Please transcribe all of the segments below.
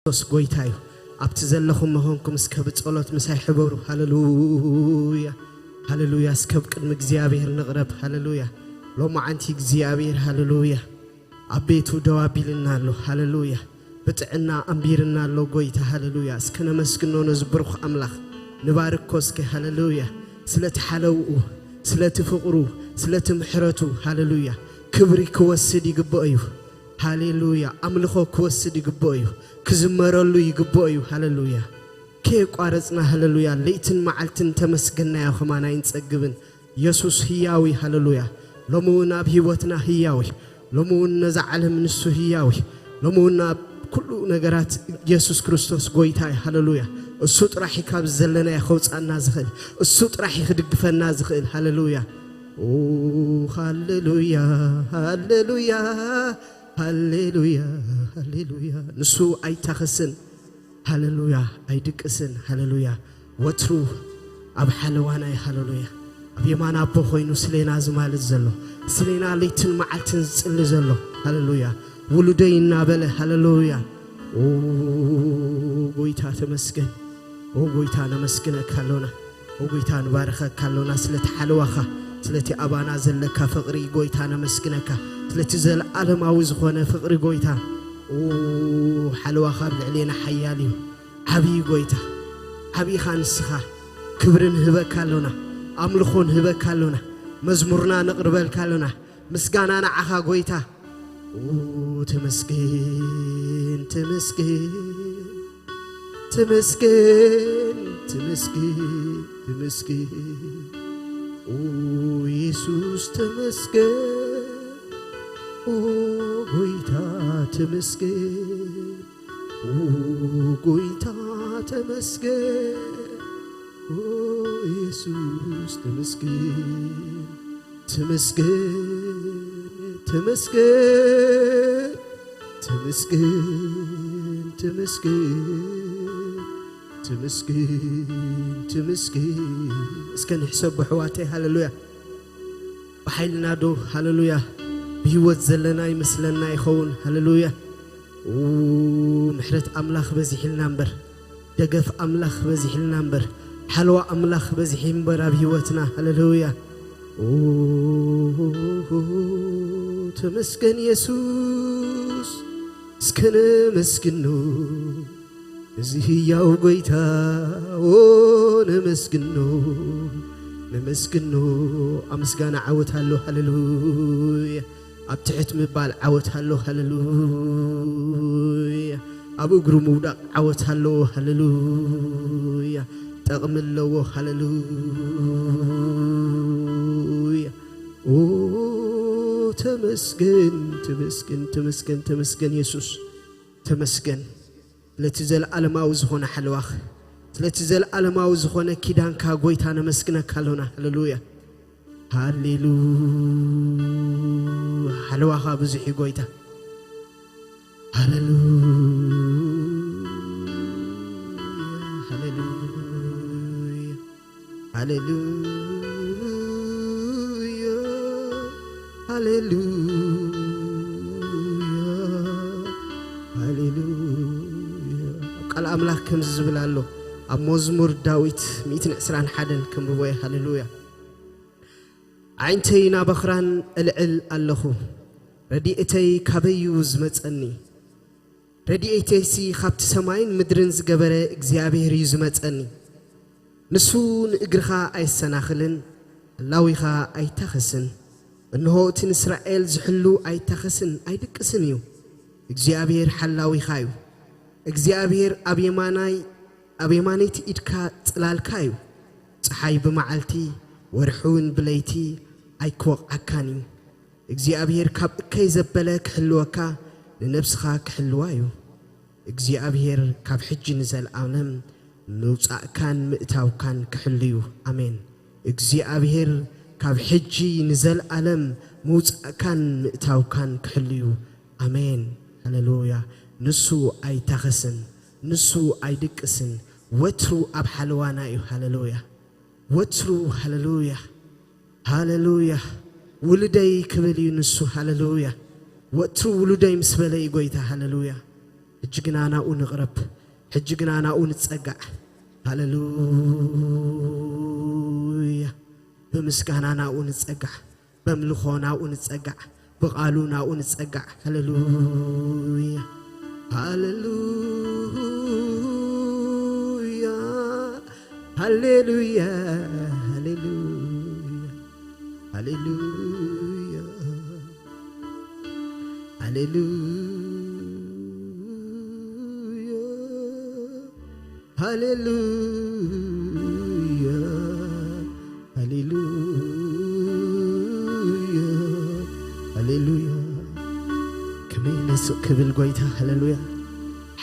ክርስቶስ ጎይታ እዩ። ኣብቲ ዘለኹም መኾንኩም እስከ ብጸሎት ምሳይ ሕበሩ። ሃሌሉያ፣ ሃሌሉያ። እስከ ኣብ ቅድሚ እግዚኣብሔር ንቕረብ። ሃሌሉያ። ሎማዓንቲ እግዚኣብሔር፣ ሃሌሉያ፣ ኣብ ቤቱ ደው ኣቢልና ኣሎ። ሃሌሉያ። ብጥዕና ኣንቢርና ኣሎ ጎይታ። ሃሌሉያ። እስከ ነመስግኖ ነዚ ብሩኽ ኣምላኽ። ንባርኮ እስከ። ሃሌሉያ። ስለቲ ሓለውኡ፣ ስለቲ ፍቕሩ፣ ስለቲ ምሕረቱ። ሃሌሉያ። ክብሪ ክወስድ ይግብኦ እዩ። ሃሌሉያ። ኣምልኾ ክወስድ ይግብኦ እዩ። ክዝመረሉ ይግብኦ እዩ። ሃሌሉያ። ከየቋረጽና፣ ሃሌሉያ፣ ለይትን መዓልትን ተመስገናዮ ከማን ኣይንጸግብን። የሱስ ህያው እዩ። ሃሌሉያ። ሎሚ እውን ኣብ ህይወትና ህያው እዩ። ሎሚ እውን ነዛ ዓለም ንሱ ህያው እዩ። ሎሚ እውን ኣብ ኩሉ ነገራት የሱስ ክርስቶስ ጎይታ እዩ። ሃሌሉያ። እሱ ጥራሕ እዩ ካብ ዘለናዮ ከውጻና ዝኽእል። እሱ ጥራሕ እዩ ክድግፈና ዝኽእል። ሃሌሉያ። ኦ፣ ሃሌሉያ፣ ሃሌሉያ፣ ሃሌሉያ፣ ሃሌሉያ። ንሱ ኣይታኸስን። ሃሌሉያ። ኣይድቅስን። ሃሌሉያ። ወትሩ ኣብ ሓለዋና እዩ። ሃሌሉያ። ኣብ የማን ኣቦ ኮይኑ ስሌና ዝማልድ ዘሎ፣ ስሌና ለይትን መዓልትን ዝጽሊ ዘሎ። ሃሌሉያ። ውሉደይ እናበለ። ሃሌሉያ። ኦ ጎይታ ተመስገን። ኦ ጎይታ ነመስግነካ ኣሎና። ኦ ጎይታ ንባርኸካ ኣሎና ስለቲ ሓለዋኻ፣ ስለቲ ኣባና ዘለካ ፍቕሪ ጎይታ ነመስግነካ። ስለቲ ዘለዓለማዊ ዝኾነ ፍቕሪ ጎይታ። ኦ ሓለዋኻ ኣብ ልዕሌና ሓያል እዩ። ዓብዪ ጎይታ፣ ዓብዪኻ ንስኻ። ክብሪ ንህበካ ኣሎና፣ ኣምልኾ ንህበካ ኣሎና፣ መዝሙርና ነቕርበልካ ኣሎና፣ ምስጋና ንዓኻ ጎይታ። ኦ ተመስገን፣ ተመስገን፣ ተመስገን፣ ተመስገን፣ ተመስገን። ኦ የሱስ ተመስገን፣ ኦ ጎይታ ተመስገን። ኦ ጎይታ ተመስገን፣ ኦ የሱስ ተመስገን፣ ተመስገን፣ ተመስገን፣ ተመስገን፣ ተመስገን፣ ተመስገን፣ ተመስገን። እስከ ንሕሰብ ኣሕዋተይ። ሃሌሉያ። ብሓይልና ዶ፣ ሃሌሉያ፣ ብህይወት ዘለና ይመስለና ይኸውን። ሃሌሉያ። ኡ፣ ምሕረት ኣምላኽ በዚሕልና እምበር፣ ደገፍ ኣምላኽ በዚሕልና እምበር፣ ሓለዋ ኣምላኽ በዚሒ እምበር ኣብ ህይወትና። ሃሌሉያ። ኡ፣ ተመስገን የሱስ፣ እስከ ነመስግኖ እዚ ህያው ጎይታ። ኦ ነመስግኖ፣ ነመስግኖ። ኣብ ምስጋና ዓወት ኣሎ። ሃሌሉያ። ኣብ ትሕት ምባል ዓወት ኣሎ። ሃሌሉያ። ኣብ እግሩ ምውዳቕ ዓወት ኣሎ። ሃሌሉያ። ጠቕሚ ኣለዎ። ሃሌሉያ። ኦ ተመስገን፣ ተመስገን፣ ተመስገን፣ ተመስገን የሱስ። ተመስገን ስለቲ ዘለዓለማዊ ዝኾነ ሓለዋኽ፣ ስለቲ ዘለዓለማዊ ዝኾነ ኪዳንካ ጎይታ ነመስግነካ ኣሎና። ሃሌሉያ። ሃሌሉያ። ሓለዋኻ ብዙሕ እዩ ጎይታ። ሃሌሉያ። ሃሌሉያ። ሃሌሉያ። ሃሌሉያ። ሃሌሉያ። ኣብ ቃል ኣምላኽ ከምዚ ዝብል ኣሎ፣ ኣብ መዝሙር ዳዊት ሚእትን ዕስራን ሓደን ክንብቦ እየ። ሃሌሉያ። ኣዒንተይ ናብ ኣኽራን እልዕል ኣለኹ፣ ረድኤተይ ካበይ እዩ ዝመጸኒ? ረድኤተይሲ ኻብቲ ሰማይን ምድርን ዝገበረ እግዚኣብሄር እዩ ዝመጸኒ። ንሱ ንእግርኻ ኣየሰናኽልን፣ ህላዊኻ ኣይታኸስን። እንሆ እቲ ንእስራኤል ዝሕሉ ኣይታኸስን ኣይድቅስን እዩ። እግዚኣብሄር ሓላዊኻ እዩ። እግዚኣብሄር ኣብ የማናይ፣ ኣብ የማነይቲ ኢድካ ጽላልካ እዩ። ጸሓይ ብመዓልቲ፣ ወርሒ እውን ብለይቲ ኣይክወቕዓካን እዩ። እግዚኣብሄር ካብ እከይ ዘበለ ክሕልወካ፣ ንነብስኻ ክሕልዋ እዩ። እግዚኣብሄር ካብ ሕጂ ንዘለኣለም ምውጻእካን ምእታውካን ክሕሉ እዩ። ኣሜን። እግዚኣብሄር ካብ ሕጂ ንዘለኣለም ምውጻእካን ምእታውካን ክሕሉ እዩ። ኣሜን። ሃሌሉያ። ንሱ ኣይታኸስን፣ ንሱ ኣይድቅስን፣ ወትሩ ኣብ ሓለዋና እዩ። ሃሌሉያ። ወትሩ። ሃሌሉያ። ሃሌሉያ። ውሉደይ ክብል እዩ ንሱ። ሃሌሉያ። ወትሩ ውሉደይ ምስ በለ እዩ ጎይታ። ሃሌሉያ። ሕጂ ግና ናብኡ ንቕረብ። ሕጂ ግና ናብኡ ንጸጋዕ። ሃሌሉያ። ብምስጋና ናብኡ ንጸጋዕ። በምልኾ ናብኡ ንጸጋዕ። ብቓሉ ናብኡ ንጸጋዕ። ሃሌሉያ። ሃሌሉያ። ሃሌሉያ። ሃሌሉያ። ሃሌሉያ። ሃሌሉያ። ሃሌሉያ። ሃሌሉያ። ሃሌሉያ። ከመይ ኢለ ስቕ ክብል ጎይታ፣ ሃሌሉያ።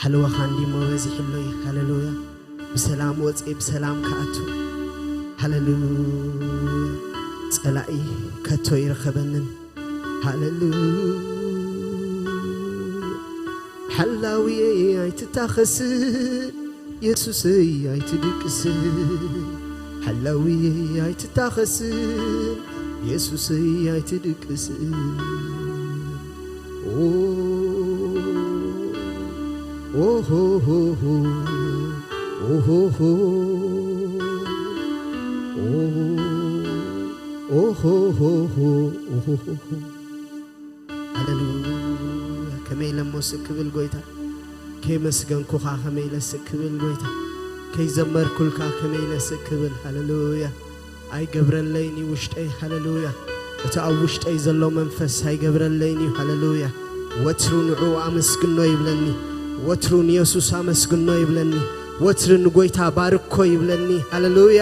ሓለዋኻ እንዲሞ በዚሕለይ፣ ሃሌሉያ። ብሰላም ወፅኤ ብሰላም ክኣቱ፣ ሃሌሉያ። ጸላኢ ከቶ ይረኸበንን፣ ሃሌሉያ። ሓላውየይ ኣይትታኸስን፣ የሱሰይ ኣይትድቅስን። ሓላውየይ ኣይትታኸስን፣ የሱሰይ ኣይትድቅስን። ኦ፣ ኦሆሆሆ፣ ኦሆሆ፣ ኦ፣ ኦሆሆሆ፣ ኦሆሆሆ። ሃሌሉያ። ከመይ ኢለ እሞ ስቅ ክብል ጎይታ፣ ከየመስገንኩኻ ከመይ ኢለ ስቅ ክብል ጎይታ፣ ከይዘመርኩልካ ከመይ ኢለ ስቅ ክብል። ሃሌሉያ። ኣይገብረለይን እዩ ውሽጠይ። ሃሌሉያ። እቲ ኣብ ውሽጠይ ዘሎ መንፈስ ኣይገብረለይን እዩ። ሃሌሉያ። ወትሩ ንዕኡ ኣመስግኖ ይብለኒ። ወትሩ ንየሱስ ኣመስግኖ ይብለኒ። ወትሩ ንጎይታ ባርኮ ይብለኒ። ሃሌሉያ።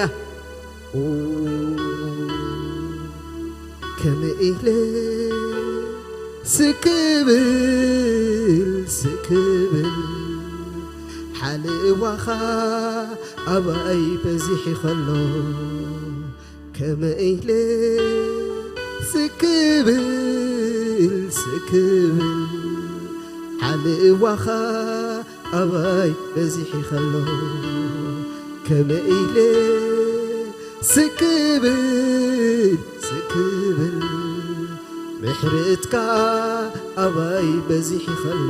ከመይ ኢለ ስክብል ስክብል፣ ሓለዋኻ ኣባይ በዚሑ ኸሎ። ከመይ ኢለ ስክብል ስክብል፣ ሓለዋኻ ኣባይ በዚሑ ኸሎ። ከመይ ኢለ ስክብል ስክብል፣ ምሕረትካ ኣባይ በዚሑ ኸሎ።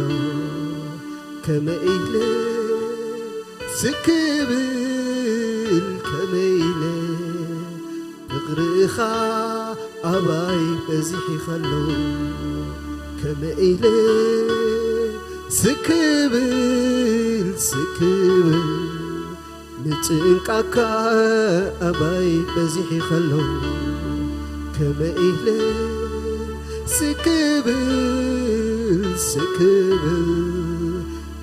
ከመይ ኢለ ስክብል፣ ከመይ ኢለ ፍቕርኻ ኣባይ በዚሑ ኸሎ። ከመይ ኢለ ስክብል ስክብል፣ ምጭንቃካ ኣባይ በዚሑ ኸሎ። ከመይ ኢለ ስክብል ስክብል፣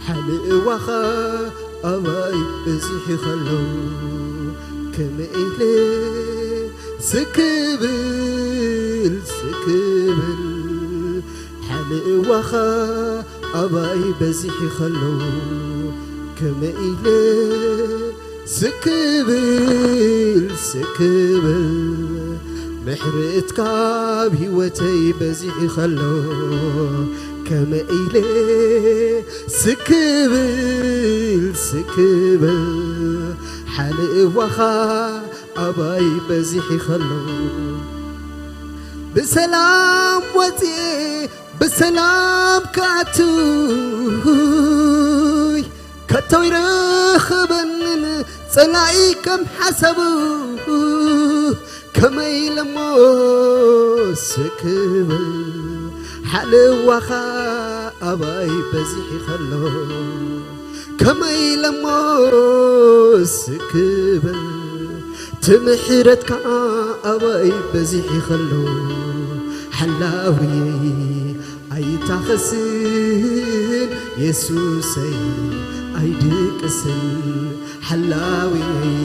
ሓለዋኻ ኣባይ በዚሑ ኸሎ። ከመይ ኢለ ስክብል ስክብል፣ ሓለዋኻ ኣባይ በዚሑ ኸሎ። ከመይ ኢለ ስክብል ስክብል፣ ምሕረትካ ኣብ ህይወተይ በዚሑ ኸሎ። ከመይ ኢለ ስክብል ስክብል፣ ሓለዋኻ ኣባይ በዚሑ ኸሎ። ብሰላም ወፅኤ ብሰላም ክኣቱይ፣ ከቶ ይረኸበንን ጸላኢ ከም ሓሳቡ። ከመይ ኢለሞ ስክብል፣ ሓለዋኻ ኣባይ በዚሑ ኸሎ። ከመይ ኢለሞ ስክብል፣ ትምሕረትካ ኣባይ በዚሑ ኸሎ። ሓላውየይ ኣይታኸስን፣ የሱሰይ ኣይድቅስን። ሓላውየይ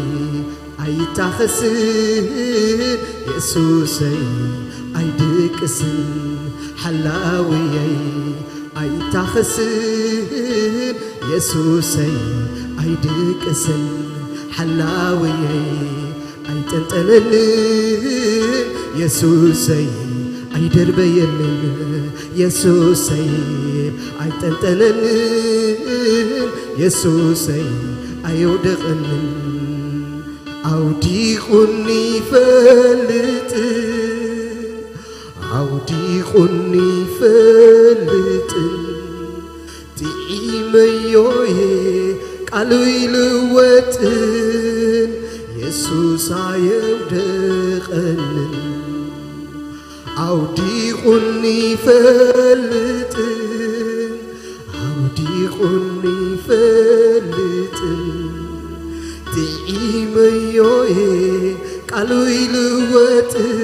ኣይታኸስን፣ የሱሰይ ኣይድቅስን። ሓላውየይ ኣይታኸስን፣ የሱሰይ ኣይድቅስን። ሓላውየይ ኣይጠንጠነንን፣ የሱሰይ ኣይደርበየንን። የሱሰይ ኣይጠንጠነንን፣ የሱሰይ ኣየውደቐንን። ኣውዲቑኒ ይፈልጥን፣ ኣውዲቑኒ ይፈልጥን፣ ጥዒሙ መዮዬ ቃሉ ይልወጥን የሱስ ኣየውደቐንን። ኣውዲቑኒ ይፈልጥን ኣውዲቑኒ ይፈልጥን። ጥዒመዮዬ ቃሉ ይልወጥን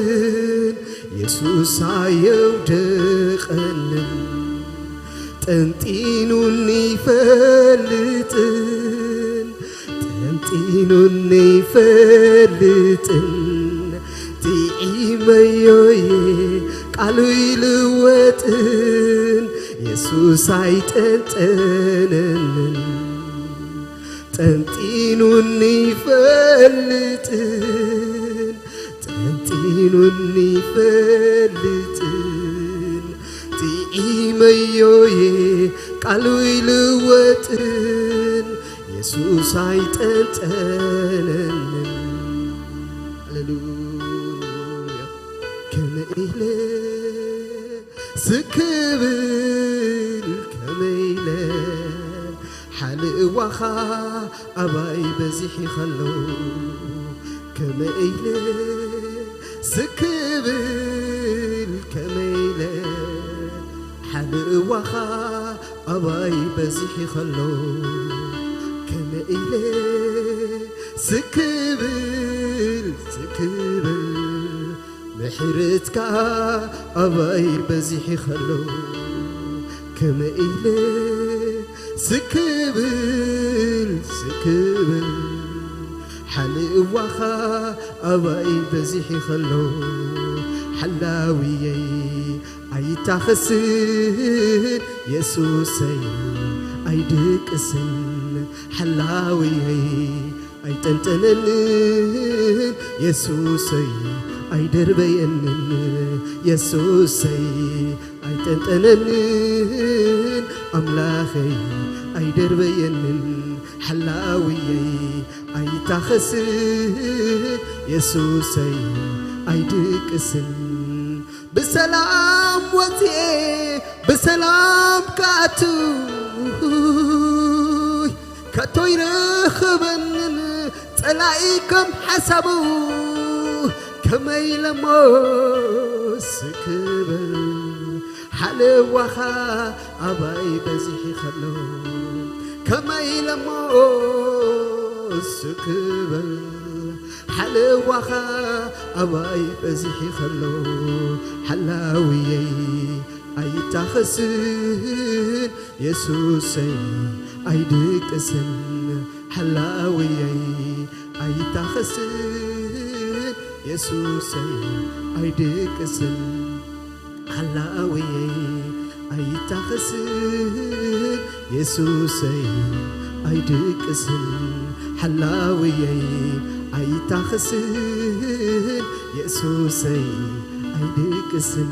የሱስ ኣየውደቐንን። ጠንጢኑኒ ይፈልጥን ጠንጢኑኒ ይፈልጥን። ጥዒመዮዬ ቃሉ ይልወጥን የሱስ ኣይጠንጠነንን። ጠንጢኑኒ ይፈልጥን ጠንጢኑኒ ይፈልጥን። ጥዒመዮዬ ቃሉ ይልወጥን የሱስ ኣይጠንጠነንን። ሃሌሉያ። ከመይ ኢለ ስክብል ከመይ ኢለ ሓልእዋኻ ኣባይ በዚሒ ኸሎ። ከመይ ኢለ ስክብል ከመይ ኢለ ሓልእዋኻ ኣባይ በዚሒ ኸሎ። ከመይ ኢለ ስክብል ስክብል ምሕረትካ ኣባይ በዚሒ ኸሎ። ከመይ ኢለ ስክብል ስክብል ሓልእዋኻ ኣባይ በዚሒ ኸሎ። ሓላውየይ ኣይታኸስን የሱሰይ ኣይድቅስን። ሓላውየይ ኣይጠንጠነንን የሱሰይ ኣይደርበየንን። የሱሰይ ኣይጠንጠነንን ኣምላኸይ ኣይደርበየንን። ሓላውየይ ኣይታኸስን የሱሰይ ኣይድቅስን። ብሰላም ወፅኤ ብሰላም ክኣቱይ ከቶ ይረኸበንን ጸላኢ ከም ሓሳቡ። ከመይ ኢለሞ ስክብል ሓለዋኻ ኣባይ በዚሒ ኸሎ። ከመይ ኢለሞ ስክብል ሓለዋኻ ኣባይ በዚሒ ኸሎ። ሓላውየይ ኣይታኸስን የሱሰይ ኣይድቅስን። ሓላውየይ ኣይታኸስን የሱሰይ ኣይድቅስን። ሓላውየይ ኣይታኸስን የሱሰይ ኣይድቅስን። ሓላውየይ ኣይታኸስን የሱሰይ ኣይድቅስን።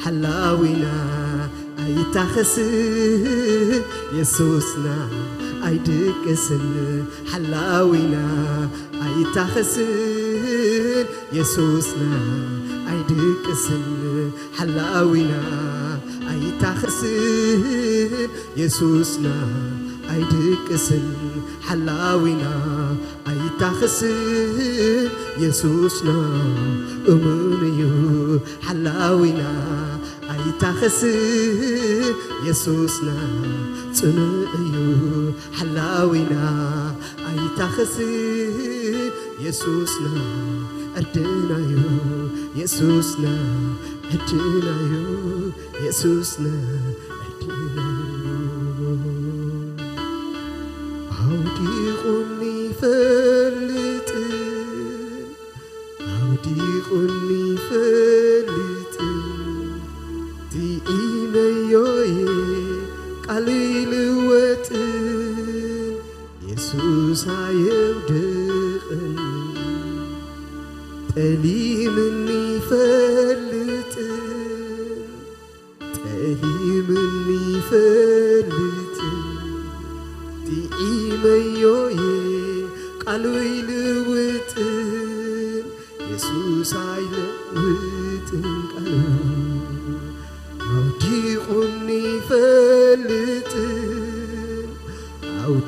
ሓላዊና ኣይታኸስን የሱስና ኣይድቅስን። ሓላዊና ኣይታኸስን የሱስና ኣይድቅስን። ሓላዊና ኣይታኸስን የሱስና ኣይድቅስን። ሓላዊና ኣይታኸስን የሱስና እሙን እዩ። ሓላዊና ኣይታኸስን የሱስና ጽኑዕ እዩ። ሓላዊና ኣይታኸስን የሱስና ዕርድና እዩ። የሱስና ዕርድና እዩ። የሱስና ዕርድና እዩ። ኣውዲቑኒ ይፈልጥን ኣውዲቑኒ ይፈልጥን። ጥዒመዮ እየ ቃሉ ይልወጥን የሱስ ኣየውድቕን። ጠሊምኒ ይፈልጥን ጠሊምኒ ይፈልጥን። ጥዒመዮ እየ ቃሉ ይልውጥን የሱስ ኣይለውጥን ቃሉ። ኣውዲቑኒ ይፈልጥን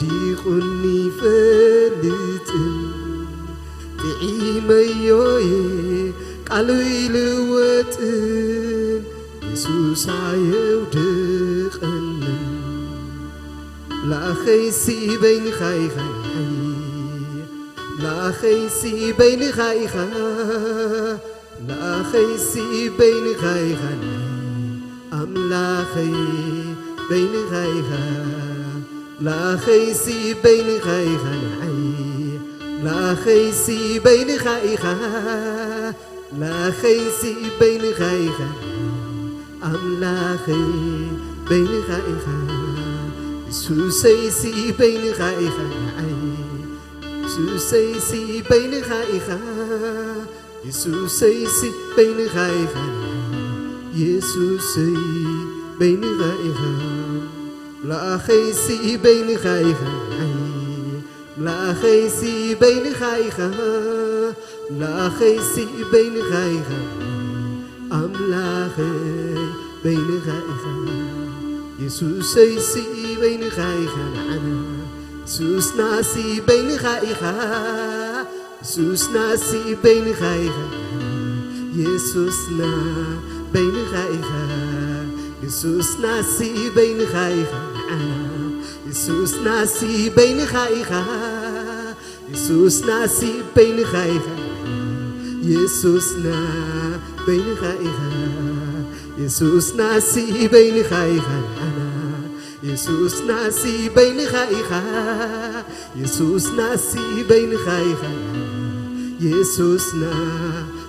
ዲቑኒ ይፈልጥን ጥዒመዮ እየ ቃሉ ይልወጥን የሱስ ኣየውድቐንን። ለኣኸይሲ በይንኻ ኢኻ ንዓይ ለኣኸይሲ በይንኻ ኢኻ ለኣኸይሲ በይንኻ ኢኻ ንዓይ ኣምላኸይ በይንኻ ኢኻ ለኣኸይሲ በይንኻ ኢኻ ንዓይ ለኣኸይሲ በይንኻ ኢኻ ለኣኸይሲ በይንኻ ኢኻ ኣምላኸይ በይንኻ ኢኻ የሱሰይሲ በይንኻ ኢኻ ንዓይ የሱሰይሲ በይንኻ ኢኻ የሱሰይሲ በይንኻ ኢኻ የሱሰይ በይንኻ ኢኻ ለኣኸይሲ በይንኻ ኢኻ ለኣኸይሲ በይንኻ ኢኻ ለኣኸይሲ በይንኻ ኢኻ ኣምላኸይ በይንኻ ኢኻ የሱሰይሲ በይንኻ ኢኻ ንዓና የሱስናሲ በይንኻ ኢኻ የሱስናሲ በይንኻ ኢኻ የሱስና በይንኻ ኢኻ የሱስናሲ በይንኻ ኢኻ ንዓና የሱስናሲ በይንኻ ኢኻ የሱስናሲ በይንኻ ኢኻ የሱስና በይንኻ ኢኻ የሱስናሲ በይንኻ ኢኻ ንዓና የሱስናሲ በይንኻ ኢኻ የሱስናሲ በይንኻ ኢኻ የሱስና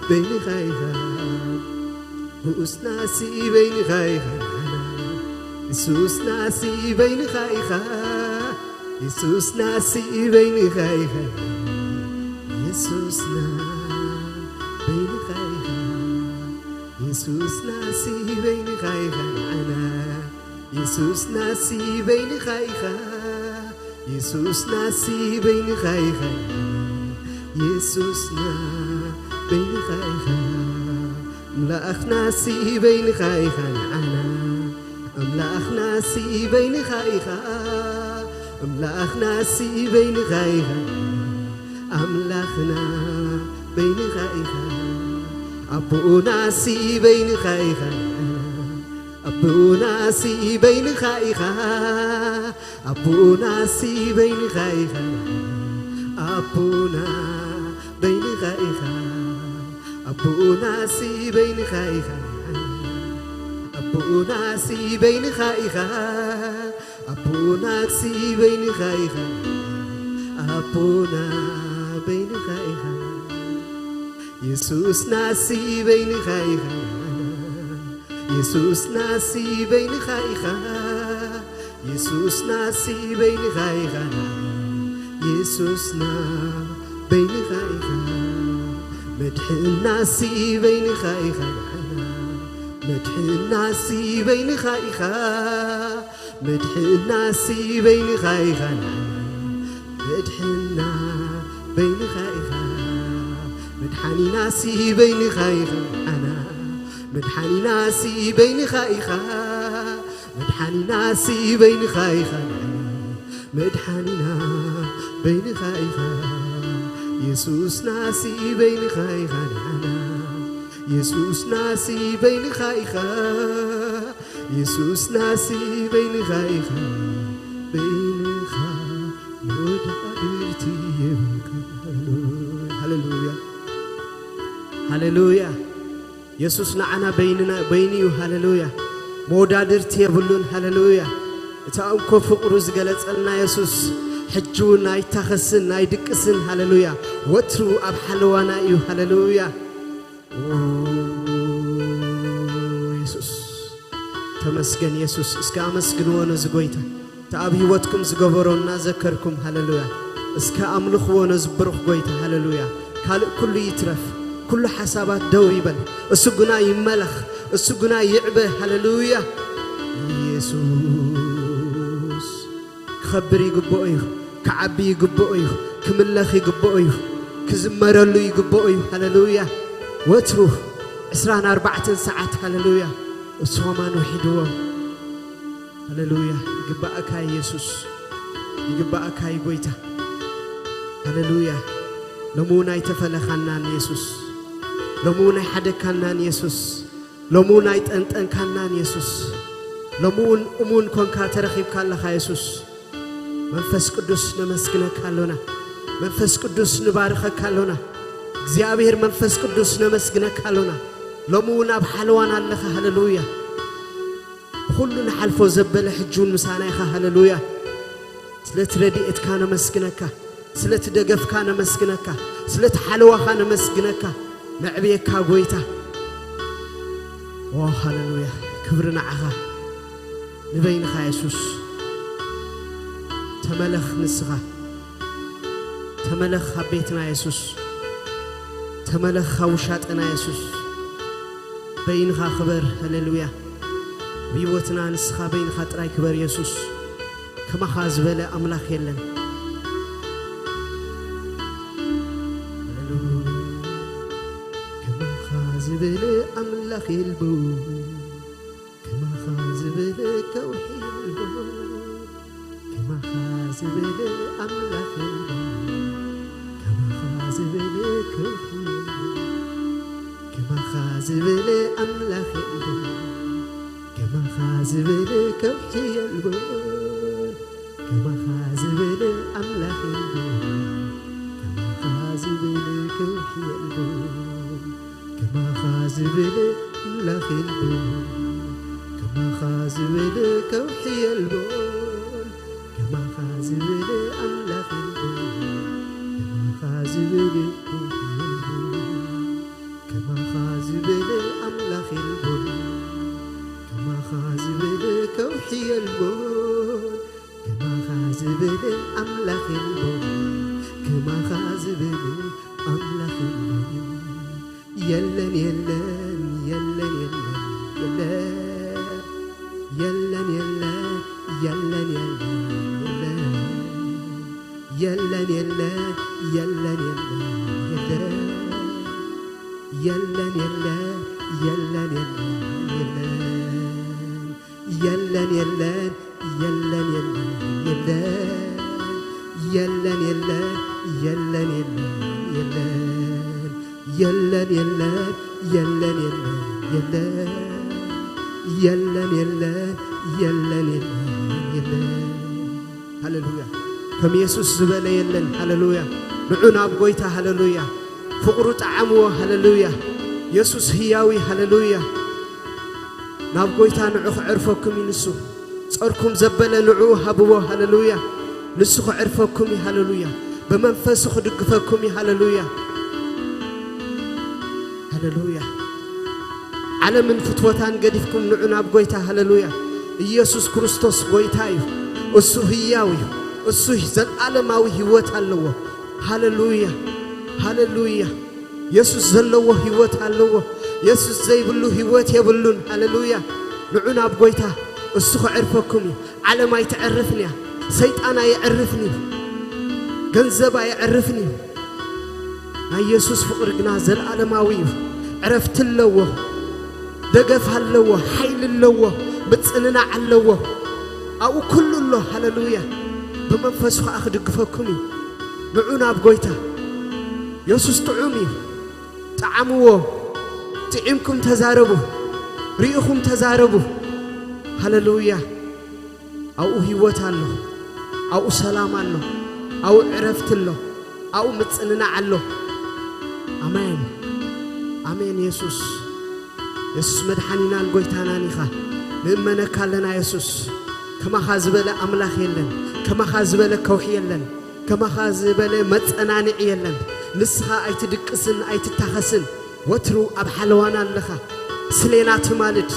በይንኻ ኢኻ ንኡስናሲ በይንኻ ኢኻ ንዓና የሱስናሲ በይንኻ ኢኻ የሱስናሲ በይንኻ ኢኻ የሱስና በይንኻ ኢኻ የሱስናሲ በይንኻ ኢኻ ንዓና የሱስናሲ በይንኻ ኢኻ የሱስናሲ በይንኻ ኢኻ የሱስና በይንኻ ኢኻ ኣምላኽናሲ በይንኻ ኢኻ ንዓና ኣምላኽናሲ በይንኻ ኢኻ ኣምላኽናሲ በይንኻ ኢኻ ኣምላኽና በይንኻ ኢኻ ኣቦናሲ በይንኻ ኢኻ ኣቦናሲ በይንኻ ኢኻ ኣቦናሲ በይንኻ ኢኻ ኣቦና በይንኻ ኢኻ ኣቦናሲ በይንኻ ኢኻ ኣቦናሲ በይንኻ ኢኻ ኣቦናሲ በይንኻ ኢኻ ኣቦና በይንኻ ኢኻ የሱስናሲ በይንኻ ኢኻ የሱስናሲ በይንኻ ኢኻ የሱስናሲ በይንኻ ኢኻ የሱስና በይንኻ ኢኻ መድሕናሲ በይንኻ ኢኻ መድሕናሲ በይንኻ ኢኻ መድሕናሲ በይንኻ ኢኻ መድሕና በይንኻ ኢኻ መድሓኒናሲ በይንኻ ኢኻ መድሓኒናሲ በይንኻ ኢኻ መድሓኒናሲ በይንኻ ኢኻ መድሓኒና በይንኻ ኢኻ የሱስናሲ በይንኻ ኢኻ ንዓና የሱስናሲ በይንኻ ኢኻ የሱስናሲ በይንኻ ኢኻ በይንኻ መወዳድርቲ የብልካ ሃሌሉያ ሃሌሉያ የሱስ ንዓና በይንና በይኑ እዩ ሃሌሉያ መወዳድርቲ የብሉን ሃሌሉያ እቲ እንኮ ፍቕሩ ዝገለጸልና የሱስ ሕጂ እውን ኣይታኸስን ኣይድቅስን ሃሌሉያ ወትሩ ኣብ ሓለዋና እዩ ሃሌሉያ የሱስ ተመስገን የሱስ እስከ ኣመስግንዎ ነዚ ጎይታ እቲ ኣብ ህይወትኩም ዝገበሮ እናዘከርኩም ሃሌሉያ እስከ ኣምልኽዎ ነዚ ብሩኽ ጎይታ ሃሌሉያ ካልእ ኩሉ ይትረፍ ኩሉ ሓሳባት ደው ይበል እሱ ግና ይመለኽ እሱ ግና ይዕበ ሃሌሉያ ኢየሱስ ክኸብር ይግብኦ እዩ ክዓቢ ይግብኦ እዩ ክምለኽ ይግብኦ እዩ ክዝመረሉ ይግብኦ እዩ ሃሌሉያ ወትሩ ዕስራን ኣርባዕተን ሰዓት ሃሌሉያ እሱ ኸማን ውሒድዎ ሃሌሉያ ይግባእካ ኢየሱስ ይግባኣካ እዩ ጎይታ። ሃሌሉያ። ሎሚ እውን ኣይተፈለኻናን የሱስ። ሎሚ እውን ኣይሓደግካናን የሱስ። ሎሚ እውን ኣይጠንጠንካናን የሱስ። ሎሚ እውን እሙን ኮንካ ተረኺብካ ኣለኻ የሱስ። መንፈስ ቅዱስ ነመስግነካ ኣሎና። መንፈስ ቅዱስ ንባርኸካ ኣሎና። እግዚኣብሔር መንፈስ ቅዱስ ነመስግነካ ኣሎና። ሎሚ እውን ኣብ ሓለዋና ኣለኻ። ሃሌሉያ። ብኹሉ ንሓልፎ ዘበለ ሕጂ እውን ምሳና ኢኻ። ሃሌሉያ። ስለቲ ረድኤትካ ነመስግነካ። ስለቲ ደገፍካ ነመስግነካ። ስለቲ ሓለዋኻ ነመስግነካ። ነዕብየካ ጎይታ። ኦ ሃሌሉያ። ክብሪ ንዓኻ። ንበይንኻ የሱስ። ተመለኽ ንስኻ። ተመለኽ ኣብ ቤትና የሱስ። ተመለኽ ኣብ ውሻጠና የሱስ። በይንኻ ክበር። ሃሌሉያ። ኣብ ህይወትና ንስኻ በይንኻ ጥራይ ክበር የሱስ። ከማኻ ዝበለ ኣምላኽ የለን። ሃሌሉያ። ከማኻ ዝበለ ኣምላኽ የልቦ። ከማኻ ዝበለ ከውሒ የልቦ። ከማኻ ዝበለ ኣምላኽ የልቦ። ከማኻ ዝበለ ከውሒ የልቦ። ከማኻ ዝበለ ኣምላኽ የልቦ። ከማኻ ዝበለ ከውሒ የልቦ። ከማኻ ዝበለ ኣምላኽ የልቦ። ከማኻ ዝበለ ከውሒ የልቦ። ከማኻ ዝበለ ኣምላኽ የልቦ። ከማኻ ዝበለ ከውሒ የልቦ። ከማኻ ዝበለ ኣምላኽ የልቦ። ከማኻ ዝበለ ከውሒ የልቦ። ከማኻ ዝበለ ኣምላኽ የልቦ። ከማኻ ዝበለ ከውሒ የልቦ። ከማኻ ዝበለ ኣምላኽ የልቦ። ከማኻ ዝበለ ኣምላኽ የልቦ። የለን፣ የለን፣ የለን፣ የለን፣ የለን። የለን፣ የለን፣ የለን፣ የለን፣ የለን። የለን፣ የለን፣ የለን፣ የለን። የለን፣ የለን፣ የለን፣ የለን፣ የለን። የለን፣ የለን፣ የለን፣ የለን፣ የለን። የለን፣ የለን፣ የለን፣ የለን፣ የለን። የለን፣ የለን፣ የለን፣ የለን፣ የለን። የለን፣ የለን፣ የለን፣ የለን፣ የለን። ሃሌሉያ። ከም የሱስ ዝበለ የለን። ሃሌሉያ። ንዑ ናብ ጎይታ። ሃሌሉያ። ፍቕሩ ጠዓምዎ። ሃሌሉያ። የሱስ ህያው እዩ። ሃሌሉያ። ናብ ጎይታ ንዑ ክዕርፈኩም እዩ ንሱ። ጸርኩም ዘበለ ንዑ ሃብዎ። ሃሌሉያ። ንሱ ክዕርፈኩም እዩ። ሃሌሉያ። ብመንፈሱ ክድግፈኩም እዩ። ሃሌሉያ። ሃሌሉያ። ዓለምን ፍትወታን ገዲፍኩም ንዑ ናብ ጎይታ። ሃሌሉያ። ኢየሱስ ክርስቶስ ጎይታ እዩ። እሱ ህያው እዩ። እሱ ዘለዓለማዊ ህይወት ኣለዎ። ሃሌሉያ። ሃሌሉያ። የሱስ ዘለዎ ህይወት ኣለዎ። የሱስ ዘይብሉ ህይወት የብሉን። ሃሌሉያ። ንዑ ናብ ጎይታ። እሱ ክዕርፈኩም እዩ። ዓለም ኣይትዕርፍን እያ። ሰይጣን ኣየዕርፍን እዩ። ገንዘብ ኣየዕርፍን እዩ። ናይ የሱስ ፍቕሪ ግና ዘለዓለማዊ እዩ። ዕረፍቲ ኣለዎ። ደገፍ ኣለዎ። ሓይሊ ኣለዎ። ምጽንናዕ ኣለዎ። ኣብኡ ኩሉ ኣሎ። ሃሌሉያ። ብመንፈሱ ኸኣ ክድግፈኩም እዩ። ንዑ ናብ ጎይታ። የሱስ ጥዑም እዩ። ጠዓምዎ። ጥዒምኩም ተዛረቡ። ርኢኹም ተዛረቡ። ሃሌሉያ። ኣብኡ ህይወት ኣሎ። ኣብኡ ሰላም ኣሎ። ኣብኡ ዕረፍቲ ኣሎ። ኣብኡ ምጽንናዕ ኣሎ። ኣሜን። ኣሜን። የሱስ፣ የሱስ መድሓኒናን ጎይታናን ኢኻ። ንእመነካ ኣለና የሱስ። ከማኻ ዝበለ ኣምላኽ የለን። ከማኻ ዝበለ ከውሒ የለን። ከማኻ ዝበለ መጸናንዒ የለን። ንስኻ ኣይትድቅስን ኣይትታኸስን። ወትሩ ኣብ ሓለዋና ኣለኻ። ስሌና ትማልድ።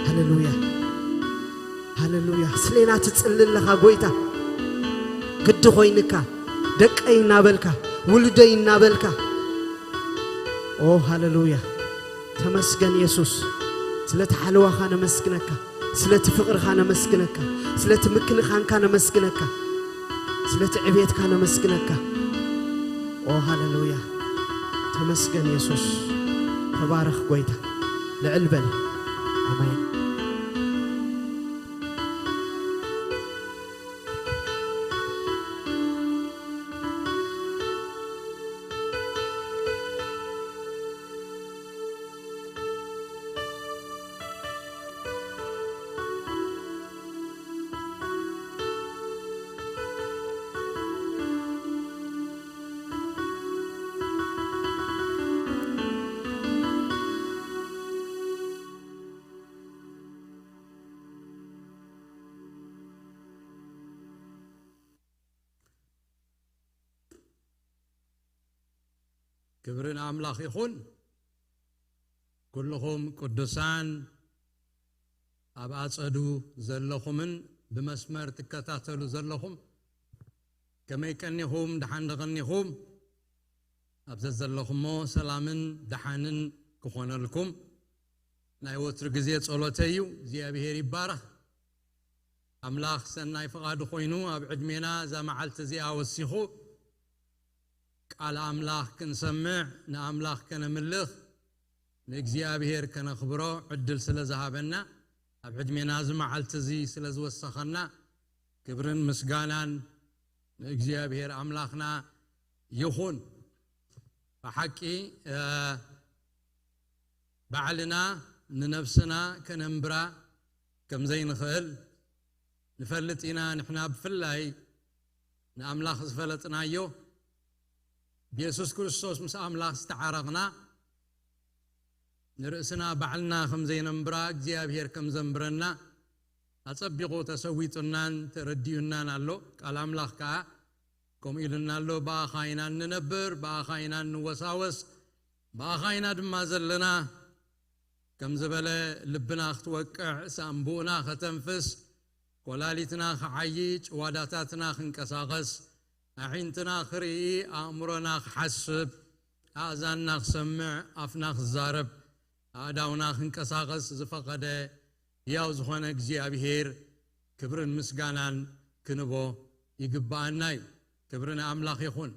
ሃሌሉያ። ሃሌሉያ። ስሌና ትጽሊ ኣለኻ ጎይታ። ግዲ ኮይንካ፣ ደቀይ እናበልካ፣ ውሉደይ እናበልካ። ኦ ሃሌሉያ። ተመስገን የሱስ። ስለቲ ሓለዋኻ ነመስግነካ። ስለቲ ፍቕርኻ ነመስግነካ። ስለቲ ምክንኻንካ ነመስግነካ። ስለቲ ዕቤትካ ነመስግነካ። ኦ ሃሌሉያ። ተመስገን የሱስ። ተባረኽ ጎይታ። ልዕል በል። ኣሜን። ክብሪ ንኣምላኽ ይኹን። ኩልኹም ቅዱሳን ኣብ ኣጸዱ ዘለኹምን ብመስመር ትከታተሉ ዘለኹም ከመይ ቀኒኹም? ደሓን ዶ ቀኒኹም? ኣብ ዘዘለኹሞ ሰላምን ደሓንን ክኾነልኩም ናይ ወትሩ ግዜ ጸሎተይ እዩ። እግዚኣብሔር ይባረኽ። ኣምላኽ ሰናይ ፍቓዱ ኮይኑ ኣብ ዕድሜና እዛ መዓልቲ እዚኣ ወሲኹ ቃል ኣምላኽ ክንሰምዕ፣ ንኣምላኽ ከነምልኽ፣ ንእግዚኣብሔር ከነኽብሮ ዕድል ስለ ዝሃበና፣ ኣብ ዕድሜና እዚ መዓልቲ እዚ ስለ ዝወሰኸና፣ ክብርን ምስጋናን ንእግዚኣብሔር ኣምላኽና ይኹን። ብሓቂ፣ እ፣ ባዕልና ንነብስና ከነንብራ ከም ዘይንኽእል ንፈልጥ ኢና። ንሕና ብፍላይ ንኣምላኽ ዝፈለጥናዮ፣ ብየሱስ ክርስቶስ ምስ ኣምላኽ ዝተዓረቕና፣ ንርእስና ባዕልና ከም ዘይነንብራ እግዚኣብሔር ከም ዘንብረና ኣጸቢቑ ተሰዊጡናን ተረዲኡናን ኣሎ። ቃል ኣምላኽ ከኣ ከምኡ ኢሉና ኣሎ፣ ብኣኻ ኢና እንነብር፣ ብኣኻ ኢና እንወሳወስ፣ ብኣኻ ኢና ድማ ዘለና። ከም ዝበለ፣ ልብና ክትወቅዕ፣ ሳንቡእና ከተንፍስ፣ ኮላሊትና ክዓዪ፣ ጭዋዳታትና ክንቀሳቐስ፣ ኣዒንትና ክርኢ፣ ኣእምሮና ክሓስብ፣ ኣእዛንና ክሰምዕ፣ ኣፍና ክዛረብ፣ ኣእዳውና ክንቀሳቐስ ዝፈቐደ ህያው ዝኾነ እግዚኣብሔር ክብርን ምስጋናን ክንቦ ይግብኣና እዩ። ክብሪ ንኣምላኽ ይኹን።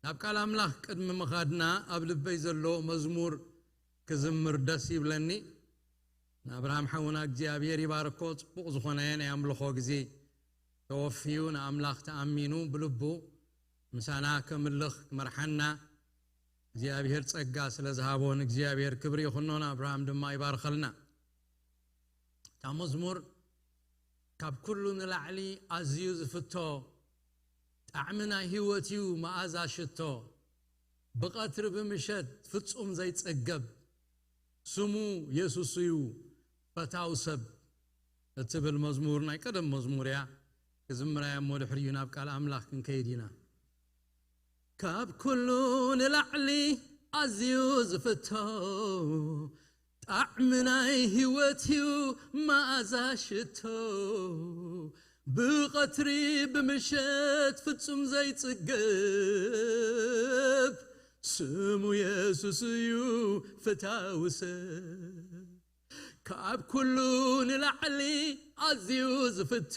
ናብ ቃል ኣምላኽ ቅድሚ ምኻድና ኣብ ልበይ ዘሎ መዝሙር ክዝምር ደስ ይብለኒ። ንኣብርሃም ሓውና እግዚኣብሔር ይባርኮ። ጽቡቕ ዝኾነ ናይ ኣምልኾ ግዜ ተወፍዩ ንኣምላኽ ተኣሚኑ ብልቡ ምሳና ከምልኽ ክመርሓና እግዚኣብሔር ጸጋ ስለ ዝሃቦ ንእግዚኣብሔር ክብሪ ይኹኖ፣ ንኣብርሃም ድማ ይባርኸልና። እታ መዝሙር ካብ ኩሉ ንላዕሊ ኣዝዩ ዝፍቶ፣ ጣዕሚ ናይ ህይወት እዩ መኣዛ ሽቶ፣ ብቐትሪ ብምሸት ፍጹም ዘይጽገብ፣ ስሙ የሱስ እዩ ፈታው ሰብ እትብል መዝሙር ናይ ቀደም መዝሙር እያ። ክዝምራ እያ እሞ ድሕሪኡ ናብ ቃል ኣምላኽ ክንከይድ ኢና። ካብ ኩሉ ንላዕሊ ኣዝዩ ዝፍቶ፣ ጣዕሚ ናይ ህይወት እዩ መኣዛ ሽቶ፣ ብቐትሪ ብምሸት ፍጹም ዘይጽገብ፣ ስሙ የሱስ እዩ ፈታዊ ሰብ። ካብ ኩሉ ንላዕሊ ኣዝዩ ዝፍቶ፣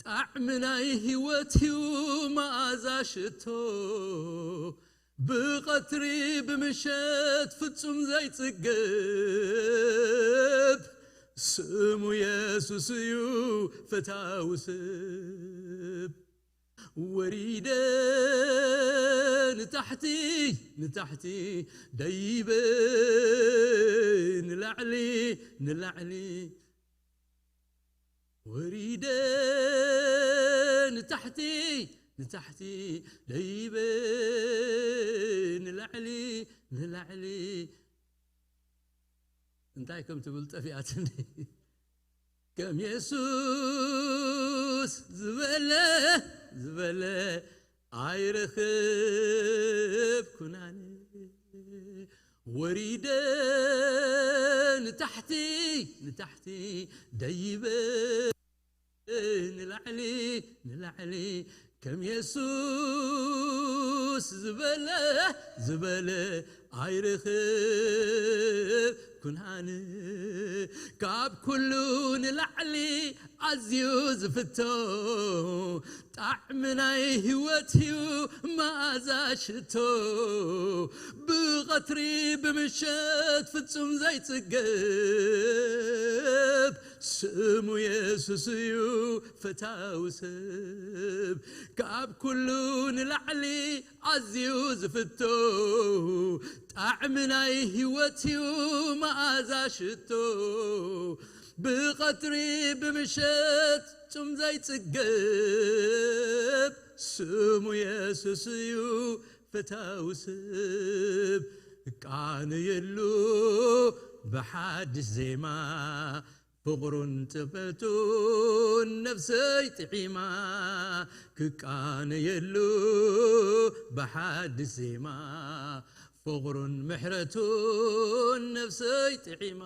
ጣዕሚ ናይ ህይወት እዩ መኣዛ ሽቶ፣ ብቐትሪ ብምሸት ፍጹም ዘይጽገብ፣ ስሙ የሱስ እዩ ፈታዊ ሰብ። ወሪደ ንታሕቲ፣ ንታሕቲ ደይበ፣ ንላዕሊ፣ ንላዕሊ ወሪደ ንታሕቲ፣ ንታሕቲ ደይበ፣ ንላዕሊ፣ ንላዕሊ እንታይ ከም ትብል ጠፊኣትኒ። ከም የሱስ ዝበለ፣ ዝበለ ኣይረኽብኩን ኣነ። ወሪደ ንታሕቲ፣ ንታሕቲ ደይበ፣ ንላዕሊ፣ ንላዕሊ ከም የሱስ ዝበለ፣ ዝበለ ኣይረኽብኩን ኣነ። ካብ ኩሉ ንላዕሊ ኣዝዩ ዝፍቶ፣ ጣዕሚ ናይ ህይወት እዩ መኣዛ ሽቶ፣ ብቐትሪ ብምሸት ፍጹም ዘይጽገብ፣ ስሙ የሱስ እዩ ፈታዊ ሰብ። ካብ ኩሉ ንላዕሊ ኣዝዩ ዝፍቶ፣ ጣዕሚ ናይ ህይወት እዩ መኣዛ ሽቶ፣ ብቐትሪ ብምሸት ፍጹም ዘይጽገብ፣ ስሙ የሱስ እዩ ፈታዊ ሰብ። እቃነየሉ ብሓድሽ ዜማ፣ ፍቕሩን ጽፈቱን ነፍሰይ ጥዒማ፣ ክቃነየሉ ብሓድሽ ዜማ። ፍቕሩን ምሕረቱን ነፍሰይ ጥዒማ፣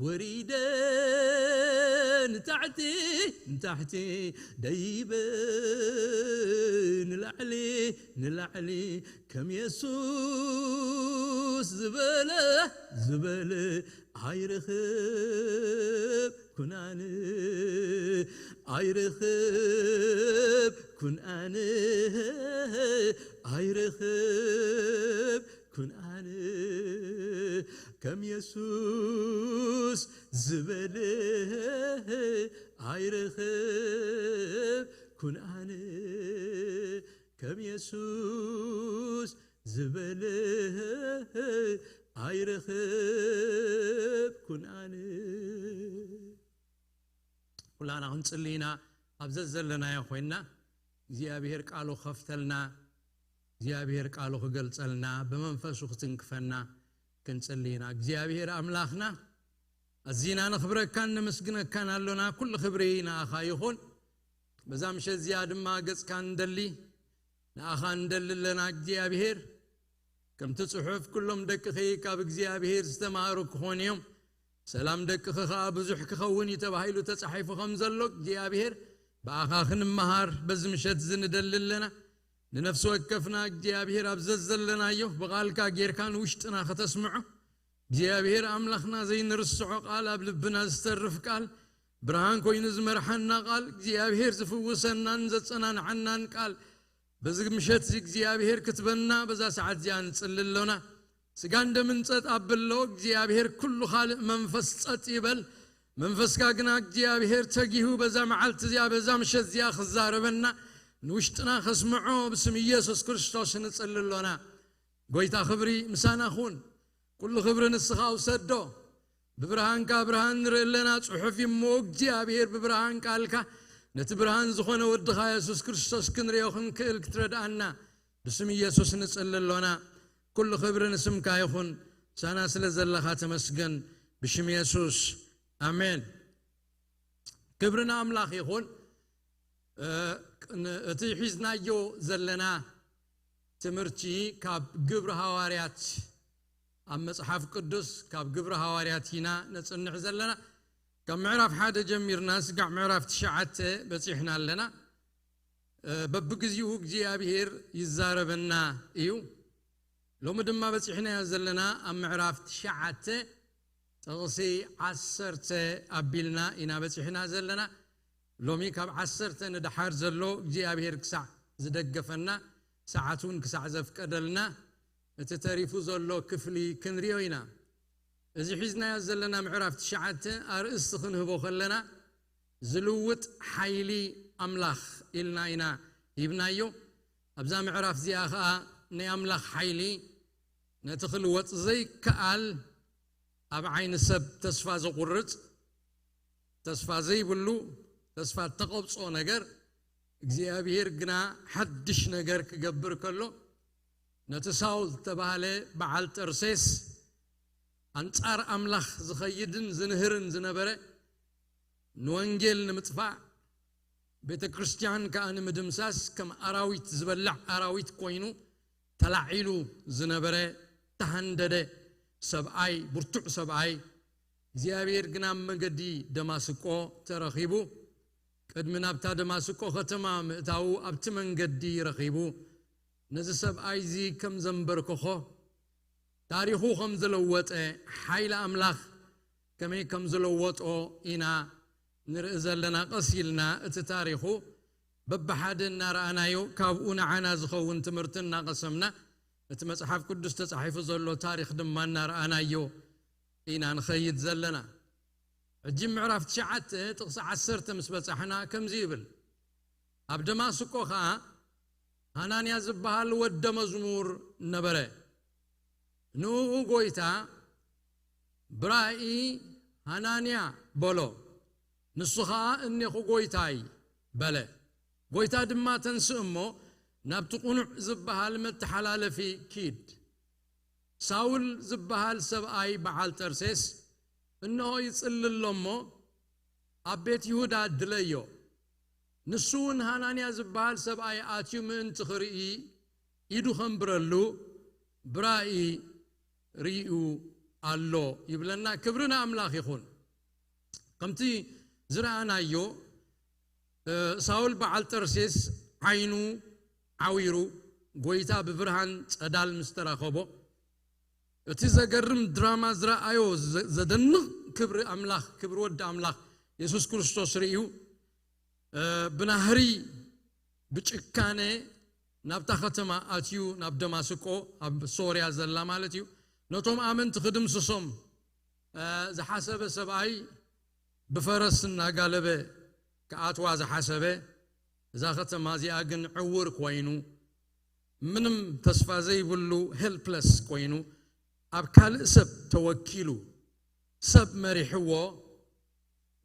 ወሪደ ንታሕቲ፣ ንታሕቲ ደይበ ንላዕሊ፣ ንላዕሊ ከም የሱስ ዝበለ፣ ዝበለ ኣይረኽብ ኩናን፣ ኣይረኽብ ኩናን፣ ኣይረኽብ ኩናን፣ ከም የሱስ ዝበለ ኣይረኽብ ኩናን፣ ከም የሱስ ዝበለ ኣይረኽብ ኩናን። ኩላና ክንጽሊ ኢና። ኣብ ዘዘለናዮ ኮይንና እግዚኣብሔር ቃሉ ክኸፍተልና፣ እግዚኣብሔር ቃሉ ክገልጸልና፣ ብመንፈሱ ክትንክፈና ክንጽሊ ኢና። እግዚኣብሔር ኣምላኽና፣ ኣዚና ነኽብረካን ነመስግነካን ኣሎና። ኩሉ ክብሪ ንኣኻ ይኹን። በዛ ምሸት እዚኣ ድማ ገጽካ ንደሊ፣ ንኣኻ ንደሊ ኣለና እግዚኣብሔር። ከምቲ ጽሑፍ፣ "ኩሎም ደቅኺ ካብ እግዚኣብሔር ዝተማሃሩ ክኾኑ እዮም፣ ሰላም ደቅኺ ኸኣ ብዙሕ ክኸውን እዩ" ተባሂሉ ተጻሒፉ ከም ዘሎ እግዚኣብሔር፣ ብኣኻ ክንመሃር በዚ ምሸት እዚ ንደሊ ኣለና። ንነፍሲ ወከፍና እግዚኣብሔር ኣብ ዘዘለናዮ ብቓልካ ጌርካ ንውሽጥና ከተስምዖ፣ እግዚኣብሔር ኣምላኽና ዘይንርስዖ ቃል፣ ኣብ ልብና ዝተርፍ ቃል፣ ብርሃን ኮይኑ ዝመርሓና ቃል፣ እግዚኣብሔር ዝፍውሰናን ዘጸናንዓናን ቃል፣ በዚ ምሸት እዚ እግዚኣብሔር ክትበና በዛ ሰዓት እዚኣ ንጽሊ ኣሎና። ስጋን ደምን ጸጥ ኣብሎ፣ እግዚኣብሔር ኩሉ ካልእ መንፈስ ጸጥ ይበል። መንፈስካ ግና እግዚኣብሔር ተጊሁ በዛ መዓልቲ እዚኣ፣ በዛ ምሸት እዚኣ ክዛረበና፣ ንውሽጥና ከስምዖ ብስም ኢየሱስ ክርስቶስ ንጽሊ ኣሎና። ጎይታ ክብሪ ምሳና ኩን። ኩሉ ክብሪ ንስኻ ውሰዶ። ብብርሃንካ ብርሃን ንርኢ ኣለና። ጽሑፍ እዩ እሞ እግዚኣብሔር ብብርሃን ቃልካ ነቲ ብርሃን ዝኾነ ወድኻ የሱስ ክርስቶስ ክንርእዮ ክንክእል ክትረድኣና ብስም ኢየሱስ ንጽሊ ኣሎና። ኩሉ ክብሪ ንስምካ ይኹን። ምሳና ስለ ዘለኻ ተመስገን። ብሽም የሱስ ኣሜን። ክብሪ ንኣምላኽ ይኹን። እ፣ ን-፣ እቲ ሒዝናዮ ዘለና ትምህርቲ ካብ ግብሪ ሃዋርያት፣ ኣብ መጽሓፍ ቅዱስ ካብ ግብሪ ሃዋርያት ኢና ነጽንዕ ዘለና። ካብ ምዕራፍ ሓደ ጀሚርና ስጋዕ ምዕራፍ ትሽዓተ በጺሕና ኣለና። እ፣ በብግዚኡ እግዚኣብሔር ይዛረበና እዩ። ሎሚ ድማ በጺሕናዮ ዘለና ኣብ ምዕራፍ ትሽዓተ ጥቕሲ ዓሰርተ ኣቢልና ኢና በጺሕና ዘለና። ሎሚ ካብ ዓሰርተ ንደሓር ዘሎ እግዚኣብሔር ክሳዕ ዝደገፈና፣ ሰዓት እውን ክሳዕ ዘፍቀደልና፣ እቲ ተሪፉ ዘሎ ክፍሊ ክንሪኦ ኢና። እዚ ሒዝናዮ ዘለና ምዕራፍ ትሽዓተ ኣርእስቲ ክንህቦ ከለና፣ ዝልውጥ ሓይሊ ኣምላኽ ኢልና ኢና ሂብናዮ። ኣብዛ ምዕራፍ እዚኣ ኸኣ ናይ ኣምላኽ ሓይሊ፣ ነቲ ክልወጥ ዘይከኣል፣ ኣብ ዓይኒ ሰብ ተስፋ ዘቑርጽ፣ ተስፋ ዘይብሉ፣ ተስፋ እተቐብጾ ነገር፣ እግዚኣብሔር ግና ሓድሽ ነገር ክገብር ከሎ፣ ነቲ ሳውል እተባህለ በዓል ጠርሴስ፣ ኣንጻር ኣምላኽ ዝኸይድን ዝንህርን ዝነበረ፣ ንወንጌል ንምጥፋእ፣ ቤተ ክርስቲያን ከኣ ንምድምሳስ፣ ከም ኣራዊት ዝበልዕ ኣራዊት ኮይኑ ተላዒሉ ዝነበረ፣ ተሃንደደ ሰብኣይ፣ ብርቱዕ ሰብኣይ፣ እግዚኣብሔር ግና ኣብ መገዲ ደማስቆ ተረኺቡ፣ ቅድሚ ናብታ ደማስቆ ከተማ ምእታዉ ኣብቲ መንገዲ ረኺቡ፣ ነዚ ሰብኣይ እዚ ከም ዘንበርክኾ፣ ታሪኹ ከም ዝለወጠ፣ ሓይሊ ኣምላኽ ከመይ ከም ዝለወጦ ኢና ንርኢ ዘለና። ቀስ ኢልና እቲ ታሪኹ በብሓደ እናረኣናዮ፣ ካብኡ ንዓና ዝኸውን ትምህርቲ እናቐሰምና፣ እቲ መጽሓፍ ቅዱስ ተጻሒፉ ዘሎ ታሪኽ ድማ እናረኣናዮ ኢና ንኸይድ ዘለና። ሕጂ ምዕራፍ ትሽዓተ ጥቕሲ ዓሰርተ ምስ በጻሕና ከምዚ ይብል፣ ኣብ ደማስቆ ኸኣ ሃናንያ ዝበሃል ወደ መዝሙር ነበረ። ንእኡ ጐይታ ብራእይ ሃናንያ በሎ። ንሱ ኸኣ እኔኹ ጐይታይ በለ። ጐይታ ድማ ተንስእ እሞ ናብቲ ቁኑዕ ዝበሃል መተሓላለፊ ኪድ። ሳውል ዝበሃል ሰብኣይ በዓል ጠርሴስ እንሆ ይጽሊ ኣሎ እሞ፣ ኣብ ቤት ይሁዳ ድለዮ። ንሱ እውን ሃናንያ ዝበሃል ሰብኣይ ኣትዩ ምእንቲ ክርኢ ኢዱ ኸንብረሉ ብራእይ ርእዩ ኣሎ ይብለና። ክብሪ ንኣምላኽ ይኹን። ከምቲ ዝረኣናዮ፣ እ፣ ሳውል በዓል ጠርሴስ ዓይኑ ዓዊሩ፣ ጎይታ ብብርሃን ጸዳል ምስ ተራኸቦ፣ እቲ ዘገርም ድራማ ዝረኣዮ ዘ-፣ ዘደንቕ ክብሪ ኣምላኽ፣ ክብሪ ወዲ ኣምላኽ የሱስ ክርስቶስ ርእዩ፣ እ፣ ብናህሪ ብጭካነ ናብታ ከተማ ኣትዩ፣ ናብ ደማስቆ፣ ኣብ ሶርያ ዘላ ማለት እዩ፣ ነቶም ኣመንቲ ክድምስሶም፣ እ፣ ዝሓሰበ ሰብኣይ ብፈረስ እናጋለበ ክኣትዋ ዝሓሰበ፣ እዛ ከተማ እዚኣ ግን ዕውር ኮይኑ፣ ምንም ተስፋ ዘይብሉ፣ ሄልፕለስ ኮይኑ፣ ኣብ ካልእ ሰብ ተወኪሉ፣ ሰብ መሪሕዎ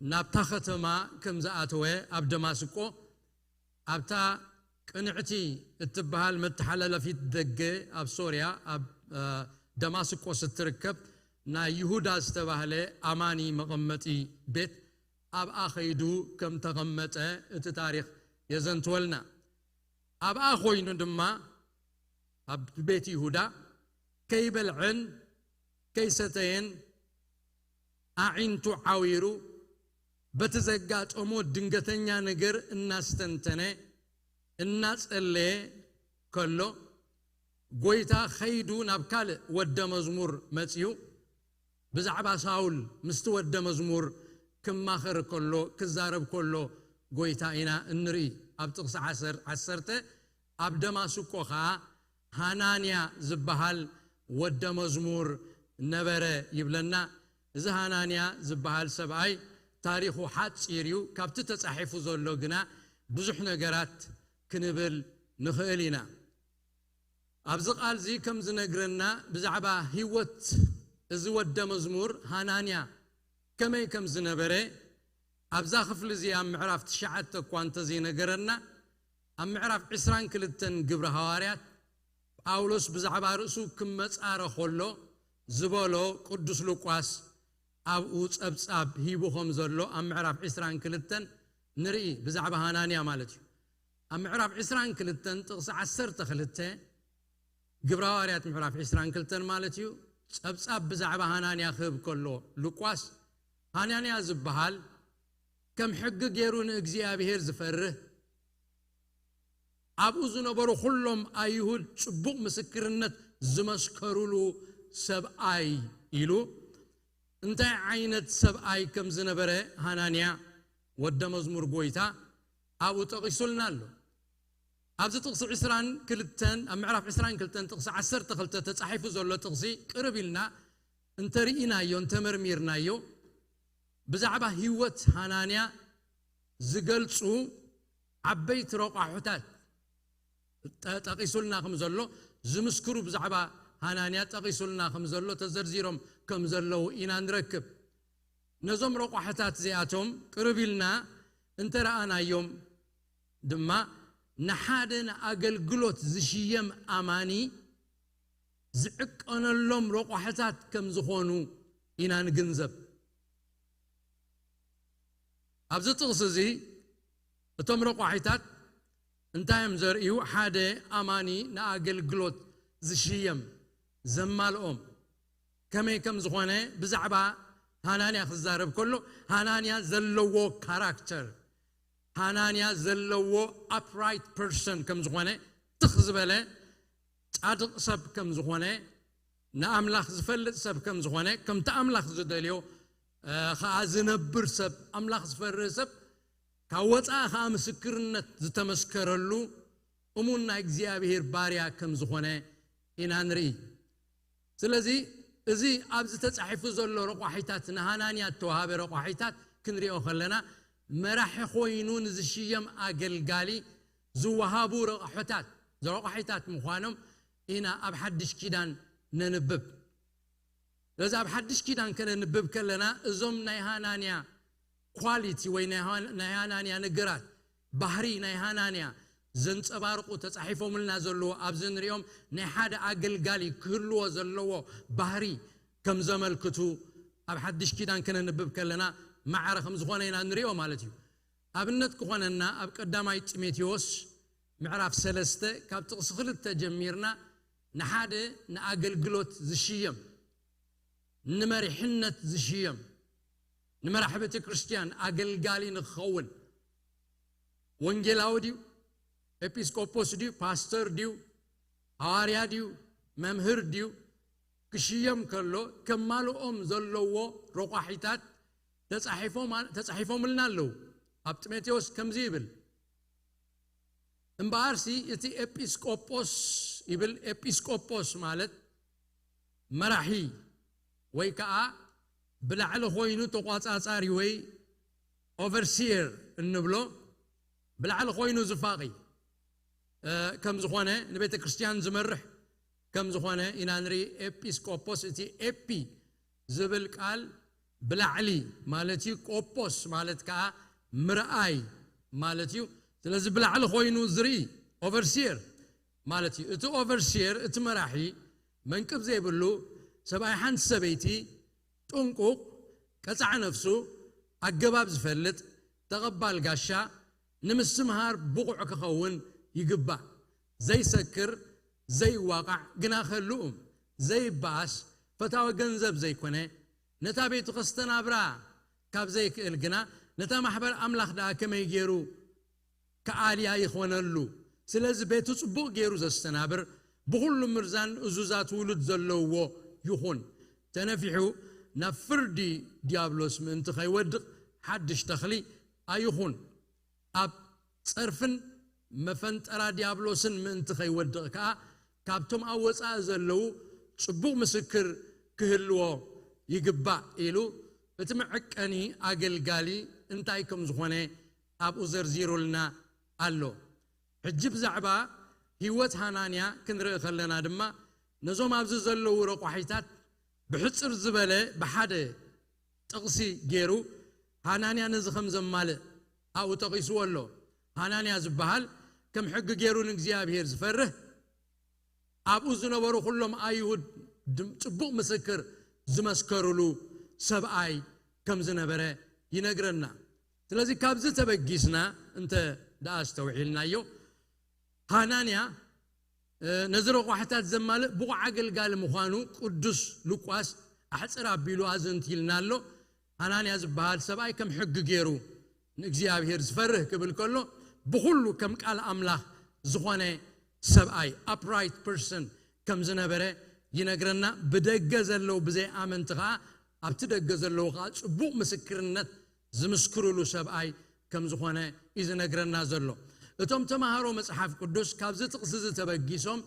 ናብታ ከተማ ከም ዝኣተወ፣ ኣብ ደማስቆ፣ ኣብታ ቅንዕቲ እትበሃል መተሓላለፊት ደገ ኣብ ሶርያ፣ ኣብ፣ እ፣ ደማስቆስ እትርከብ ናይ ይሁዳ ዝተባህለ ኣማኒ መቐመጢ ቤት ኣብኣ ኸይዱ ከም ተቐመጠ እቲ ታሪኽ የዘንትወልና። ኣብኣ ኾይኑ ድማ፣ ኣብ ቤት ይሁዳ፣ ከይበልዐን ከይሰተየን ኣዒንቱ ዓዊሩ፣ በቲ ዘጋጠሞ ድንገተኛ ነገር እናስተንተነ፣ እናጸለየ ከሎ፣ ጎይታ ኸይዱ ናብ ካልእ ወደ መዝሙር መጺኡ፣ ብዛዕባ ሳውል ምስቲ ወደ መዝሙር ክማኸር ከሎ፣ ክዛረብ ከሎ ጎይታ ኢና እንርኢ። ኣብ ጥቕሲ ዓሰር-፣ ዓሰርተ፣ ኣብ ደማስቆ ኸኣ ሃናንያ ዝበሃል ወደ መዝሙር ነበረ ይብለና። እዚ ሃናንያ ዝበሃል ሰብኣይ ታሪኹ ሓጺር እዩ። ካብቲ ተጻሒፉ ዘሎ ግና ብዙሕ ነገራት ክንብል ንኽእል ኢና። ኣብዚ ቃል እዚ ከም ዝነግረና፣ ብዛዕባ ህይወት እዚ ወደ መዝሙር ሃናንያ ከመይ ከም ዝነበረ፣ ኣብዛ ክፍሊ እዚ ኣብ ምዕራፍ ትሽዓተ እኳ እንተዘይነገረና፣ ኣብ ምዕራፍ ዕስራን ክልተን ግብሪ ሃዋርያት፣ ጳውሎስ ብዛዕባ ርእሱ ክመጻረ ከሎ ዝበሎ ቅዱስ ሉቃስ ኣብኡ ጸብጻብ ሂቡ ከም ዘሎ ኣብ ምዕራፍ ዕስራን ክልተን ንርኢ፣ ብዛዕባ ሃናንያ ማለት እዩ። ኣብ ምዕራፍ ዕስራን ክልተን ጥቕሲ ዓሰርተ ክልተ፣ ግብረ ሃዋርያት ምዕራፍ ዕስራን ክልተን ማለት እዩ፣ ጸብጻብ ብዛዕባ ሃናንያ ክህብ ከሎ ሉቃስ፣ ሃናንያ ዝበሃል፣ ከም ሕጊ ገይሩ ንእግዚኣብሔር ዝፈርህ፣ ኣብኡ ዝነበሩ ኩሎም ኣይሁድ ጽቡቕ ምስክርነት ዝመስከሩሉ ሰብኣይ ኢሉ። እንታይ ዓይነት ሰብኣይ ከም ዝነበረ ሃናንያ ወደ መዝሙር ጎይታ ኣብኡ ጠቒሱልና ኣሎ። ኣብዚ ጥቕሲ ዕስራን ክልተን፣ ኣብ ምዕራፍ ዕስራን ክልተን ጥቕሲ ዓሰርተ ክልተ ተጻሒፉ ዘሎ ጥቕሲ ቅርብ ኢልና እንተርኢናዮ፣ እንተመርሚርናዮ፣ ብዛዕባ ህይወት ሃናንያ ዝገልጹ ዓበይቲ ረቋሑታት ጠ-፣ ጠቒሱልና ከም ዘሎ፣ ዝምስክሩ ብዛዕባ ሃናንያ ጠቒሱልና ከም ዘሎ፣ ተዘርዚሮም ከም ዘለዉ ኢና ንረክብ። ነዞም ረቋሕታት እዚኣቶም ቅርብ ኢልና እንተረኣናዮም ድማ፣ ንሓደ ንኣገልግሎት ዝሽየም ኣማኒ ዝዕቀነሎም ረቋሕታት ከም ዝኾኑ ኢና ንግንዘብ። ኣብዚ ጥቕሲ እዚ፣ እቶም ረቋሒታት እንታይ እዮም ዘርእዩ? ሓደ ኣማኒ ንኣገልግሎት ዝሽየም፣ ዘማልኦም ከመይ ከም ዝኾነ ብዛዕባ ሃናንያ ክዛረብ ከሎ፣ ሃናንያ ዘለዎ ካራክተር፣ ሃናንያ ዘለዎ ኣፕራይት ፐርሰን ከም ዝኾነ፣ ትኽ ዝበለ ጻድቕ ሰብ ከም ዝኾነ፣ ንኣምላኽ ዝፈልጥ ሰብ ከም ዝኾነ፣ ከምቲ ኣምላኽ ዝደልዮ፣ እ፣ ኸኣ ዝነብር ሰብ፣ ኣምላኽ ዝፈርህ ሰብ፣ ካብ ወጻኢ ኸኣ ምስክርነት ዝተመስከረሉ እሙን ናይ እግዚኣብሔር ባርያ ከም ዝኾነ ኢና ንርኢ። ስለዚ፣ እዚ ኣብዚ ተጻሒፉ ዘሎ ረቋሒታት፣ ንሃናንያ እተዋሃበ ረቋሒታት ክንሪኦ ከለና፣ መራሒ ኮይኑ ንዝሽየም ኣገልጋሊ ዝወሃቡ ረቋሒታት፣ ረቋሒታት ምዃኖም ኢና ኣብ ሓድሽ ኪዳን ነንብብ። ስለዚ ኣብ ሓድሽ ኪዳን ከነንብብ ከለና፣ እዞም ናይ ሃናንያ ኳሊቲ ወይ ናይ ሃን-፣ ናይ ሃናንያ ነገራት፣ ባህሪ ናይ ሃናንያ ዘንጸባርቑ ተጻሒፎምልና ዘለዉ፣ ኣብዚ ንሪኦም ናይ ሓደ ኣገልጋሊ ክህልዎ ዘለዎ ባህሪ ከም ዘመልክቱ ኣብ ሓድሽ ኪዳን ክነንብብ ከለና ማዕረ ከም ዝኾነ ኢና ንሪኦ ማለት እዩ። ኣብነት ክኾነና ኣብ ቀዳማይ ጢሞቴዎስ ምዕራፍ ሰለስተ ካብ ጥቕሲ ክልተ ጀሚርና ንሓደ ንኣገልግሎት ዝሽየም፣ ንመሪሕነት ዝሽየም፣ ንመራሒ ቤተ ክርስቲያን ኣገልጋሊ ንክኸውን ወንጌላዊ ድዩ፣ ኤጲስቆጶስ ድዩ፣ ፓስተር ድዩ፣ ሃዋርያ ድዩ፣ መምህር ድዩ ክሽየም ከሎ ከማልኦም ዘለዎ ረቋሒታት ተጻሒፎም ተጻሒፎምልና ኣለዉ። ኣብ ጢሞቴዎስ ከምዚ ይብል፣ እምበኣርሲ እቲ ኤጲስቆጶስ ይብል። ኤጲስቆጶስ ማለት መራሒ ወይ ከዓ ብላዕሊ ኮይኑ ተቋጻጻሪ ወይ ኦቨርሲየር እንብሎ ብላዕሊ ኮይኑ ዝፋቒ ከም ዝኾነ፣ ንቤተ ክርስቲያን ዝመርሕ ከም ዝኾነ ኢና ንርኢ። ኤጲስቆጶስ፣ እቲ ኤጲ ዝብል ቃል ብላዕሊ ማለት እዩ። ቆጶስ ማለት ከዓ ምርኣይ ማለት እዩ። ስለዚ ብላዕሊ ኮይኑ ዝርኢ ኦቨርሲየር ማለት እዩ። እቲ ኦቨርሲየር፣ እቲ መራሒ መንቅብ ዘይብሉ ሰብኣይ ሓንቲ ሰበይቲ ጥንቁቕ፣ ቀጻዕ ነፍሱ፣ ኣገባብ ዝፈልጥ፣ ተቐባል ጋሻ፣ ንምስትምሃር ብቑዕ ክኸውን ይግባእ። ዘይሰክር፣ ዘይዋቓዕ፣ ግና ከልኡም ዘይበኣስ፣ ፈታዊ ገንዘብ ዘይኮነ፣ ነታ ቤቱ ከስተናብራ ካብ ዘይክእል ግና ነታ ማሕበር ኣምላኽ ደኣ ከመይ ገይሩ ከኣልያ ይኾነሉ። ስለዚ ቤቱ ጽቡቕ ገይሩ ዘስተናብር፣ ብኹሉ ምርዛን እዙዛት ውሉድ ዘለውዎ ይኹን። ተነፊሑ ናብ ፍርዲ ዲያብሎስ ምእንቲ ከይወድቕ ሓድሽ ተኽሊ ኣይኹን። ኣብ ጸርፍን መፈንጠራ ዲያብሎስን ምእንቲ ከይወድቕ ከኣ ካብቶም ኣብ ወጻኢ ዘለዉ ጽቡቕ ምስክር ክህልዎ ይግባእ ኢሉ እቲ መዐቀኒ ኣገልጋሊ እንታይ ከም ዝኾነ ኣብኡ ዘርዚሩልና ኣሎ። ሕጂ ብዛዕባ ህይወት ሃናንያ ክንርኢ ከለና ድማ ነዞም ኣብዚ ዘለዉ ረቋሒታት ብሕጽር ዝበለ ብሓደ ጥቕሲ ገይሩ ሃናንያ ነዚ ከም ዘማልእ ኣብኡ ጠቒስዎ ኣሎ። ሃናንያ ዝበሃል ከም ሕጊ ገይሩ ንእግዚኣብሔር ዝፈርህ፣ ኣብኡ ዝነበሩ ኩሎም ኣይሁድ ድም-፣ ጽቡቕ ምስክር ዝመስከሩሉ ሰብኣይ ከም ዝነበረ ይነግረና። ስለዚ ካብዚ ተበጊስና እንተ ደኣ ኣስተውዒልናዮ፣ ሃናንያ፣ እ፣ ነዚ ረቋሕታት ዘማልእ ብቑዕ ኣገልጋሊ ምዃኑ ቅዱስ ሉቃስ ኣሕጽር ኣቢሉ ኣዘንቲልና ኣሎ። ሃናንያ ዝበሃል ሰብኣይ ከም ሕጊ ገይሩ ንእግዚኣብሔር ዝፈርህ ክብል ከሎ፣ ብኹሉ ከም ቃል ኣምላኽ ዝኾነ ሰብኣይ፣ ኣፕራይት ፐርሰን፣ ከም ዝነበረ ይነግረና። ብደገ ዘለዉ ብዘይ ኣመንቲ ኸኣ ኣብቲ ደገ ዘለዉ ኸኣ ጽቡቕ ምስክርነት ዝምስክሩሉ ሰብኣይ ከም ዝኾነ እዩ ዝነግረና ዘሎ። እቶም ተማሃሮ መጽሓፍ ቅዱስ ካብዚ ጥቕሲ እዚ ተበጊሶም፣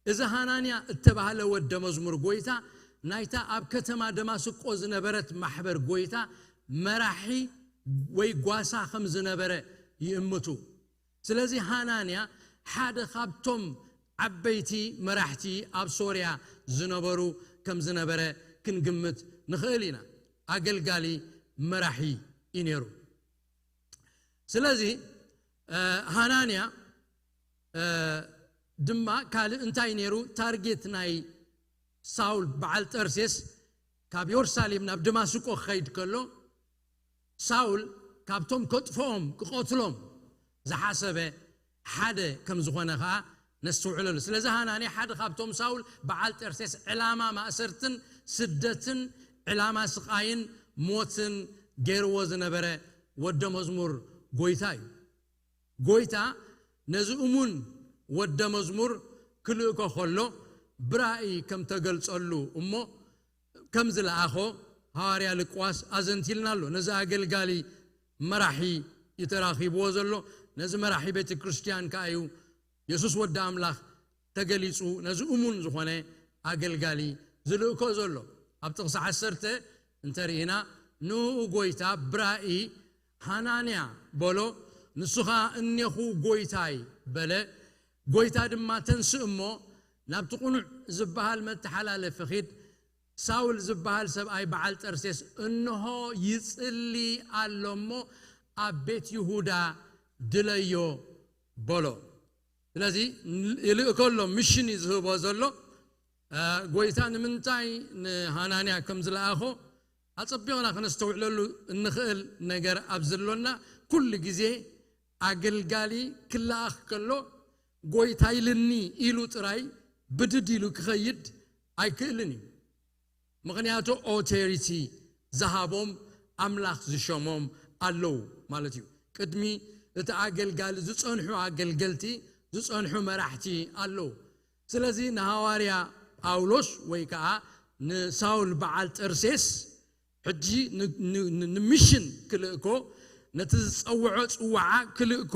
እዚ ሃናንያ እተባህለ ወደ መዝሙር ጐይታ ናይታ ኣብ ከተማ ደማስቆ ዝነበረት ማሕበር ጐይታ መራሒ ወይ ጓሳ ከም ዝነበረ ይእምቱ። ስለዚ ሃናንያ ሓደ ካብቶም ዓበይቲ መራሕቲ ኣብ ሶርያ ዝነበሩ ከም ዝነበረ ክንግምት ንኽእል ኢና። ኣገልጋሊ መራሒ እዩ ነይሩ። ስለዚ፣ እ፣ ሃናንያ፣ እ፣ ድማ ካልእ እንታይ ነይሩ? ታርጌት ናይ ሳውል በዓል ጠርሴስ ካብ የሩሳሌም ናብ ደማስቆ ክኸይድ ከሎ፣ ሳውል ካብቶም ከጥፍኦም፣ ክቐትሎም ዝሓሰበ ሓደ ከም ዝኾነ ኸኣ ነስተውዕለሉ። ስለዚ ሃናንያ ሓደ ካብቶም ሳውል በዓል ጠርሴስ ዕላማ ማእሰርትን ስደትን፣ ዕላማ ስቓይን ሞትን ገይርዎ ዝነበረ ወደ መዝሙር ጐይታ እዩ። ጐይታ ነዚ እሙን ወደ መዝሙር ክልእኮ ከሎ ብራእይ ከም ተገልጸሉ እሞ ከም ዝለኣኾ ሃዋርያ ሉቃስ ኣዘንቲልና ኣሎ። ነዚ ኣገልጋሊ መራሒ እዩ ተራኺብዎ ዘሎ። ነዚ መራሒ ቤተ ክርስቲያን ከኣ እዩ የሱስ ወዲ ኣምላኽ ተገሊጹ ነዚ እሙን ዝኾነ ኣገልጋሊ ዝልእኮ ዘሎ። ኣብ ጥቕሲ ዓሰርተ እንተ ርኢና፣ ንእኡ ጐይታ ብራእይ ሃናንያ በሎ። ንሱ ኸኣ እኔኹ ጐይታይ በለ። ጐይታ ድማ ተንስእ እሞ ናብቲ ቅኑዕ ዝበሃል መተሓላለፊ ኺድ። ሳውል ዝበሃል ሰብኣይ በዓል ጠርሴስ እንሆ ይጽሊ ኣሎ እሞ ኣብ ቤት ይሁዳ ድለዮ በሎ። ስለዚ ይልእኮ ኣሎ፣ ሚሽን እዩ ዝህቦ ዘሎ። እ፣ ጐይታ ንምንታይ ንሃናንያ ከም ዝለኣኾ ኣጸቢቕና ከነስተውዕለሉ እንኽእል ነገር ኣብ ዘሎና፣ ኩሉ ግዜ ኣገልጋሊ ክለኣኽ ከሎ፣ "ጎይታ ኢልኒ" ኢሉ ጥራይ ብድድ ኢሉ ክኸይድ ኣይክእልን እዩ። ምኽንያቱ ኦቶሪቲ ዝሃቦም፣ ኣምላኽ ዝሸሞም ኣለዉ ማለት እዩ። ቅድሚ እቲ ኣገልጋሊ ዝጸንሑ ኣገልገልቲ፣ ዝጸንሑ መራሕቲ ኣለዉ። ስለዚ ንሃዋርያ ጳውሎስ ወይ ከኣ ንሳውል በዓል ጠርሴስ ሕጂ ን-፣ ን-፣ ን-፣ ንሚሽን ክልእኮ፣ ነቲ ዝጸውዖ ጽዋዓ ክልእኮ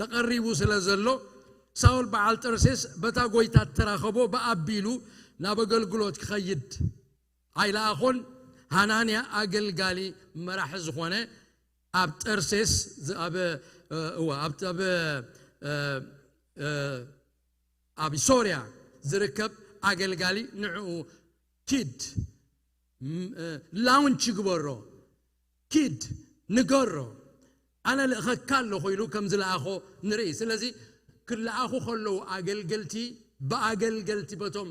ተቐሪቡ ስለ ዘሎ፣ ሳውል በዓል ጠርሴስ በታ ጎይታ እተራኸቦ ብኣቢሉ ናብ ኣገልግሎት ክኸይድ ኣይለኣኾን። ሃናንያ ኣገልጋሊ መራሒ ዝኾነ ኣብ ጠርሴስ ዝ-፣ ኣብ፣ እ፣ እዋ፣ ኣብ፣ ኣብ፣ እ፣ እ፣ ኣብ ሶርያ ዝርከብ ኣገልጋሊ ንዕኡ ኪድ፣ ም-፣ እ፣ ላውንች ግበሮ፣ ኪድ ንገሮ፣ ኣነ ልእኸካ ኣለኹ ኢሉ ከም ዝለኣኾ ንርኢ። ስለዚ ክለኣኹ ከለዉ ኣገልገልቲ ብኣገልገልቲ በቶም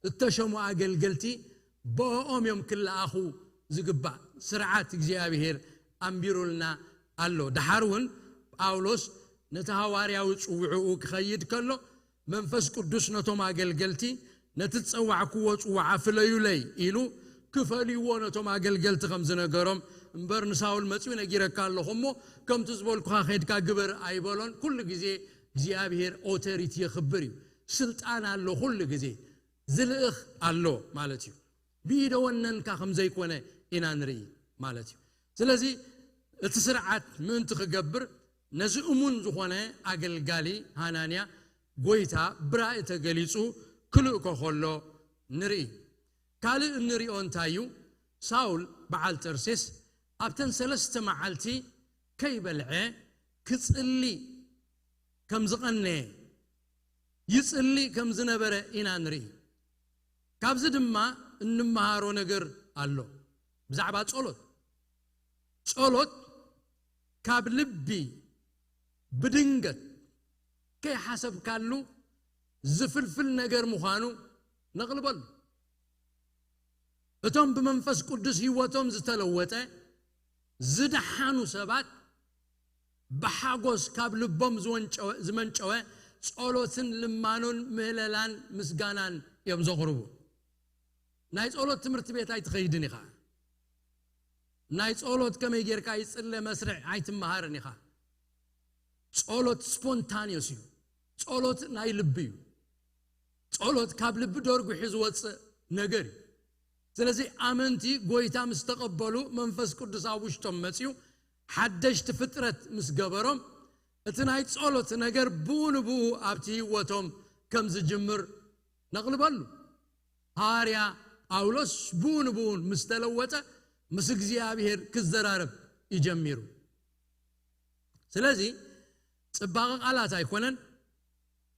እተሸሙ ኣገልገልቲ ብኦም እዮም ክለኣኹ ዝግባእ። ስርዓት እግዚኣብሔር ኣንቢሩልና ኣሎ። ደሓር እውን ጳውሎስ ነቲ ሃዋርያዊ ጽውዕኡ ክኸይድ ከሎ መንፈስ ቅዱስ ነቶም ኣገልገልቲ ነቲ ዝጸዋዕክዎ ጽዋዓ ፍለዩለይ ኢሉ ክፈልይዎ ነቶም ኣገልገልቲ ከም ዝነገሮም እምበር ንሳውል መጺኡ ነጊረካ ኣለኹ እሞ ከምቲ ዝበልኩኻ ከድካ ግበር ኣይበሎን። ኩሉ ግዜ እግዚኣብሔር ኦቶሪቲ የኽብር እዩ። ስልጣን ኣሎ ኩሉ ግዜ። ዝልእኽ ኣሎ ማለት እዩ። ብኢደ ወነንካ ከም ዘይኮነ ኢና ንርኢ ማለት እዩ። ስለዚ እቲ ስርዓት ምእንቲ ክገብር ነዚ እሙን ዝኾነ ኣገልጋሊ ሃናንያ ጎይታ ብራእይ ተገሊጹ ክልእኮ ከሎ ንርኢ። ካልእ እንሪኦ እንታይ እዩ? ሳውል በዓል ጠርሴስ ኣብተን ሰለስተ መዓልቲ ከይበልዐ ክጽሊ ከም ዝቐነየ፣ ይጽሊ ከም ዝነበረ ኢና ንርኢ። ካብዚ ድማ እንመሃሮ ነገር ኣሎ ብዛዕባ ጸሎት። ጸሎት ካብ ልቢ ብድንገት ከይሓሰብካሉ ዝፍልፍል ነገር ምዃኑ ነቕልበሉ። እቶም ብመንፈስ ቅዱስ ህይወቶም ዝተለወጠ ዝደሓኑ ሰባት ብሓጎስ ካብ ልቦም ዝወንጨወ-፣ ዝመንጨወ ጸሎትን ልማኖን ምህለላን ምስጋናን እዮም ዘቕርቡ። ናይ ጸሎት ትምህርቲ ቤት ኣይትኸይድን ኢኻ። ናይ ጸሎት ከመይ ጌርካ ይጽለ መስርዕ ኣይትመሃርን ኢኻ። ጸሎት ስፖንታኒዮስ እዩ። ጸሎት ናይ ልቢ እዩ። ጸሎት ካብ ልቢ ደርጒሑ ዝወጽእ ነገር እዩ። ስለዚ ኣመንቲ ጎይታ ምስ ተቐበሉ መንፈስ ቅዱስ ኣብ ውሽጦም መጺኡ ሓደሽቲ ፍጥረት ምስ ገበሮም እቲ ናይ ጸሎት ነገር ብኡ ንብኡ ኣብቲ ህይወቶም ከም ዝጅምር ነቕልበሉ። ሃዋርያ ጳውሎስ ብኡ ንብኡ ምስ ተለወጠ ምስ እግዚኣብሔር ክዘራረብ እዩ ጀሚሩ። ስለዚ ጽባቐ ቃላት ኣይኮነን፣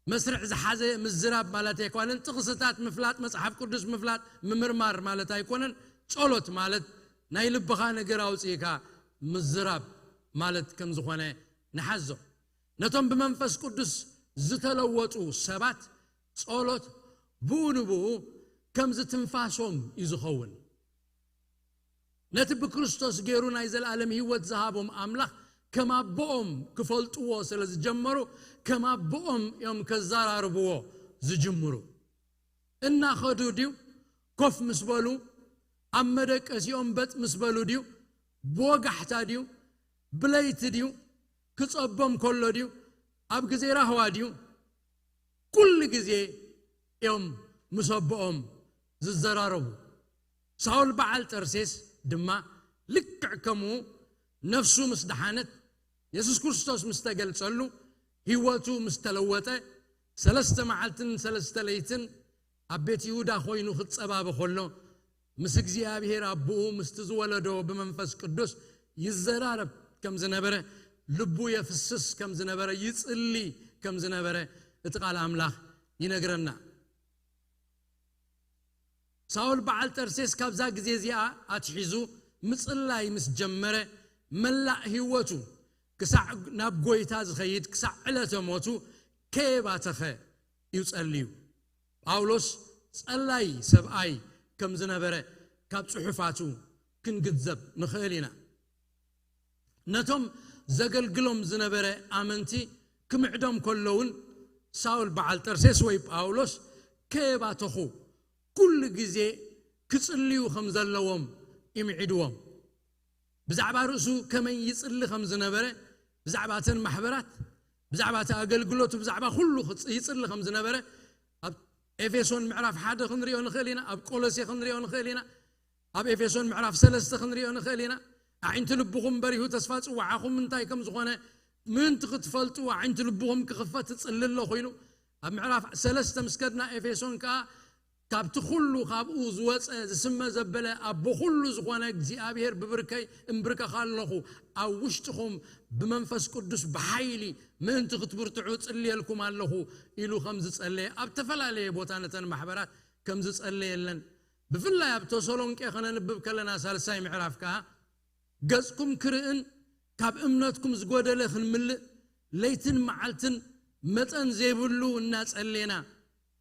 መስርዕ ዝሓዘ ምዝራብ ማለት ኣይኮነን፣ ጥቕስታት ምፍላጥ፣ መጽሓፍ ቅዱስ ምፍላጥ፣ ምምርማር ማለት ኣይኮነን። ጸሎት ማለት ናይ ልብኻ ነገር ኣውጺእካ ምዝራብ ማለት ከም ዝኾነ ንሓዞ። ነቶም ብመንፈስ ቅዱስ ዝተለወጡ ሰባት ጸሎት ብኡ ንብኡ ከምዚ ትንፋሶም እዩ ዝኸውን። ነቲ ብክርስቶስ ገይሩ ናይ ዘለኣለም ህይወት ዝሃቦም ኣምላኽ ከም ኣቦኦም ክፈልጥዎ ስለ ዝጀመሩ፣ ከም ኣቦኦም እዮም ከዘራርብዎ ዝጅምሩ። እናኸዱ ድዩ? ኮፍ ምስ በሉ ኣብ መደቀሲኦም በጥ ምስ በሉ ድዩ? ብወጋሕታ ድዩ? ብለይቲ ድዩ? ክጸቦም ከሎ ድዩ? ኣብ ግዜ ራህዋ ድዩ? ኩሉ ግዜ እዮም ምስ ኣቦኦም ዝዘራረቡ። ሳውል በዓል ጠርሴስ ድማ ልክዕ ከምኡ ነፍሱ ምስ ደሓነት፣ የሱስ ክርስቶስ ምስ ተገልጸሉ፣ ህይወቱ ምስ ተለወጠ፣ ሰለስተ መዓልትን ሰለስተ ለይትን ኣብ ቤት ይሁዳ ኮይኑ ክጸባበ ከሎ፣ ምስ እግዚኣብሔር ኣቦኡ ምስቲ ዝወለዶ ብመንፈስ ቅዱስ ይዘራረብ ከም ዝነበረ፣ ልቡ የፍስስ ከም ዝነበረ፣ ይጽሊ ከም ዝነበረ እቲ ቃል ኣምላኽ ይነግረና። ሳውል በዓል ጠርሴስ ካብዛ ግዜ እዚኣ ኣትሒዙ ምጽላይ ምስ ጀመረ፣ መላእ ህይወቱ ክሳዕ ናብ ጎይታ ዝኸይድ፣ ክሳዕ ዕለተ ሞቱ ከየባተኸ እዩ ጸልዩ። ጳውሎስ ጸላይ ሰብኣይ ከም ዝነበረ ካብ ጽሑፋቱ ክንግንዘብ ንኽእል ኢና። ነቶም ዘገልግሎም ዝነበረ ኣመንቲ ክምዕዶም ከሎ እውን ሳውል በዓል ጠርሴስ ወይ ጳውሎስ ከየባተኹ ኩሉ ግዜ ክጽልዩ ከም ዘለዎም ይምዒድዎም። ብዛዕባ ርእሱ ከመይ ይጽሊ ከም ዝነበረ፣ ብዛዕባ እተን ማሕበራት፣ ብዛዕባ እቲ ኣገልግሎቱ፣ ብዛዕባ ኩሉ ክጽ- ይጽሊ ከም ዝነበረ ኣብ ኤፌሶን ምዕራፍ ሓደ ክንሪኦ ንኽእል ኢና። ኣብ ቆሎሴ ክንሪኦ ንኽእል ኢና። ኣብ ኤፌሶን ምዕራፍ ሰለስተ ክንሪኦ ንኽእል ኢና። ኣዒንቲ ልብኹም በሪሁ፣ ተስፋ ጽዋዓኹም እንታይ ከም ዝኾነ ምእንቲ ክትፈልጡ ኣዒንቲ ልብኹም ክኽፈት ትጽሊ ኣሎ ኮይኑ፣ ኣብ ምዕራፍ ሰለስተ ምስ ከድና ኤፌሶን ከኣ ካብቲ ኩሉ ካብኡ ዝወጸ ዝስመ ዘበለ ኣቦ ኩሉ ዝኾነ እግዚኣብሔር ብብርከይ እምብርከኻ ኣለኹ፣ ኣብ ውሽጥኹም ብመንፈስ ቅዱስ ብሓይሊ ምእንቲ ክትብርትዑ ጽልየልኩም ኣለኹ ኢሉ ከም ዝጸለየ ኣብ ተፈላለየ ቦታ ነተን ማሕበራት ከም ዝጸለየለን ብፍላይ ኣብ ተሰሎንቄ ከነንብብ ከለና ሳልሳይ ምዕራፍ ከኣ ገጽኩም ክርእን ካብ እምነትኩም ዝጎደለ ክንምልእ ለይትን መዓልትን መጠን ዘይብሉ እናጸሌና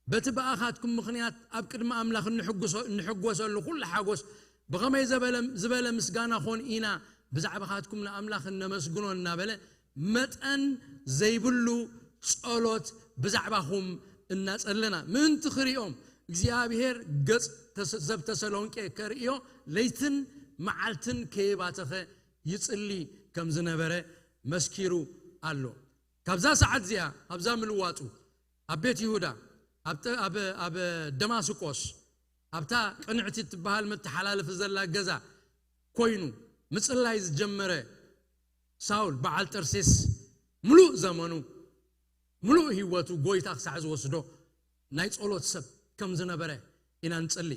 በቲ ብኣኻትኩም ምኽንያት ኣብ ቅድሚ ኣምላኽ እንሕጉሶ- እንሕጎሰሉ ኩሉ ሓጎስ ብኸመይ ዘበለ- ዝበለ ምስጋና ኾን ኢና ብዛዕባኻትኩም ንኣምላኽ እነመስግኖ እናበለ መጠን ዘይብሉ ጸሎት ብዛዕባኹም እናጸለና ምእንቲ ክሪኦም እግዚኣብሔር ገጽ ተስ- ሰብ ተሰሎንቄ ከርእዮ ለይትን መዓልትን ከየባተኸ ይጽሊ ከም ዝነበረ መስኪሩ ኣሎ። ካብዛ ሰዓት እዚኣ ኣብዛ ምልዋጡ ኣብ ቤት ይሁዳ ኣብ ጠ- ኣብ- ኣብ ደማስቆስ ኣብታ ቅንዕቲ እትበሃል መተሓላለፊ ዘላ ገዛ ኮይኑ ምጽላይ ዝጀመረ ሳውል በዓል ጠርሴስ ምሉእ ዘመኑ ምሉእ ህይወቱ ጎይታ ክሳዕ ዝወስዶ ናይ ጸሎት ሰብ ከም ዝነበረ ኢና ንጽሊ።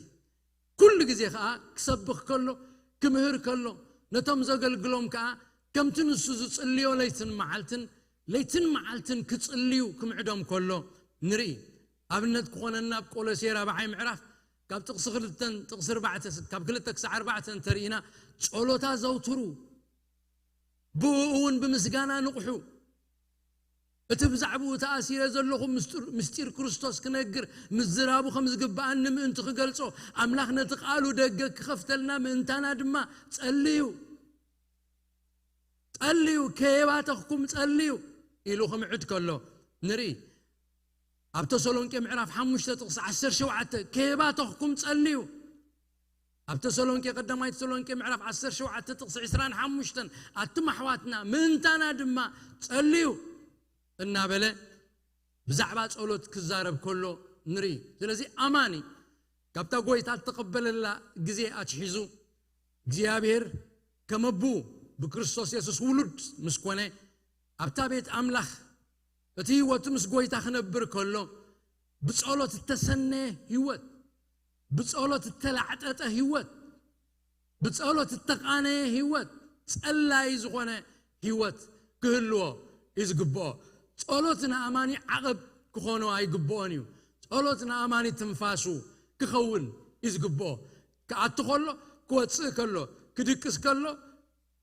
ኩሉ ግዜ ከኣ ክሰብኽ ከሎ ክምህር ከሎ ነቶም ዘገልግሎም ከኣ ከምቲ ንሱ ዝጽልዮ ለይትን መዓልትን ለይትን መዓልትን ክጽልዩ ክምዕዶም ከሎ ንርኢ። ኣብነት ክኾነና ኣብ ቆሎሴ ራብዓይ ምዕራፍ ካብ ጥቕሲ ክልተን ጥቕሲ ኣርባዕተ ካብ ክልተ ክሳዕ ኣርባዕተ እንተርኢና ጸሎታ ዘውትሩ ብኡ እውን ብምስጋና ንቕሑ እቲ ብዛዕባኡ ተኣሲረ ዘለኹ ምስጢር ክርስቶስ ክነግር ምዝራቡ ከም ዝግብኣኒ ምእንቲ ክገልጾ ኣምላኽ ነቲ ቃሉ ደገ ክኸፍተልና ምእንታና ድማ ጸልዩ ጸልዩ ከየባተኽኩም ጸልዩ ኢሉ ክምዕድ ከሎ ንርኢ። ኣብ ተሰሎንቄ ምዕራፍ ሓሙሽተ ጥቕሲ ዓሰርተ ሸውዓተ ከየባተኽኩም ጸልዩ ኣብ ተሰሎንቄ ቀዳማይ ተሰሎንቄ ምዕራፍ ዓሰርተ ሸውዓተ ጥቕሲ ዕስራን ሓሙሽተን ኣቱም ኣሕዋትና ምእንታና ድማ ጸልዩ እናበለ ብዛዕባ ጸሎት ክዛረብ ከሎ ንርኢ። ስለዚ ኣማኒ ካብታ ጎይታ እተቐበለላ ግዜ ኣትሒዙ እግዚኣብሔር ከም ኣቡ ብክርስቶስ የሱስ ውሉድ ምስ ኮነ ኣብታ ቤት ኣምላኽ እቲ ህይወቱ ምስ ጎይታ ክነብር ከሎ ብጸሎት እተሰነየ ህይወት ብጸሎት እተላዕጠጠ ህይወት ብጸሎት እተቓነየ ህይወት ጸላይ ዝኾነ ህይወት ክህልዎ እዩ ዝግብኦ። ጸሎት ንኣማኒ ዓቐብ ክኾኖ ኣይግብኦን እዩ። ጸሎት ንኣማኒ ትንፋሱ ክኸውን እዩ ዝግብኦ። ክኣቱ ከሎ ክወጽእ ከሎ ክድቅስ ከሎ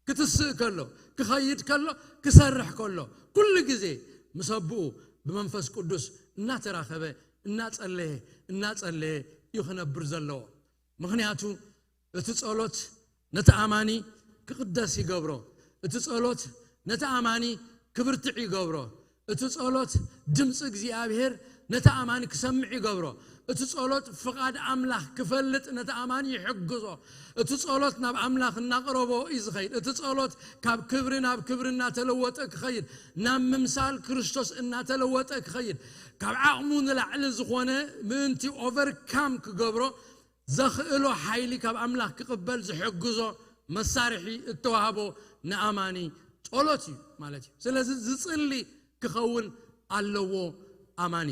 ክትስእ ከሎ ክኸይድ ከሎ ክሰርሕ ከሎ ኩሉ ግዜ ምስ ኣቦኡ ብመንፈስ ቅዱስ እናተራኸበ እናጸለየ እናጸለየ እዩ ክነብር ዘለዎ። ምኽንያቱ እቲ ጸሎት ነቲ ኣማኒ ክቕደስ ይገብሮ። እቲ ጸሎት ነቲ ኣማኒ ክብርትዕ ይገብሮ። እቲ ጸሎት ድምፂ እግዚኣብሔር ነቲ ኣማኒ ክሰምዕ ይገብሮ። እቲ ጸሎት ፍቓድ ኣምላኽ ክፈልጥ ነቲ ኣማኒ ይሕግዞ። እቲ ጸሎት ናብ ኣምላኽ እናቕረቦ እዩ ዝኸይድ። እቲ ጸሎት ካብ ክብሪ ናብ ክብሪ እናተለወጠ ክኸይድ፣ ናብ ምምሳል ክርስቶስ እናተለወጠ ክኸይድ፣ ካብ ዓቕሙ ንላዕሊ ዝኾነ ምእንቲ ኦቨርካም ክገብሮ ዘኽእሎ ሓይሊ ካብ ኣምላኽ ክቕበል ዝሕግዞ መሳርሒ እተዋህቦ ንኣማኒ ጸሎት እዩ ማለት እዩ። ስለዚ ዝጽሊ ክኸውን ኣለዎ ኣማኒ።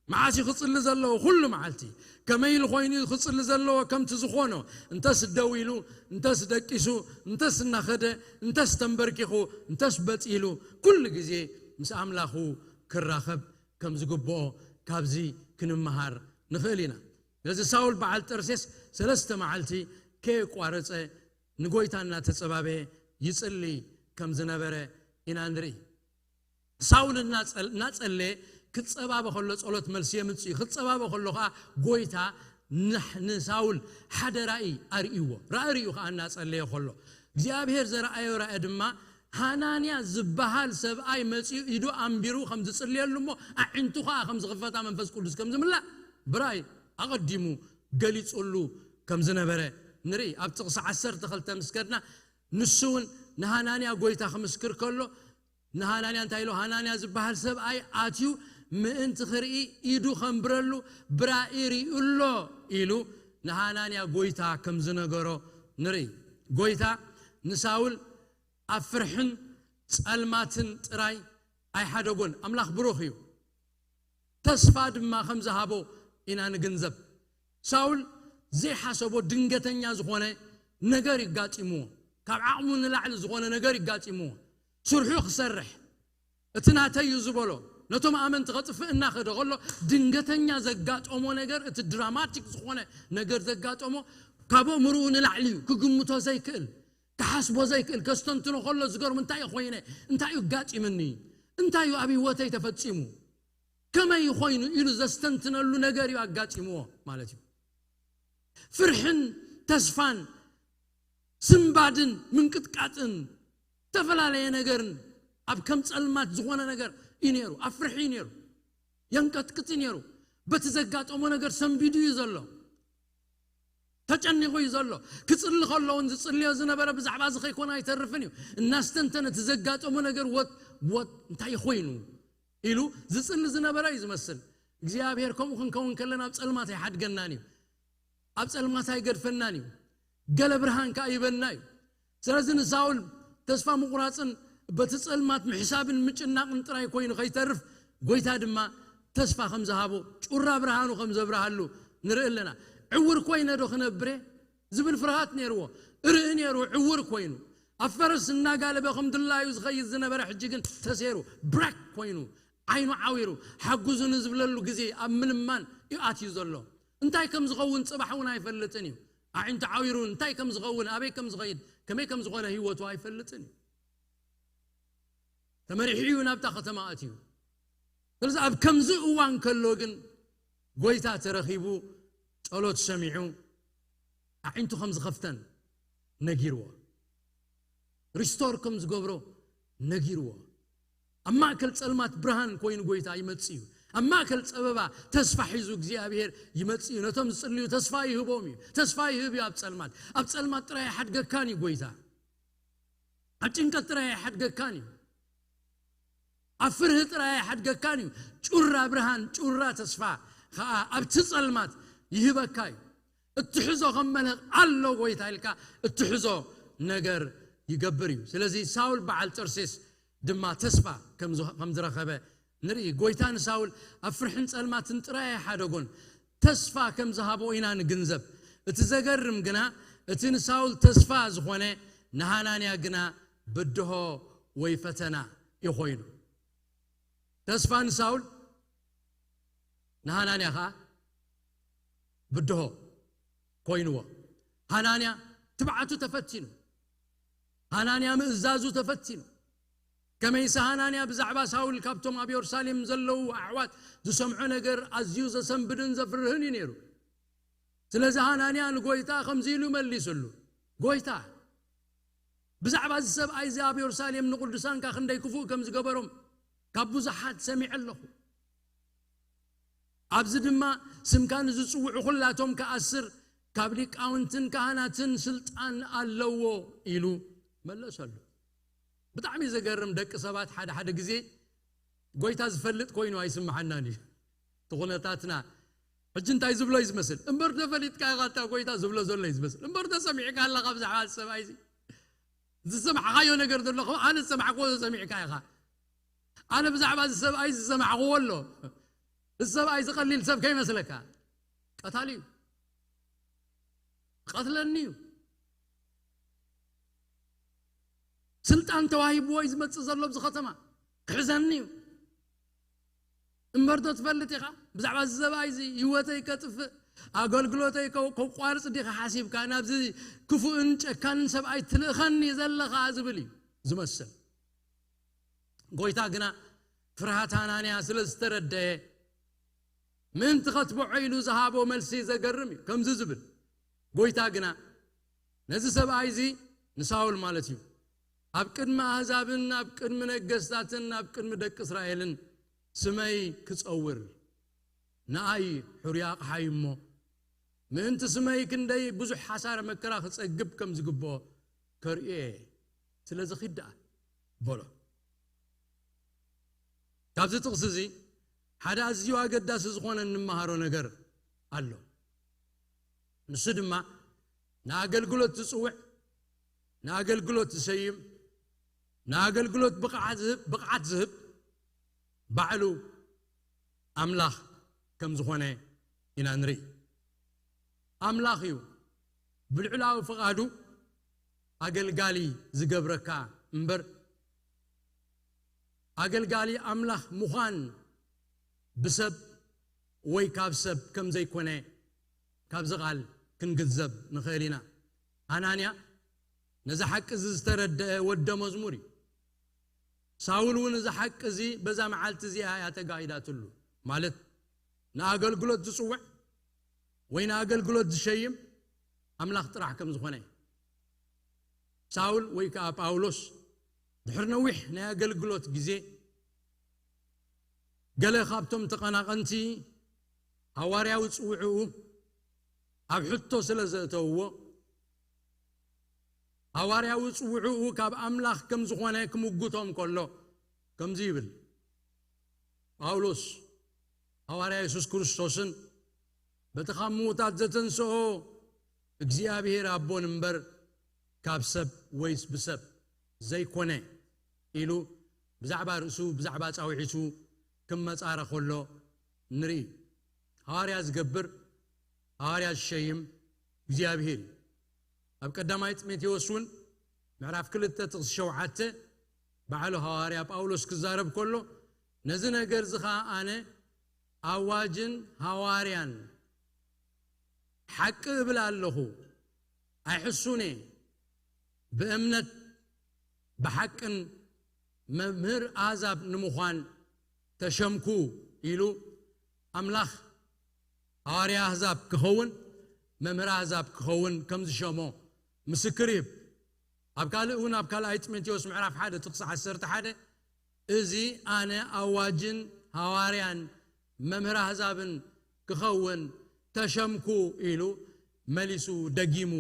መዓስ እዩ ክጽሊ ዘለዎ? ኩሉ መዓልቲ። ከመይ ኢሉ ኮይኑ እዩ ክጽሊ ዘለዎ? ከምቲ ዝኾኖ፣ እንተስ ደው ኢሉ፣ እንተስ ደቂሱ፣ እንተስ እናኸደ፣ እንተስ ተንበርኪኹ፣ እንተስ በጺሉ፣ ኩሉ ግዜ ምስ ኣምላኹ ክራኸብ ከም ዝግብኦ ካብዚ ክንመሃር ንኽእል ኢና። ስለዚ ሳውል በዓል ጠርሴስ ሰለስተ መዓልቲ ከየቋረጸ ንጎይታ እናተጸባበየ ይጽሊ ከም ዝነበረ ኢና ንርኢ። ሳውል እናጸል- እናጸለየ ክጸባበ ከሎ ጸሎት መልሲ የምጽእ እዩ። ክጸባበ ከሎ ከዓ ጎይታ ንሕ- ንሳውል ሓደ ራእይ ኣርእይዎ። ራእይ ርእዩ ከኣ እናጸለየ ከሎ እግዚኣብሔር ዘረኣዮ ራእይ ድማ ሃናንያ ዝበሃል ሰብኣይ መጺኡ ኢዱ ኣንቢሩ ከም ዝጽልየሉ እሞ ኣዒንቱ ከኣ ከም ዝኽፈታ መንፈስ ቅዱስ ከም ዝምላእ ብራእይ ኣቐዲሙ ገሊጹሉ ከም ዝነበረ ንርኢ። ኣብ ጥቕሲ ዓሰርተ ክልተ ምስ ከድና ንሱ እውን ንሃናንያ ጎይታ ክምስክር ከሎ ንሃናንያ እንታይ ኢሉ? ሃናንያ ዝበሃል ሰብኣይ ኣትዩ ምእንቲ ክርኢ ኢዱ ከንብረሉ ብራእይ ርእዩ ኣሎ ኢሉ ንሃናንያ ጎይታ ከም ዝነገሮ ንርኢ። ጎይታ ንሳውል ኣብ ፍርሕን ጸልማትን ጥራይ ኣይሓደጎን። ኣምላኽ ብሩኽ እዩ። ተስፋ ድማ ከም ዝሃቦ ኢና ንግንዘብ። ሳውል ዘይሓሰቦ ድንገተኛ ዝኾነ ነገር ይጋጢምዎ። ካብ ዓቕሙ ንላዕሊ ዝኾነ ነገር ይጋጢምዎ። ስርሑ ክሰርሕ እቲ ናተይ እዩ ዝበሎ ነቶም ኣመንቲ ከጥፍእ እናኸደ ከሎ ድንገተኛ ዘጋጠሞ ነገር፣ እቲ ድራማቲክ ዝኾነ ነገር ዘጋጠሞ ካብ ኣእምርኡ ንላዕሊ እዩ። ክግምቶ ዘይክእል፣ ክሓስቦ ዘይክእል፣ ከስተንትኖ ከሎ ዝገርም እንታይ እዩ ኮይነ፣ እንታይ እዩ ጋጢምኒ፣ እንታይ እዩ ኣብ ህይወተይ ተፈጺሙ፣ ከመይ ኮይኑ ኢሉ ዘስተንትነሉ ነገር እዩ ኣጋጢምዎ ማለት እዩ። ፍርሕን ተስፋን ስንባድን ምንቅጥቃጥን ዝተፈላለየ ነገርን ኣብ ከም ጸልማት ዝኾነ ነገር እዩ ነይሩ። ኣብ ፍርሒ እዩ ነይሩ። የንቀጥቅጥ እዩ ነይሩ። በቲ ዘጋጠሞ ነገር ሰንቢዱ እዩ ዘሎ። ተጨኒቑ እዩ ዘሎ። ክጽሊ ከሎ እውን ዝጽልዮ ዝነበረ ብዛዕባ እዚ ከይኮነ ኣይተርፍን እዩ። እናስተንተነ እቲ ዘጋጠሞ ነገር ወጥ ወጥ እንታይ ኮይኑ ኢሉ ዝጽሊ ዝነበረ እዩ ዝመስል። እግዚኣብሔር ከምኡ ክንከውን ከለና ኣብ ጸልማት ኣይሓድገናን እዩ። ኣብ ጸልማት ኣይገድፈናን እዩ። ገለ ብርሃን ከኣ ይበና እዩ። ስለዚ ንሳውል ተስፋ ምቑራጽን በቲ ጸልማት ምሕሳብን ምጭናቕን ጥራይ ኮይኑ ከይተርፍ፣ ጎይታ ድማ ተስፋ ከም ዝሃቦ፣ ጩራ ብርሃኑ ከም ዘብርሃሉ ንርኢ ኣለና። ዕውር ኮይነ ዶ ክነብር እየ ዝብል ፍርሃት ነይርዎ። ርኢ ነይሩ ዕውር ኮይኑ። ኣብ ፈረስ እናጋለበ ከም ድላዩ ዝኸይድ ዝነበረ ሕጂ ግን ተሰይሩ፣ ብራክ ኮይኑ፣ ዓይኑ ዓዊሩ፣ ሓግዙኒ ዝብለሉ ግዜ ኣብ ምልማን እዩ ኣትዩ ዘሎ። እንታይ ከም ዝኸውን ጽባሕ እውን ኣይፈልጥን እዩ። ኣዒንቱ ዓዊሩ እንታይ ከም ዝኸውን፣ ኣበይ ከም ዝኸይድ፣ ከመይ ከም ዝኾነ ህይወቱ ኣይፈልጥን እዩ። ተመሪሑ እዩ ናብታ ከተማ ኣትዩ። ስለዚ ኣብ ከምዚ እዋን ከሎ ግን ጎይታ ተረኺቡ ጸሎት ሰሚዑ ኣዒንቱ ከም ዝኸፍተን ነጊርዎ። ሪስቶር ከም ዝገብሮ ነጊርዎ። ኣብ ማእከል ጸልማት ብርሃን ኮይኑ ጎይታ ይመጽእ እዩ። ኣብ ማእከል ጸበባ ተስፋ ሒዙ እግዚኣብሔር ይመጽእ እዩ። ነቶም ዝጽልዩ ተስፋ ይህቦም እዩ። ተስፋ ይህብ እዩ ኣብ ጸልማት። ኣብ ጸልማት ጥራይ ኣይሓድገካን እዩ ጎይታ። ኣብ ጭንቀት ጥራይ ኣይሓድገካን እዩ። ኣብ ፍርሂ ጥራይ ኣይሓድገካን እዩ። ጩራ ብርሃን፣ ጩራ ተስፋ ኸኣ ኣብቲ ጸልማት ይህበካ እዩ። እትሕዞ ከም መልህቕ ኣሎ ጎይታ ኢልካ እትሕዞ ነገር ይገብር እዩ። ስለዚ ሳውል በዓል ጠርሴስ ድማ ተስፋ ከም ዝ- ከም ዝረኸበ ንርኢ። ጎይታ ንሳውል ኣብ ፍርሕን ጸልማትን ጥራይ ኣይሓደጎን፣ ተስፋ ከም ዝሃቦ ኢና ንግንዘብ። እቲ ዘገርም ግና እቲ ንሳውል ተስፋ ዝኾነ ንሃናንያ ግና ብድሆ ወይ ፈተና እዩ ኮይኑ። ተስፋ ንሳውል ንሃናንያ ኸኣ ብድሆ ኮይንዎ። ሃናንያ ትብዓቱ ተፈቲኑ። ሃናንያ ምእዛዙ ተፈቲኑ። ከመይሲ ሃናንያ ብዛዕባ ሳውል ካብቶም ኣብ የሩሳሌም ዘለዉ ኣሕዋት ዝሰምዖ ነገር ኣዝዩ ዘሰንብድን ዘፍርህን እዩ ነይሩ። ስለዚ ሃናንያ ንጎይታ ከምዚ ኢሉ መሊስሉ፣ ጎይታ፣ ብዛዕባ እዚ ሰብኣይ እዚ ኣብ የሩሳሌም ንቕዱሳንካ ክንደይ ክፉእ ከም ዝገበሮም ካብ ብዙሓት ሰሚዐ ኣለኹ። ኣብዚ ድማ ስምካ ንዝጽውዑ ኩላቶም ክኣስር ካብ ሊቃውንትን ካህናትን ስልጣን ኣለዎ ኢሉ መለሰሉ። ብጣዕሚ ዘገርም፣ ደቂ ሰባት ሓደ ሓደ ግዜ ጎይታ ዝፈልጥ ኮይኑ ኣይስምዓናን እዩ። እቲ ኩነታትና ሕጂ እንታይ ዝብሎ እዩ ዝመስል? እምበር ተፈሊጥካ ኢኻ እታ ጎይታ ዝብሎ ዘሎ እዩ ዝመስል። እምበር ተሰሚዕካ ኣለኻ ብዛዕባ እዚ ሰብኣይ እዚ? ዝሰማዕኻዮ ነገር ዘሎ ኸ-፣ ኣነ ዝሰማዕክዎ ተሰሚዕካ ኢኻ። ኣነ ብዛዕባ እዚ ሰብኣይ ዝሰማዕክዎ ኣሎ። እዚ ሰብኣይ እዚ ቀሊል ሰብ ከይመስለካ። ቀታሊ እዩ። ቀትለኒ እዩ። ስልጣን ተዋሂብዎ እዩ ዝመጽእ ዘሎ ኣብዚ ከተማ። ክሕዘኒ እዩ። እምበር ዶ ትፈልጥ ኢኻ? ብዛዕባ እዚ ሰብኣይ እዚ ህይወተይ ከጥፍእ፣ ኣገልግሎተይ ከ-፣ ከቋርጽ ዲኻ ሓሲብካ? ናብዚ ክፉእን ጨካንን ሰብኣይ ትልእኸኒ ዘለኻ ዝብል እዩ ዝመስል። ጎይታ ግና ፍርሃት ሃናንያ ስለ ዝተረደየ፣ ምእንቲ ኸትብዖ ኢሉ ዝሃቦ መልሲ ዘገርም እዩ። ከምዚ ዝብል፣ ጎይታ ግና ነዚ ሰብኣይ እዚ፣ ንሳውል ማለት እዩ፣ ኣብ ቅድሚ ኣህዛብን ኣብ ቅድሚ ነገስታትን ኣብ ቅድሚ ደቂ እስራኤልን ስመይ ክጸውር ንኣይ ሕሩይ ኣቕሓ እዩ እሞ፣ ምእንቲ ስመይ ክንደይ ብዙሕ ሓሳረ መከራ ክጸግብ ከም ዝግብኦ ከርእዮ እየ። ስለዚ ኺድ ደኣ በሎ። ካብዚ ጥቕሲ እዚ ሓደ ኣዝዩ ኣገዳሲ ዝኾነ እንመሃሮ ነገር ኣሎ። ንሱ ድማ ንኣገልግሎት ዝጽውዕ፣ ንኣገልግሎት ዝሰይም፣ ንኣገልግሎት ብቕዓት ዝህብ፣ ብቕዓት ዝህብ ባዕሉ ኣምላኽ ከም ዝኾነ ኢና ንርኢ። ኣምላኽ እዩ ብልዑላዊ ፍቓዱ ኣገልጋሊ ዝገብረካ እምበር፣ ኣገልጋሊ ኣምላኽ ምዃን ብሰብ ወይ ካብ ሰብ ከም ዘይኮነ ካብዚ ቓል ክንግንዘብ ንኽእል ኢና። ኣናንያ ነዚ ሓቂ እዚ ዝተረድአ ወደ መዝሙር እዩ። ሳውል እውን እዚ ሓቂ እዚ በዛ መዓልቲ እዚኣ እያ ተጋሂዳትሉ። ማለት ንኣገልግሎት ዝጽውዕ ወይ ንኣገልግሎት ዝሸይም ኣምላኽ ጥራሕ ከም ዝኾነ። ሳውል ወይ ከኣ ጳውሎስ ድሕሪ ነዊሕ ናይ ኣገልግሎት ግዜ ገለ ካብቶም ተቐናቐንቲ ሃዋርያዊ ጽውዕኡ ኣብ ሕቶ ስለ ዘእተውዎ፣ ሃዋርያዊ ጽውዕኡ ካብ ኣምላኽ ከም ዝኾነ ክምጉቶም ከሎ ከምዚ ይብል። ጳውሎስ ሃዋርያ የሱስ ክርስቶስን በቲ ካብ ምዉታት ዘተንስኦ እግዚኣብሔር ኣቦን እምበር ካብ ሰብ ወይስ ብሰብ ዘይኮነ ኢሉ ብዛዕባ ርእሱ፣ ብዛዕባ ጻውዒቱ ክመጻረ ከሎ ንርኢ። ሃዋርያ ዝገብር፣ ሃዋርያ ዝሸይም እግዚኣብሔር እዩ። ኣብ ቀዳማይ ጢሞቴዎስ እውን ምዕራፍ ክልተ ጥቕሲ ሸውዓተ ባዕሉ ሃዋርያ ጳውሎስ ክዛረብ ከሎ፣ ነዚ ነገር እዚ ኸኣ ኣነ ኣዋጅን ሃዋርያን ሓቂ እብል ኣለኹ፣ ኣይሕሱን እየ፣ ብእምነት ብሓቅን መምህር ኣህዛብ ንምዃን ተሸምኩ ኢሉ፣ ኣምላኽ ሃዋርያ ኣህዛብ ክኸውን፣ መምህር ኣህዛብ ክኸውን ከም ዝሸሞ ምስክር ይህብ። ኣብ ካልእ እውን፣ ኣብ ካልኣይ ጢሞቴዎስ ምዕራፍ ሓደ ጥቕሲ ዓሰርተ ሓደ፣ እዚ ኣነ ኣዋጅን ሃዋርያን መምህር ኣህዛብን ክኸውን ተሸምኩ ኢሉ መሊሱ ደጊሙ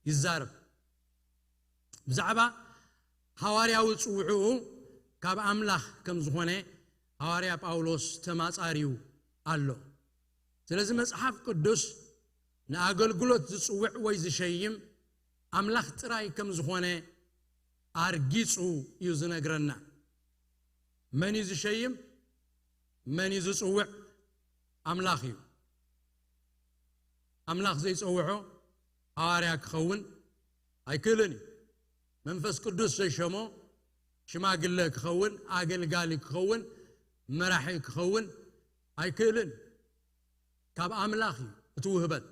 ይዛረብ። ብዛዕባ ሃዋርያዊ ጽውዕኡ ካብ ኣምላኽ ከም ዝኾነ ሃዋርያ ጳውሎስ ተማጻርዩ ኣሎ። ስለዚ መጽሓፍ ቅዱስ ንኣገልግሎት ዝጽውዕ ወይ ዝሸይም ኣምላኽ ጥራይ ከም ዝኾነ ኣርጊጹ እዩ ዝነግረና። መን እዩ ዝሸይም? መን እዩ ዝጽውዕ? ኣምላኽ እዩ። ኣምላኽ ዘይጸውዖ ሃዋርያ ክኸውን ኣይክእልን እዩ። መንፈስ ቅዱስ ዘይሸሞ ሽማግለ ክኸውን፣ ኣገልጋሊ ክኸውን፣ መራሒ ክኸውን ኣይክእልን። ካብ ኣምላኽ እዩ እቲ ውህበት።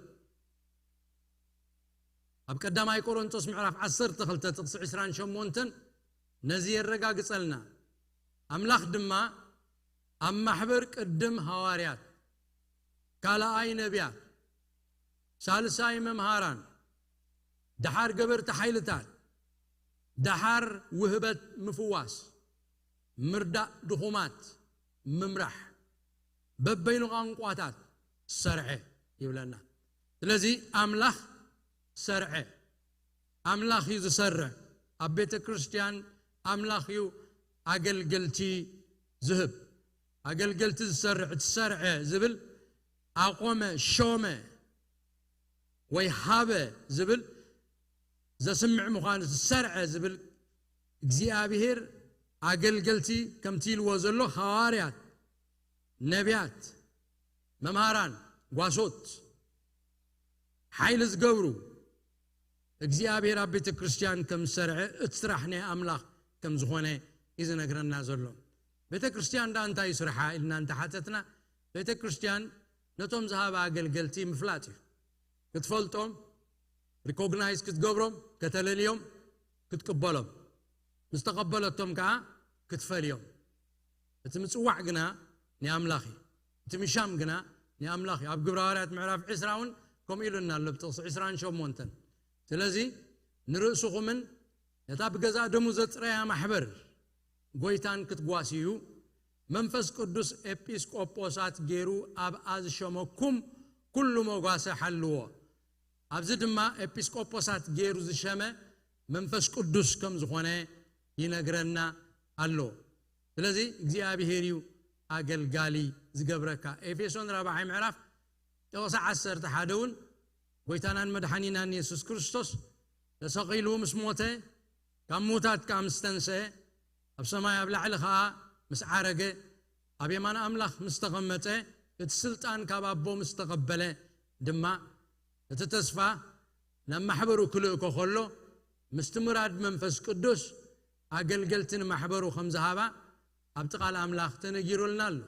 ኣብ ቀዳማይ ቆሮንቶስ ምዕራፍ ዓሰርተ ክልተ ጥቕሲ ዕስራን ሸሞንተን ነዚ የረጋግጸልና። ኣምላኽ ድማ ኣብ ማሕበር ቅድም ሃዋርያት፣ ካልኣይ ነቢያት፣ ሳልሳይ መምሃራን፣ ደሓር ገበርቲ ሓይልታት፣ ደሓር ውህበት ምፍዋስ፣ ምርዳእ ድኹማት፣ ምምራሕ፣ በበይኑ ቋንቋታት ሰርዐ ይብለና። ስለዚ ኣምላኽ ሰርዐ፣ ኣምላኽ እዩ ዝሰርዕ። ኣብ ቤተ ክርስቲያን ኣምላኽ እዩ ኣገልገልቲ ዝህብ። ኣገልገልቲ ዝሰርዕ፣ እቲ ሰርዐ ዝብል ኣቆመ፣ ሾመ ወይ ሃበ ዝብል ዘስምዕ ምዃኑ፣ እቲ ሰርዐ ዝብል እግዚኣብሔር ኣገልገልቲ ከምቲ ኢልዎ ዘሎ ሃዋርያት፣ ነቢያት፣ መምሃራን፣ ጓሶት፣ ሓይሊ ዝገብሩ እግዚኣብሔር ኣብ ቤተ ክርስቲያን ከም ዝሰርዐ፣ እቲ ስራሕ ናይ ኣምላኽ ከም ዝኾነ እዩ ዝነግረና ዘሎ። ቤተ ክርስቲያን ደኣ እንታይ እዩ ስርሓ ኢልና እንተሓተትና፣ ቤተ ክርስቲያን ነቶም ዝሃባ ኣገልገልቲ ምፍላጥ እዩ። ክትፈልጦም፣ ሪኮግናይዝ ክትገብሮም፣ ከተለልዮም፣ ክትቅበሎም፣ ምስ ተቐበለቶም ከኣ ክትፈልዮም። እቲ ምጽዋዕ ግና ናይ ኣምላኽ እዩ። እቲ ምሻም ግና ናይ ኣምላኽ እዩ። ኣብ ግብረ ሃዋርያት ምዕራፍ ዕስራ እውን ከምኡ ኢሉና ኣሎ፣ ብጥቕሲ ዕስራን ሸሞንተን። ስለዚ ንርእስኹምን ነታ ብገዛእ ደሙ ዘጽረያ ማሕበር ጎይታን ክትጓስዩ፣ መንፈስ ቅዱስ ኤጲስቆጶሳት ገይሩ ኣብኣ ዝሸመኩም ኩሉ መጓሰ ሓልዎ። ኣብዚ ድማ ኤጲስቆጶሳት ገይሩ ዝሸመ መንፈስ ቅዱስ ከም ዝኾነ ይነግረና ኣሎ። ስለዚ እግዚኣብሔር እዩ ኣገልጋሊ ዝገብረካ። ኤፌሶን ራብዓይ ምዕራፍ ጥቕሲ ዓሰርተ ሓደ እውን ጎይታናን መድሓኒናን የሱስ ክርስቶስ ተሰቒሉ ምስ ሞተ፣ ካብ ምዉታት ከኣ ምስ ተንስአ፣ ኣብ ሰማይ ኣብ ላዕሊ ከኣ ምስ ዓረገ፣ ኣብ የማን ኣምላኽ ምስ ተቐመጠ፣ እቲ ስልጣን ካብ ኣቦ ምስ ተቐበለ ድማ፣ እቲ ተስፋ ናብ ማሕበሩ ክልእኮ ከሎ፣ ምስቲ ምራድ መንፈስ ቅዱስ ኣገልገልቲ ንማሕበሩ ከም ዝሃባ ኣብቲ ቃል ኣምላኽ ተነጊሩልና ኣሎ።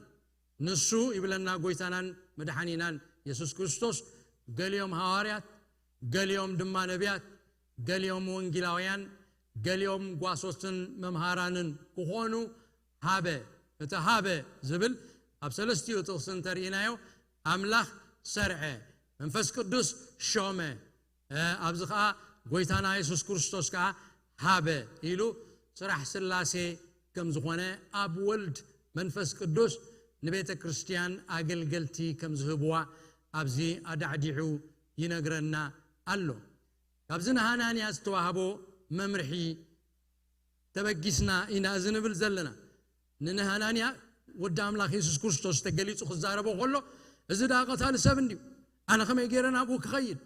ንሱ ይብለና ጎይታናን መድሓኒናን የሱስ ክርስቶስ፣ ገሊኦም ሃዋርያት፣ ገሊኦም ድማ ነቢያት፣ ገሊኦም ወንጌላውያን፣ ገሊኦም ጓሶትን መምሃራንን ክኾኑ ሃበ። እቲ ሃበ ዝብል ኣብ ሰለስቲኡ ጥቕሲ እንተርኢናዮ፣ ኣምላኽ ሰርዐ፣ መንፈስ ቅዱስ ሾመ፣ እ፣ ኣብዚ ኸዓ ጎይታና የሱስ ክርስቶስ ከኣ ሃበ ኢሉ ስራሕ ስላሴ ከም ዝኾነ፣ ኣብ ወልድ መንፈስ ቅዱስ ንቤተ ክርስቲያን ኣገልገልቲ ከም ዝህብዋ ኣብዚ ኣዳዕዲዑ ይነግረና ኣሎ። ካብዚ ንሃናንያ ዝተዋህቦ መምርሒ ተበጊስና ኢና እዚ ንብል ዘለና። ንንሃናንያ ወዲ ኣምላኽ የሱስ ክርስቶስ ተገሊጹ ክዛረቦ ከሎ፣ እዚ ደኣ ቀታሊ ሰብ እንድዩ፣ ኣነ ከመይ ገይረ ናብኡ ክኸይድ?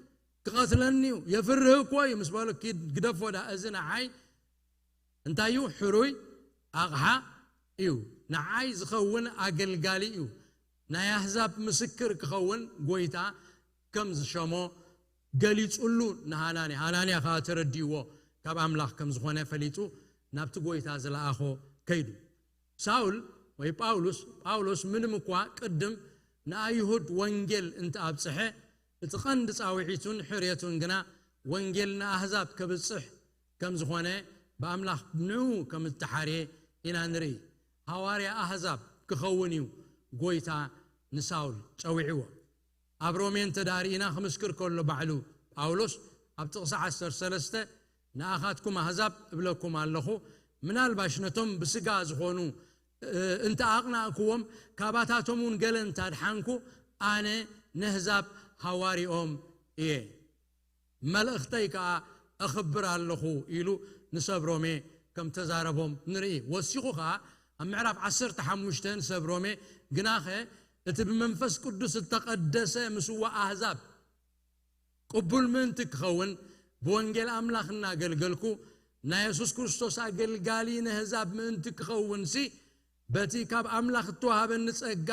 ክቐትለኒ እዩ፣ የፍርህ እኮ እዩ ምስ በሎ፣ ኪድ ግደፎ ደኣ፣ እዚ ንዓይ እንታይ እዩ? ሕሩይ ኣቕሓ እዩ፣ ንዓይ ዝኸውን ኣገልጋሊ እዩ። ናይ ኣህዛብ ምስክር ክኸውን ጎይታ ከም ዝሸሞ ገሊጹሉ ንሃናንያ። ሃናንያ ከኣ ተረዲእዎ፣ ካብ ኣምላኽ ከም ዝኾነ ፈሊጡ ናብቲ ጎይታ ዝለኣኾ ከይዱ። ሳውል ወይ ጳውሎስ፣ ጳውሎስ ምንም እኳ ቅድም ንኣይሁድ ወንጌል እንተኣብጽሐ፣ እቲ ቀንዲ ጻውዒቱን ሕርየቱን ግና ወንጌል ንኣህዛብ ከብጽሕ ከም ዝኾነ፣ ብኣምላኽ ንዕኡ ከም እተሓርየ ኢና ንርኢ። ሃዋርያ ኣህዛብ ክኸውን እዩ ጎይታ ንሳውል ጸዊዕዎ። ኣብ ሮሜ እንተ ደኣ ርኢና፣ ክምስክር ከሎ ባዕሉ ጳውሎስ ኣብ ጥቕሲ ዓሰርተ ሰለስተ፣ ንኣኻትኩም ኣህዛብ እብለኩም ኣለኹ፣ ምናልባሽ ነቶም ብስጋ ዝኾኑ፣ እ፣ እንተ ኣቕናእክዎም፣ ካባታቶም እውን ገለ እንተ ኣድሓንኩ፣ ኣነ ነህዛብ ሃዋርኦም እየ። መልእኽተይ ከኣ እኽብር ኣለኹ ኢሉ ንሰብ ሮሜ ከም ተዛረቦም ንርኢ። ወሲኹ ከኣ ኣብ ምዕራፍ ዓሰርተ ሓሙሽተ ንሰብ ሮሜ፣ ግናኸ እቲ ብመንፈስ ቅዱስ እተቐደሰ ምስዋ ኣህዛብ ቅቡል ምእንቲ ክኸውን፣ ብወንጌል ኣምላኽ እናገልገልኩ፣ ናይ የሱስ ክርስቶስ ኣገልጋሊ ነህዛብ ምእንቲ ክኸውንሲ፣ በቲ ካብ ኣምላኽ እተዋህበኒ ጸጋ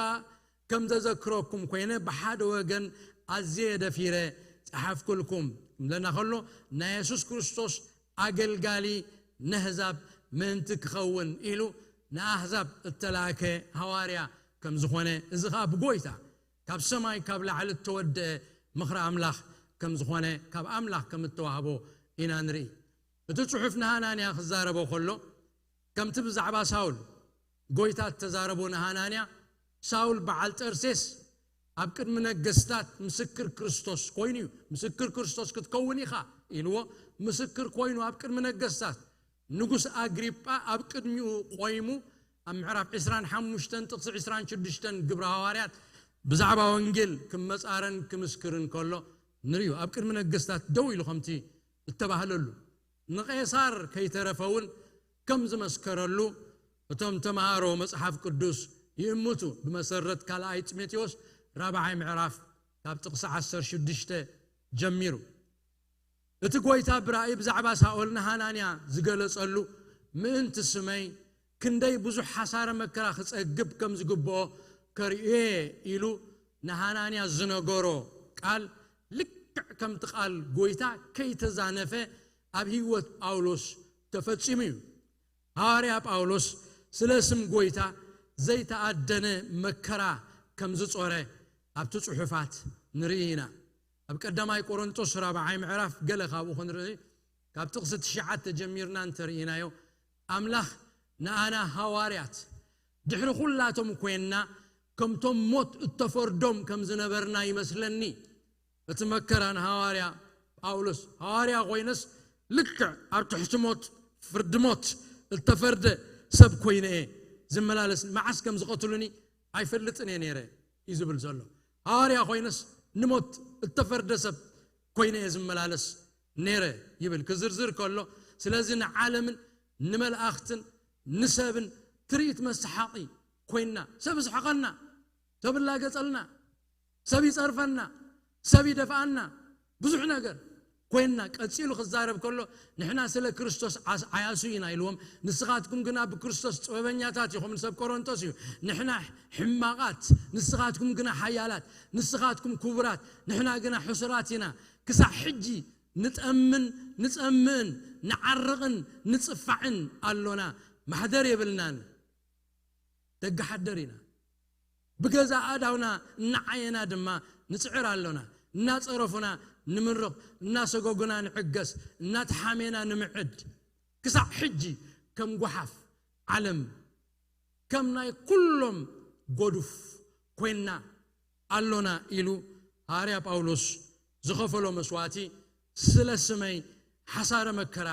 ከም ዘዘክረኩም ኮይነ፣ ብሓደ ወገን ኣዝየ ደፊረ ጸሓፍኩልኩም። ክብለና ከሎ፣ ናይ የሱስ ክርስቶስ ኣገልጋሊ ነህዛብ ምእንቲ ክኸውን ኢሉ ንኣህዛብ እተላእከ ሃዋርያ ከም ዝኾነ፣ እዚ ኸኣ ብጎይታ ካብ ሰማይ ካብ ላዕሊ እተወደአ ምኽሪ ኣምላኽ ከም ዝኾነ፣ ካብ ኣምላኽ ከም እተዋህቦ ኢና ንርኢ። እቲ ጽሑፍ ንሃናንያ ክዛረቦ ከሎ፣ ከምቲ ብዛዕባ ሳውል ጎይታ እተዛረቦ ንሃናንያ፣ ሳውል በዓል ጠርሴስ ኣብ ቅድሚ ነገስታት ምስክር ክርስቶስ ኮይኑ እዩ። ምስክር ክርስቶስ ክትከውን ኢኻ ኢልዎ፣ ምስክር ኮይኑ ኣብ ቅድሚ ነገስታት። ንጉስ ኣግሪጳ ኣብ ቅድሚኡ ቆይሙ፣ ኣብ ምዕራፍ ዕስራን ሓሙሽተን ጥቕሲ ዕስራን ሽዱሽተን ግብረ ሃዋርያት ብዛዕባ ወንጌል ክመጻረን ክምስክርን ከሎ ንርእዩ። ኣብ ቅድሚ ነገስታት ደው ኢሉ ከምቲ እተባህለሉ፣ ንቄሳር ከይተረፈ እውን ከም ዝመስከረሉ፣ እቶም ተምሃሮ መጽሓፍ ቅዱስ ይእምቱ። ብመሰረት ካልኣይ ጢሞቴዎስ ራብዓይ ምዕራፍ ካብ ጥቕሲ ዓሰርተ ሽዱሽተ ጀሚሩ። እቲ ጎይታ ብራእይ ብዛዕባ ሳኦል ንሃናንያ ዝገለጸሉ፣ ምእንቲ ስመይ ክንደይ ብዙሕ ሓሳረ መከራ ክጸግብ ከም ዝግብኦ ከርእዮ እየ ኢሉ ንሃናንያ ዝነገሮ ቃል፣ ልክዕ ከምቲ ቃል ጎይታ ከይተዛነፈ ኣብ ህይወት ጳውሎስ ተፈጺሙ እዩ። ሃዋርያ ጳውሎስ ስለ ስም ጎይታ ዘይተኣደነ መከራ ከም ዝጾረ ኣብቲ ጽሑፋት ንርኢ ኢና። ኣብ ቀዳማይ ቆሮንቶስ ራብዓይ ምዕራፍ ገለ ካብኡ ክንርኢ፣ ካብ ጥቕሲ ትሽዓተ ጀሚርና እንተርኢናዮ፣ ኣምላኽ ንኣና ሃዋርያት ድሕሪ ኩላቶም ኮይንና ከምቶም ሞት እተፈርዶም ከም ዝነበርና ይመስለኒ። እቲ መከራ ንሃዋርያ ጳውሎስ፣ ሃዋርያ ኮይነስ ልክዕ ኣብ ትሕቲ ሞት፣ ፍርዲ ሞት እተፈርደ ሰብ ኮይነ እየ ዝመላለስ። መዓስ ከም ዝቐትሉኒ ኣይፈልጥን እየ ነይረ እዩ ዝብል ዘሎ። ሃዋርያ ኮይነስ ንሞት እተፈርደ ሰብ ኮይነ እየ ዝመላለስ ነይረ ይብል ክዝርዝር ከሎ። ስለዚ ንዓለምን ንመላእኽትን ንሰብን ትርኢት መሰሓቒ ኮይና፣ ሰብ ይስሕቐልና፣ ሰብ ይላገጸልና፣ ሰብ ይጸርፈና፣ ሰብ ይደፍኣና፣ ብዙሕ ነገር ኮይና። ቀጺሉ ክዛረብ ከሎ፣ ንሕና ስለ ክርስቶስ ዓስ-፣ ዓያሱ ኢና ኢልዎም፣ ንስኻትኩም ግና ብክርስቶስ ጥበበኛታት ኢኹም፣ ንሰብ ቆሮንቶስ እዩ። ንሕና ሕማቓት፣ ንስኻትኩም ግና ሓያላት፣ ንስኻትኩም ክቡራት፣ ንሕና ግና ሕሱራት ኢና። ክሳዕ ሕጂ ንጠምን ንጸምእን ንዓርቕን ንጽፋዕን ኣሎና። ማሕደር የብልናን። ደገ ሓደር ኢና። ብገዛ ኣእዳውና እናዓየና ድማ ንጽዕር ኣሎና። እናጸረፉና ንምርቕ፣ እናሰጎጉና ንዕገስ፣ እናተሓሜና ንምዕድ። ክሳዕ ሕጂ ከም ጓሓፍ ዓለም፣ ከም ናይ ኩሎም ጎዱፍ ኮይና ኣሎና ኢሉ ሃዋርያ ጳውሎስ ዝኸፈሎ መስዋዕቲ ስለ ስመይ ሓሳረ መከራ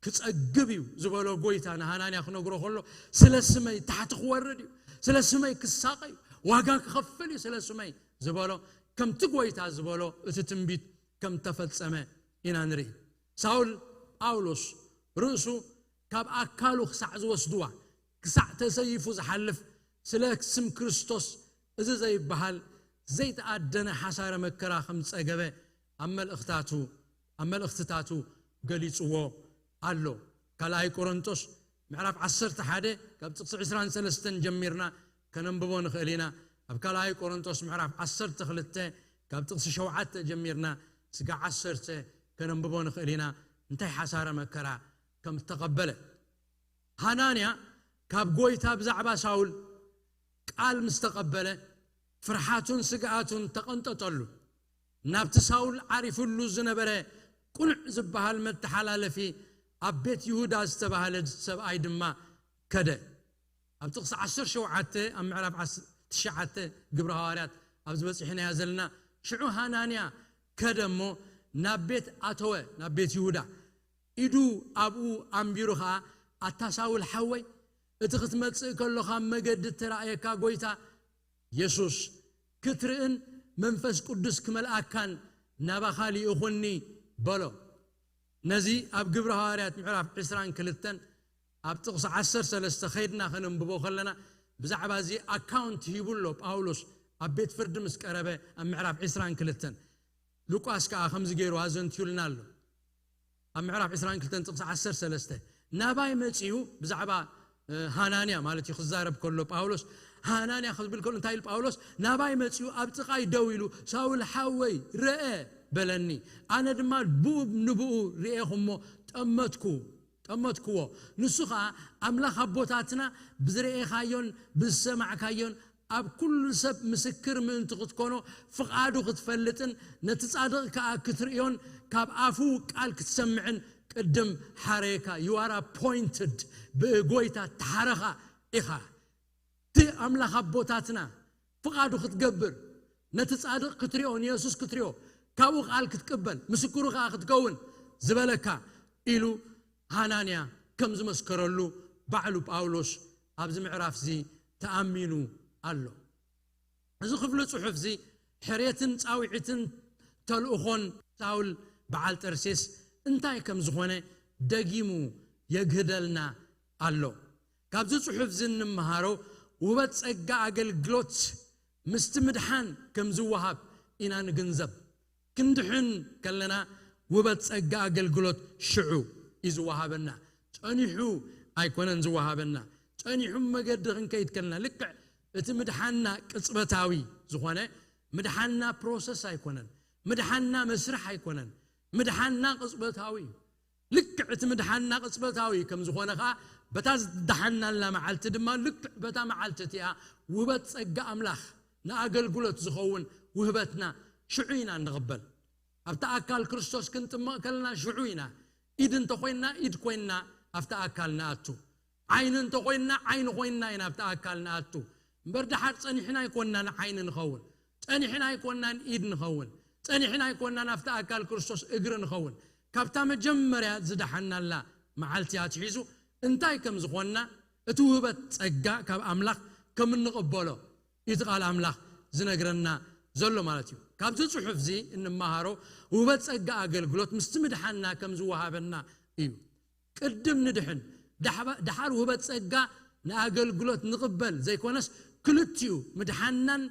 ክጸግብ እዩ ዝበሎ ጎይታ ንሃናንያ ክነግሮ ከሎ፣ ስለ ስመይ ታሕቲ ክወርድ እዩ፣ ስለ ስመይ ክሳቐ እዩ፣ ዋጋ ክኸፍል እዩ ስለ ስመይ ዝበሎ፣ ከምቲ ጎይታ ዝበሎ እቲ ትንቢት ከም ተፈጸመ ኢና ንርኢ። ሳውል ጳውሎስ ርእሱ ካብ ኣካሉ ክሳዕ ዝወስድዋ፣ ክሳዕ ተሰይፉ ዝሓልፍ፣ ስለ ስም ክርስቶስ እዚ ዘይበሃል ዘይተኣደነ ሓሳረ መከራ ከም ዝጸገበ ኣብ መልእኽታቱ፣ ኣብ መልእኽትታቱ ገሊጽዎ ኣሎ። ካልኣይ ቆሮንቶስ ምዕራፍ ዓሰርተ ሓደ ካብ ጥቕሲ ዕስራን ሰለስተን ጀሚርና ከነንብቦ ንኽእል ኢና። ኣብ ካልኣይ ቆሮንቶስ ምዕራፍ ዓሰርተ ክልተ ካብ ጥቕሲ ሸውዓተ ጀሚርና ስጋዕ ዓሰርተ ከነንብቦ ንኽእል ኢና። እንታይ ሓሳረ መከራ ከም እተቐበለ። ሃናንያ ካብ ጎይታ ብዛዕባ ሳውል ቃል ምስ ተቐበለ፣ ፍርሓቱን ስግኣቱን ተቐንጠጠሉ። ናብቲ ሳውል ዓሪፉሉ ዝነበረ ቁኑዕ ዝበሃል መተሓላለፊ ኣብ ቤት ይሁዳ ዝተባህለ ሰብኣይ ድማ ከደ። ኣብ ጥቕሲ ዓሰርተ ሸውዓተ ኣብ ምዕራፍ ዓስ-፣ ትሽዓተ ግብሪ ሃዋርያት ኣብ ዝበጽሕናዮ ዘለና፣ ሽዑ ሃናንያ ከደ እሞ ናብ ቤት ኣተወ፣ ናብ ቤት ይሁዳ። ኢዱ ኣብኡ ኣንቢሩ ኸኣ፣ "ኣታ ሳውል ሓወይ፣ እቲ ክትመጽእ ከሎኻ ኣብ መገዲ እተራእየካ ጐይታ የሱስ ክትርእን መንፈስ ቅዱስ ክመልኣካን ናባኻ ልኢኹኒ" በሎ። ነዚ ኣብ ግብሪ ሃዋርያት ምዕራፍ ዕስራን ክልተን ኣብ ጥቕሲ ዓሰርተ ሰለስተ ኸይድና ኸነንብቦ ኸለና፣ ብዛዕባ እዚ ኣካውንት ሂቡ ኣሎ ጳውሎስ ኣብ ቤት ፍርዲ ምስ ቀረበ ኣብ ምዕራፍ ዕስራን ክልተን። ሉቃስ ከኣ ከምዚ ገይሩ ኣዘንትዩልና ኣሎ። ኣብ ምዕራፍ ዕስራን ክልተን ጥቕሲ ዓሰርተ ሰለስተ፣ "ናባይ መጺኡ" ብዛዕባ፣ እ፣ ሃናንያ ማለት እዩ ክዛረብ ከሎ ጳውሎስ፣ ሃናንያ ክብል ከሎ እንታይ ኢሉ ጳውሎስ? "ናባይ መጺኡ ኣብ ጥቓይ ደው ኢሉ፣ 'ሳውል ሓወይ፣ ርአ' በለኒ። ኣነ ድማ ብኡ ንብኡ ርኤኹ እሞ ጠመትኩ፣ ጠመትክዎ። ንሱ ኸኣ ኣምላኽ ኣቦታትና ብዝረኤኻዮን ብዝሰማዕካዮን ኣብ ኩሉ ሰብ ምስክር ምእንቲ ክትኮኖ ፍቓዱ ክትፈልጥን ነቲ ጻድቕ ከኣ ክትርእዮን ካብ ኣፉ ቃል ክትሰምዕን ቅድም ሓረየካ." You are appointed፣ ብጎይታ ተሓረኻ ኢኻ። እቲ ኣምላኽ ኣቦታትና ፍቓዱ ክትገብር፣ ነቲ ጻድቕ ክትሪኦ፣ ንየሱስ ክትሪኦ፣ ካብኡ ቃል ክትቅበል፣ ምስክሩ ከኣ ክትከውን ዝበለካ ኢሉ ሃናንያ ከም ዝመስከረሉ ባዕሉ ጳውሎስ ኣብዚ ምዕራፍ እዚ ተኣሚኑ ኣሎ። እዚ ክፍሊ ጽሑፍ እዚ ሕርየትን ጻውዒትን ተልእኾን ሳውል በዓል ጠርሴስ እንታይ ከም ዝኾነ ደጊሙ የግህደልና ኣሎ። ካብዚ ጽሑፍ እዚ እንመሃሮ ውበት ጸጋ ኣገልግሎት ምስቲ ምድሓን ከም ዝወሃብ ኢና ንግንዘብ። ክንድሕን ከለና ውበት ጸጋ ኣገልግሎት ሽዑ እዩ ዝወሃበና። ጸኒሑ ኣይኮነን ዝወሃበና። ጸኒሑ መገዲ ክንከይድ ከለና ልክዕ እቲ ምድሓንና ቅጽበታዊ ዝኾነ፣ ምድሓንና ፕሮሰስ ኣይኮነን፣ ምድሓንና መስርሕ ኣይኮነን፣ ምድሓንና ቅጽበታዊ እዩ። ልክዕ እቲ ምድሓንና ቅጽበታዊ ከም ዝኾነ ኸኣ፣ በታ ዝደሓናላ መዓልቲ ድማ ልክዕ በታ መዓልቲ እቲኣ ውበት ጸጋ ኣምላኽ ንኣገልግሎት ዝኸውን ውህበትና ሽዑ ኢና እንቕበል። ኣብቲ ኣካል ክርስቶስ ክንጥመቕ ከለና ሽዑ ኢና። ኢድ እንተኾይንና፣ ኢድ ኮይንና ኣብቲ ኣካል ንኣቱ። ዓይኒ እንተኾይንና፣ ዓይኒ ኮይንና ኢና ኣብቲ ኣካል ንኣቱ። እምበር ደሓር ጸኒሕና ኣይኮንናን ዓይኒ ንኸውን፣ ጸኒሕና ኣይኮንናን ኢድ ንኸውን፣ ጸኒሕና ኣይኮንናን ኣብቲ ኣካል ክርስቶስ እግሪ ንኸውን። ካብታ መጀመርያ ዝደሓናላ መዓልቲ ኣትሒዙ እንታይ ከም ዝኾንና፣ እቲ ውህበት ጸጋ ካብ ኣምላኽ ከም እንቕበሎ እቲ ቃል ኣምላኽ ዝነግረና ዘሎ ማለት እዩ። ካብዚ ጽሑፍ እዚ እንመሃሮ ውህበት ጸጋ ኣገልግሎት ምስቲ ምድሓንና ከም ዝወሃበና እዩ። ቅድም ንድሕን፣ ዳሕባ- ደሓር ውህበት ጸጋ ንኣገልግሎት ንቕበል ዘይኮነስ፣ ክልቲኡ ምድሓንናን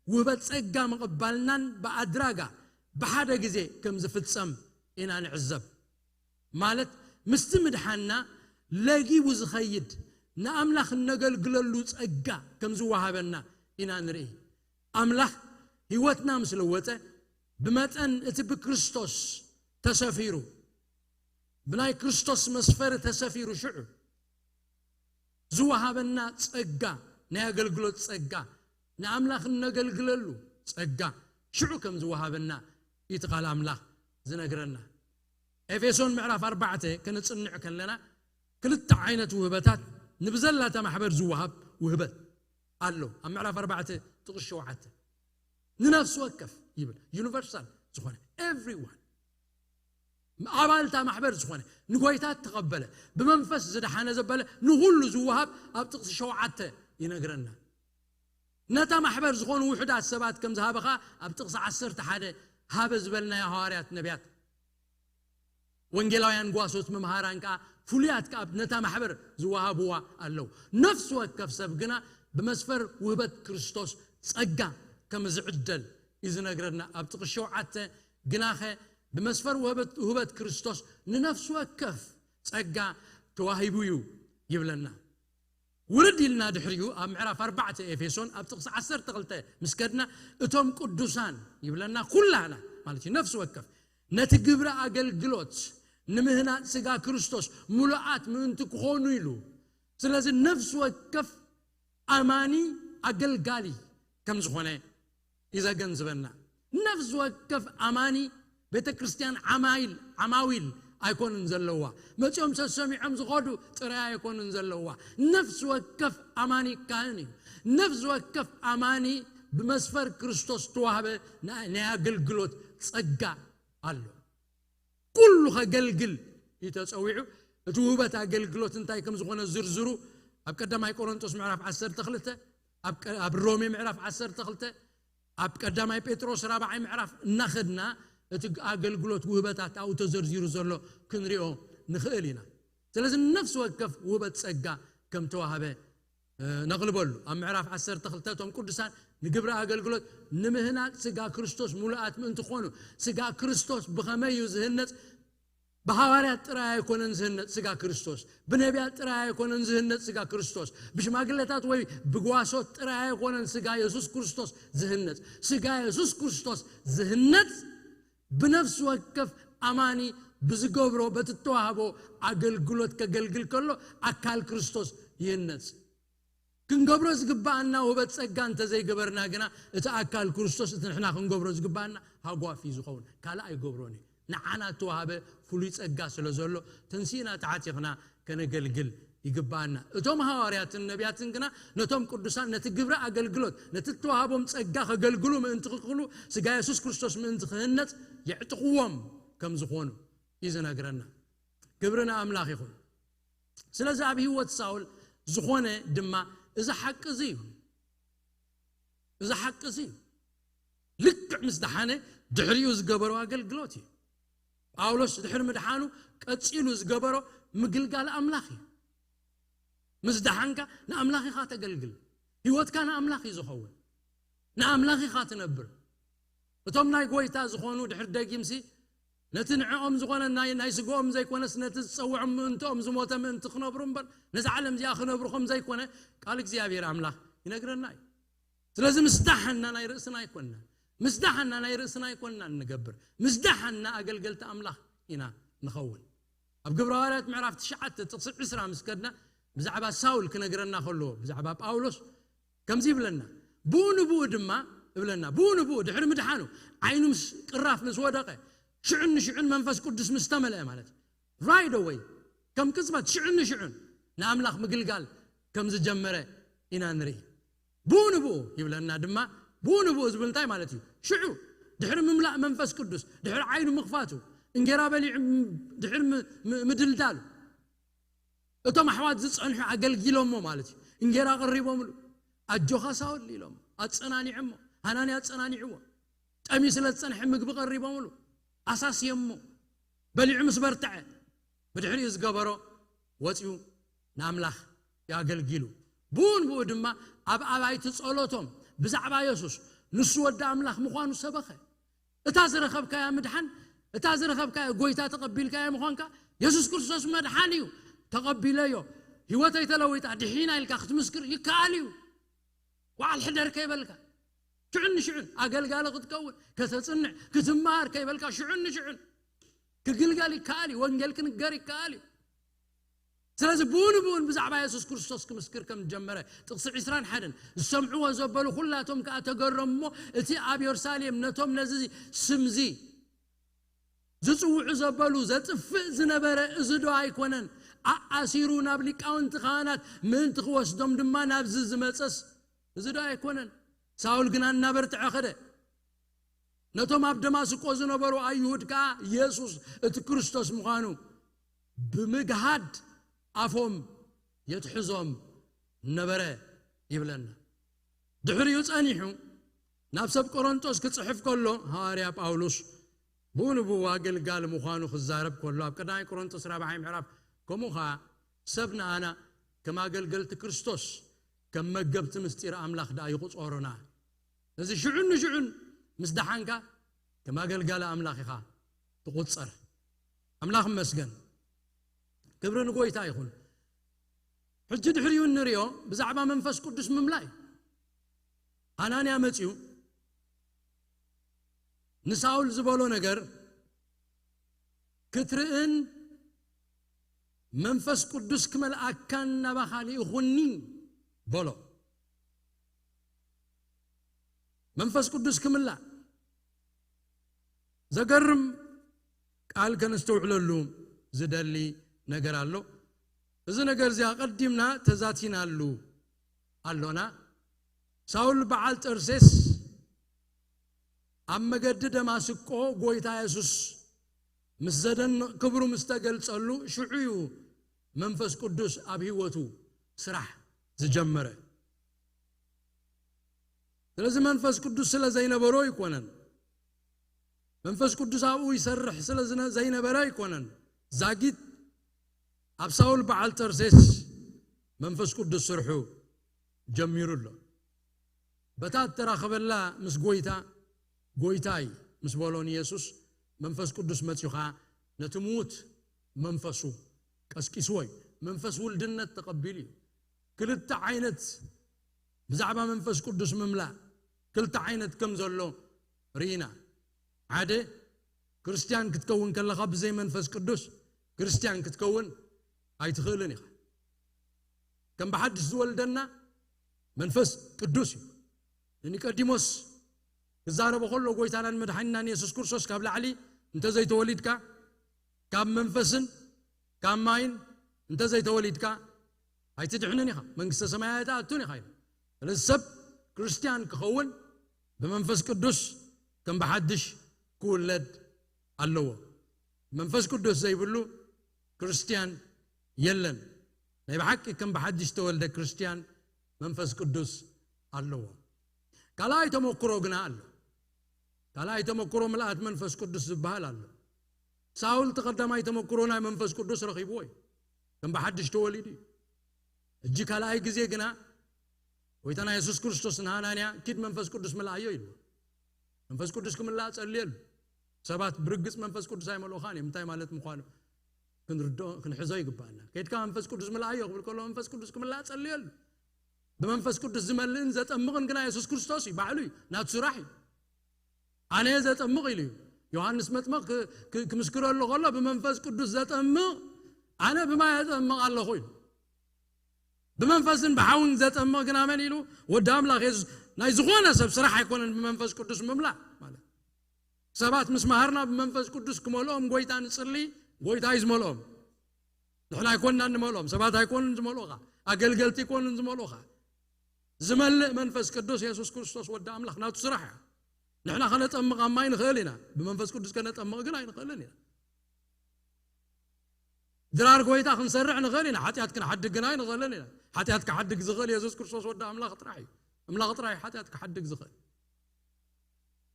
ውህበት ጸጋ ምቕባልናን ብኣድራጋ ብሓደ ግዜ ከም ዝፍጸም ኢና ንዕዘብ። ማለት ምስቲ ምድሓንና ለጊቡ ዝኸይድ ንኣምላኽ እነገልግለሉ ጸጋ ከም ዝወሃበና ኢና ንርኢ። ኣምላኽ ህይወትና ምስ ለወጠ፣ ብመጠን እቲ ብክርስቶስ ተሰፊሩ፣ ብናይ ክርስቶስ መስፈሪ ተሰፊሩ ሽዑ ዝወሃበና ጸጋ፣ ናይ ኣገልግሎት ጸጋ፣ ንኣምላኽ እነገልግለሉ ጸጋ ሽዑ ከም ዝወሃበና እቲ ቃል ኣምላኽ ዝነግረና። ኤፌሶን ምዕራፍ ኣርባዕተ ከነጽንዕ ከለና፣ ክልተ ዓይነት ውህበታት ንብዘላታ ማሕበር ዝወሃብ ውህበት ኣሎ። ኣብ ምዕራፍ ኣርባዕተ ጥቕስ ሸውዓተ፣ ንነፍሲ ወከፍ ይብል፣ ዩኒቨርሳል ዝኾነ፣ ኤቭሪዋን፣ ኣባልታ ማሕበር ዝኾነ፣ ንጎይታ እተቐበለ፣ ብመንፈስ ዝደሓነ ዘበለ ንኹሉ ዝወሃብ ኣብ ጥቕሲ ሸውዓተ ይነግረና። ነታ ማሕበር ዝኾኑ ውሑዳት ሰባት ከም ዝሃበኻ ኣብ ጥቕሲ ዓሰርተ ሓደ ሃበ ዝበልናዮ ሃዋርያት፣ ነቢያት፣ ወንጌላውያን፣ ጓሶት፣ መምሃራን ከኣ ፍሉያት ከኣ ነታ ማሕበር ዝወሃብዋ ኣለዉ። ነፍሲ ወከፍ ሰብ ግና ብመስፈር ውህበት ክርስቶስ ጸጋ ከም ዝዕደል እዩ ዝነግረና። ኣብ ጥቕሲ ሸውዓተ ግናኸ ብመስፈር ውህበት፣ ውህበት ክርስቶስ ንነፍሲ ወከፍ ጸጋ ተዋሂቡ እዩ ይብለና። ውርድ ኢልና ድሕሪኡ ኣብ ምዕራፍ ኣርባዕተ ኤፌሶን ኣብ ጥቕሲ ዓሰርተ ክልተ ምስ ከድና፣ እቶም ቅዱሳን ይብለና፣ ኩላና ማለት እዩ፣ ነፍሲ ወከፍ ነቲ ግብሪ ኣገልግሎት ንምህናጽ ስጋ ክርስቶስ ምሉኣት ምእንቲ ክኾኑ ኢሉ። ስለዚ ነፍሲ ወከፍ ኣማኒ ኣገልጋሊ ከም ዝኾነ እዩ ዘገንዝበና። ነፍሲ ወከፍ ኣማኒ ቤተ ክርስቲያን ዓማይል፣ ዓማዊል ኣይኮኑን ዘለዋ። መጺኦም ሰሰሚዖም ዝኸዱ ጥራይ ኣይኮኑን ዘለዋ። ነፍሲ ወከፍ ኣማኒ ካህን እዩ። ነፍሲ ወከፍ ኣማኒ ብመስፈር ክርስቶስ ተዋህበ ናይ ናይ ኣገልግሎት ጸጋ ኣሎ። ኩሉ ከገልግል እዩ ተጸዊዑ። እቲ ውህበት ኣገልግሎት እንታይ ከም ዝኾነ ዝርዝሩ ኣብ ቀዳማይ ቆሮንቶስ ምዕራፍ ዓሰርተ ክልተ፣ ኣብ ቀ- ኣብ ሮሜ ምዕራፍ ዓሰርተ ክልተ፣ ኣብ ቀዳማይ ጴጥሮስ ራብዓይ ምዕራፍ እናኸድና እቲ ኣገልግሎት ውህበታት ኣብኡ ተዘርዚሩ ዘሎ ክንሪኦ ንኽእል ኢና። ስለዚ ነፍሲ ወከፍ ውህበት ጸጋ ከም ተዋህበ ነቕልበሉ። ኣብ ምዕራፍ ዓሰርተ ክልተ እቶም ቅዱሳን ንግብሪ ኣገልግሎት ንምህናጽ ስጋ ክርስቶስ ምሉኣት ምእንቲ ኾኑ። ስጋ ክርስቶስ ብኸመይ እዩ ዝህነጽ? ብሃዋርያት ጥራይ ኣይኮነን ዝህነጽ ስጋ ክርስቶስ፣ ብነቢያት ጥራይ ኣይኮነን ዝህነጽ ስጋ ክርስቶስ፣ ብሽማግለታት ወይ ብጓሶት ጥራይ ኣይኮነን ስጋ የሱስ ክርስቶስ ዝህነጽ። ስጋ የሱስ ክርስቶስ ዝህነጽ ብነፍሲ ወከፍ ኣማኒ ብዝገብሮ፣ በቲ እተዋህቦ ኣገልግሎት ከገልግል ከሎ ኣካል ክርስቶስ ይህነጽ። ክንገብሮ ዝግባኣና ውህበት ጸጋ እንተዘይገበርና ግና፣ እቲ ኣካል ክርስቶስ እቲ ንሕና ክንገብሮ ዝግባኣና ሃጓፍ እዩ ዝኸውን፣ ካልእ ኣይገብሮን እዩ። ንዓና እተዋህበ ፍሉይ ጸጋ ስለ ዘሎ፣ ተንሲእና ተዓጢቕና ከነገልግል ይግባኣና። እቶም ሃዋርያትን ነቢያትን ግና ነቶም ቅዱሳን ነቲ ግብሪ ኣገልግሎት፣ ነቲ እተዋህቦም ጸጋ ከገልግሉ ምእንቲ ክኽእሉ፣ ስጋ የሱስ ክርስቶስ ምእንቲ ክህነጽ የዕጥቕዎም ከም ዝኾኑ እዩ ዝነግረና። ክብሪ ንኣምላኽ ይኹን። ስለዚ ኣብ ህይወት ሳውል ዝኾነ ድማ እዚ ሓቂ እዚ እዩ። እዚ ሓቂ እዚ እዩ። ልክዕ ምስ ደሓነ ድሕሪኡ ዝገበሮ ኣገልግሎት እዩ። ጳውሎስ ድሕሪ ምድሓኑ ቀጺሉ ዝገበሮ ምግልጋል ኣምላኽ እዩ። ምስ ደሓንካ ንኣምላኽ ኢኻ ተገልግል። ህይወትካ ንኣምላኽ እዩ ዝኸውን። ንኣምላኽ ኢኻ ትነብር። እቶም ናይ ጎይታ ዝኾኑ ድሕሪ ደጊምሲ ነቲ ንዕኦም ዝኾነ ናይ ናይ ስግኦም ዘይኮነስ ነቲ ዝጸውዖም ምእንትኦም ዝሞተ ምእንቲ ክነብሩ እምበር ነዚ ዓለም እዚኣ ክነብሩ ከም ዘይኮነ ቃል እግዚኣብሔር ኣምላኽ ይነግረና እዩ። ስለዚ ምስ ደሓንና ናይ ርእስና ኣይኮንና፣ ምስ ደሓንና ናይ ርእስና ኣይኮንና እንገብር፣ ምስ ደሓንና ኣገልገልቲ ኣምላኽ ኢና ንኸውን። ኣብ ግብረ ሃዋርያት ምዕራፍ ትሽዓተ ጥቕሲ ዕስራ ምስ ከድና ብዛዕባ ሳውል ክነግረና ከሎ ብዛዕባ ጳውሎስ ከምዚ ይብለና፣ ብኡ ንብኡ ድማ እብለና፣ ብኡ ንብኡ ድሕሪ ምድሓኑ ዓይኑ ምስ ቅራፍ ምስ ወደቐ ሽዑን ንሽዑን መንፈስ ቅዱስ ምስ ተመልአ ማለት እዩ። Right away፣ ከም ቅጽበት ሽዑን ንሽዑን ንኣምላኽ ምግልጋል ከም ዝጀመረ ኢና ንርኢ። ብኡ ንብኡ ይብለና ድማ። ብኡ ንብኡ ዝብል እንታይ ማለት እዩ? ሽዑ ድሕሪ ምምላእ መንፈስ ቅዱስ፣ ድሕሪ ዓይኑ ምኽፋቱ፣ እንጌራ በሊዑ ድሕሪ ምድልዳሉ፣ እቶም ኣሕዋት ዝጸንሑ ኣገልጊሎሞ ማለት እዩ። እንጌራ ቀሪቦምሉ፣ ኣጆኻ ሳውል ኢሎም ኣጸናኒዖሞ። ሃናንያ ኣጸናኒዕዎ። ጠሚ ስለ ዝጸንሐ ምግቢ ቀሪቦምሉ፣ ኣሳስየሞ። በሊዑ ምስ በርትዐ፣ ብድሕሪኡ ዝገበሮ ወጺኡ ንኣምላኽ የኣገልጊሉ። ብኡን ብኡ ድማ ኣብ ኣባይቲ ጸሎቶም ብዛዕባ የሱስ፣ ንሱ ወዲ ኣምላኽ ምዃኑ ሰበኸ። እታ ዝረኸብካያ ምድሓን፣ እታ ዝረኸብካያ ጎይታ ተቐቢልካያ ምዃንካ፣ የሱስ ክርስቶስ መድሓን እዩ፣ ተቐቢለዮ፣ ህይወተይ ተለዊጣ፣ ድሒና ኢልካ ክትምስክር ይከኣል እዩ። በዓል ሕደር ከይበልካ፣ ሽዑን ንሽዑን ኣገልጋሊ ክትከውን፣ ከተጽንዕ፣ ክትመሃር ከይበልካ፣ ሽዑን ንሽዑን ክግልገል ይከኣል እዩ፣ ወንጌል ክንገር ይከኣል እዩ። ስለዚ ብኡን ብኡን ብዛዕባ የሱስ ክርስቶስ ክምስክር ከም ጀመረ፣ ጥቕሲ ዕስራን ሓደን ዝሰምዕዎ ዘበሉ ኩላቶም ከኣ ተገረሙ እሞ፣ እቲ ኣብ የሩሳሌም ነቶም ነዚ ስምዚ ዝጽውዑ ዘበሉ ዘጥፍእ ዝነበረ እዚ ዶ ኣይኮነን? ኣኣሲሩ ናብ ሊቃውንቲ ካህናት ምእንቲ ክወስዶም ድማ ናብዚ ዝመጸስ እዚ ዶ ኣይኮነን? ሳውል ግና እናበርትዐ ኸደ። ነቶም ኣብ ደማስቆ ዝነበሩ ኣይሁድ ከኣ የሱስ እቲ ክርስቶስ ምዃኑ ብምግሃድ ኣፎም የትሕዞም ነበረ ይብለና። ድሕሪኡ ጸኒሑ ናብ ሰብ ቆሮንጦስ ክጽሕፍ ከሎ፣ ሃዋርያ ጳውሎስ ብኡ ንብኡ ኣገልጋሊ ምዃኑ ክዛረብ ከሎ፣ ኣብ ቀዳማይ ቆሮንጦስ ራብዓይ ምዕራፍ፣ ከምኡ ኸኣ ሰብ ንኣና ከም ኣገልገልቲ ክርስቶስ፣ ከም መገብቲ ምስጢር ኣምላኽ ደኣ ይቑጸሩና። እዚ ሽዑን ንሽዑን ምስ ደሓንካ ከም ኣገልጋሊ ኣምላኽ ኢኻ ትቑጸር። ኣምላኽ ይመስገን። ክብሪ ንጎይታ ይኹን። ሕጂ ድሕሪኡ እንሪኦ ብዛዕባ መንፈስ ቅዱስ ምምላእ እዩ። ሃናንያ መጺኡ ንሳውል ዝበሎ ነገር ክትርእን መንፈስ ቅዱስ ክመልኣካን ናባኻ ልኢኹኒ በሎ። መንፈስ ቅዱስ ክምላእ ዘገርም ቃል ከነስተውዕለሉ ዝደሊ ነገር ኣሎ። እዚ ነገር እዚ ኣቐዲምና ተዛቲናሉ ኣሎና። ሳውል በዓል ጠርሴስ ኣብ መገዲ ደማስቆ ጎይታ የሱስ ምስ ዘደንቕ ክብሩ ምስ ተገልጸሉ፣ ሽዑ እዩ መንፈስ ቅዱስ ኣብ ህይወቱ ስራሕ ዝጀመረ። ስለዚ መንፈስ ቅዱስ ስለ ዘይነበሮ ኣይኮነን። መንፈስ ቅዱስ ኣብኡ ይሰርሕ ስለ ዝነ-፣ ዘይነበረ ኣይኮነን። ዛጊት ኣብ ሳውል በዓል ጠርሴስ መንፈስ ቅዱስ ስርሑ ጀሚሩ ኣሎ። በታ እተራኸበላ ምስ ጎይታ፣ ጎይታይ ምስ በሎ ንየሱስ፣ መንፈስ ቅዱስ መጺኡ ኸኣ ነቲ ምዉት መንፈሱ ቀስቂስዎ እዩ። መንፈስ ውልድነት ተቐቢሉ እዩ። ክልተ ዓይነት፣ ብዛዕባ መንፈስ ቅዱስ ምምላእ ክልተ ዓይነት ከም ዘሎ ርኢና። ሓደ፣ ክርስትያን ክትከውን ከለኻ ብዘይ መንፈስ ቅዱስ ክርስትያን ክትከውን ኣይትኽእልን ኢኻ። ከም ብሓድሽ ዝወልደና መንፈስ ቅዱስ እዩ። ንኒቆዲሞስ ክዛረቦ ከሎ፣ ጎይታናን መድሓኒናን የሱስ ክርስቶስ ካብ ላዕሊ እንተዘይተወሊድካ፣ ካብ መንፈስን ካብ ማይን እንተዘይተወሊድካ ኣይትድሕንን ኢኻ፣ መንግስተ ሰማይ ኣይትኣቱን ኢኻ ኢሉ። ስለዚ ሰብ ክርስትያን ክኸውን ብመንፈስ ቅዱስ ከም ብሓድሽ ክውለድ ኣለዎ። መንፈስ ቅዱስ ዘይብሉ ክርስትያን የለን። ናይ ብሓቂ ከም ብሓድሽ ተወልደ ክርስትያን መንፈስ ቅዱስ ኣለዎ። ካልኣይ ተመክሮ ግና ኣሎ። ካልኣይ ተመክሮ ምልኣት መንፈስ ቅዱስ ዝበሃል ኣሎ። ሳውል እቲ ቀዳማይ ተመክሮ ናይ መንፈስ ቅዱስ ረኺብዎ እዩ። ከም ብሓድሽ ተወሊዱ እዩ። ሕጂ ካልኣይ ግዜ ግና ጎይታና የሱስ ክርስቶስ ንሃናንያ፣ "ኪድ መንፈስ ቅዱስ ምልኣዮ" ኢልዎ። መንፈስ ቅዱስ ክምላእ ጸልየሉ። ሰባት ብርግጽ መንፈስ ቅዱስ ኣይመልኡኻን እዮም። እንታይ ማለት ምዃኑ ክንርድኦ፣ ክንሕዞ ይግባኣና። "ከይድካ መንፈስ ቅዱስ ምልኣዮ" ክብል ከሎ መንፈስ ቅዱስ ክምላእ ጸልየሉ። ብመንፈስ ቅዱስ ዝመልእን ዘጠምቕን ግና የሱስ ክርስቶስ እዩ፣ ባዕሉ እዩ፣ ናቱ ስራሕ እዩ። "ኣነ እየ ዘጠምቕ" ኢሉ እዩ። ዮሃንስ መጥምቕ ክ-፣ ክ-፣ ክምስክረሉ ከሎ፣ "ብመንፈስ ቅዱስ ዘጠምቕ ኣነ ብማይ ኣጠምቕ ኣለኹ" ኢሉ። "ብመንፈስን ብሓውን ዘጠምቕ ግና መን?" ኢሉ፣ "ወዲ ኣምላኽ የሱስ። ናይ ዝኾነ ሰብ ስራሕ ኣይኮነን ብመንፈስ ቅዱስ ምምላእ ማለት። ሰባት ምስ መሃርና ብመንፈስ ቅዱስ ክመልኦም ጎይታ ንጽሊ፣ ጎይታ እዩ ዝመልኦም። ንሕና ኣይኮንና ንመልኦም፣ ሰባት ኣይኮኑን ዝመልኡኻ፣ ኣገልገልቲ ኣይኮኑን ዝመልኡኻ። ዝመልእ መንፈስ ቅዱስ የሱስ ክርስቶስ ወዲ ኣምላኽ ናቱ ስራሕ እያ። ንሕና ከነጠምቕ ኣብ ማይ ንኽእል ኢና፣ ብመንፈስ ቅዱስ ከነጠምቕ ግን ኣይንኽእልን ኢና። ድራር ጎይታ ክንሰርዕ ንኽእል ኢና፣ ሓጢኣት ክንሓድግ ግን ኣይንኽእልን ኢና። ሓጢኣት ክሓድግ ዝኽእል የሱስ ክርስቶስ ወዲ ኣምላኽ ጥራሕ እዩ። ኣምላኽ ጥራሕ እዩ ሓጢኣት ክሓድግ ዝኽእል።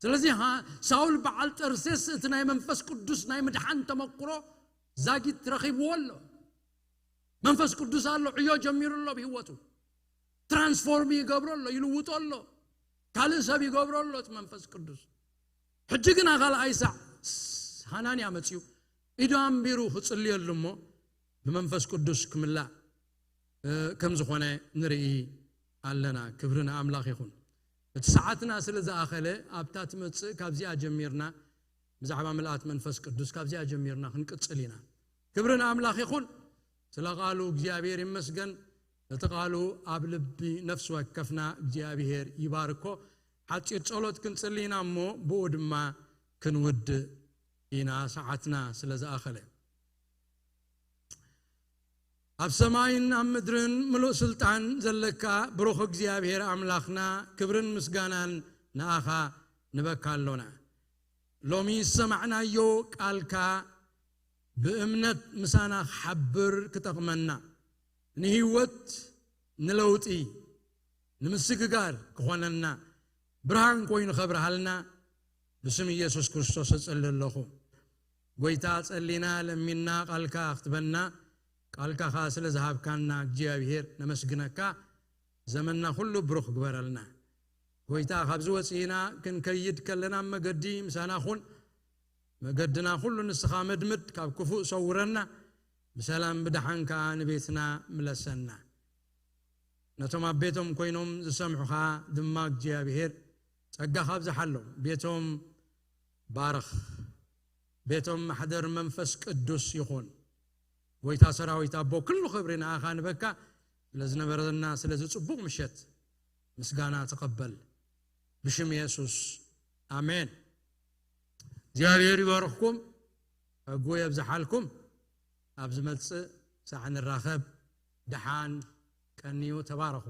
ስለዚ ሃ- ሳውል በዓል ጠርሴስ እቲ ናይ መንፈስ ቅዱስ ናይ ምድሓን ተመክሮ ዛጊት ረኺብዎ ኣሎ። መንፈስ ቅዱስ ኣሎ፣ ዕዮ ጀሚሩ ኣሎ ብህይወቱ። ትራንስፎርም ይገብሮ ኣሎ፣ ይልውጦ ኣሎ፣ ካልእ ሰብ ይገብሮ ኣሎ እቲ መንፈስ ቅዱስ። ሕጂ ግና ካልኣይ ሳዕ ሃናንያ መፅዩ ኢዱ ኣንቢሩ ክፅልየሉ እሞ ብመንፈስ ቅዱስ ክምላእ ከም ዝኾነ ንርኢ ኣለና። ክብሪ ንኣምላኽ ይኹን። እቲ ሰዓትና ስለ ዝኣኸለ ኣብታ ትመጽእ ካብዚኣ ጀሚርና ብዛዕባ ምልኣት መንፈስ ቅዱስ ካብዚኣ ጀሚርና ክንቅጽል ኢና። ክብሪ ንኣምላኽ ይኹን። ስለ ቃሉ እግዚኣብሔር ይመስገን። እቲ ቃሉ ኣብ ልቢ ነፍሲ ወከፍና እግዚኣብሔር ይባርኮ። ሓጺር ጸሎት ክንጽሊ ኢና እሞ ብኡ ድማ ክንውድእ ኢና፣ ሰዓትና ስለ ዝኣኸለ። ኣብ ሰማይን ኣብ ምድርን ምሉእ ስልጣን ዘለካ ብሩኽ እግዚኣብሔር ኣምላኽና፣ ክብርን ምስጋናን ንኣኻ ንበካ ኣሎና። ሎሚ ዝሰማዕናዮ ቃልካ ብእምነት ምሳና ክሓብር ክጠቕመና፣ ንህይወት፣ ንለውጢ፣ ንምስግጋር ክኾነና፣ ብርሃን ኮይኑ ከብርሃልና ብስም ኢየሱስ ክርስቶስ እጽሊ ኣለኹ። ጎይታ ጸሊና ለሚና ቃልካ ክትበና፣ ቃልካ ኸኣ ስለ ዝሃብካና እግዚኣብሔር ነመስግነካ። ዘመንና ኩሉ ብሩኽ ግበረልና። ጎይታ ካብዚ ወጺእና ክንከይድ ከለና መገዲ ምሳና ኩን። መገድና ኩሉ ንስኻ መድምድ፣ ካብ ክፉእ ሰውረና፣ ብሰላም ብደሓን ከኣ ንቤትና ምለሰና። ነቶም ኣብ ቤቶም ኮይኖም ዝሰምዑኻ ድማ እግዚኣብሔር ጸጋኻ ኣብዝሓሎም። ቤቶም ባርኽ። ቤቶም ማሕደር መንፈስ ቅዱስ ይኹን። ጎይታ ሰራዊት ኣቦ፣ ኩሉ ክብሪ ንኣኻ ንበካ። ስለ ዝነበረና ስለዚ ጽቡቕ ምሸት ምስጋና ተቐበል። ብሽም የሱስ ኣሜን። እግዚኣብሔር ይባርኽኩም፣ ጸግኡ የብዝሓልኩም። ኣብ ዝመጽእ ሳዕ ንራኸብ። ደሓን ቀንዩ፣ ተባረኹ።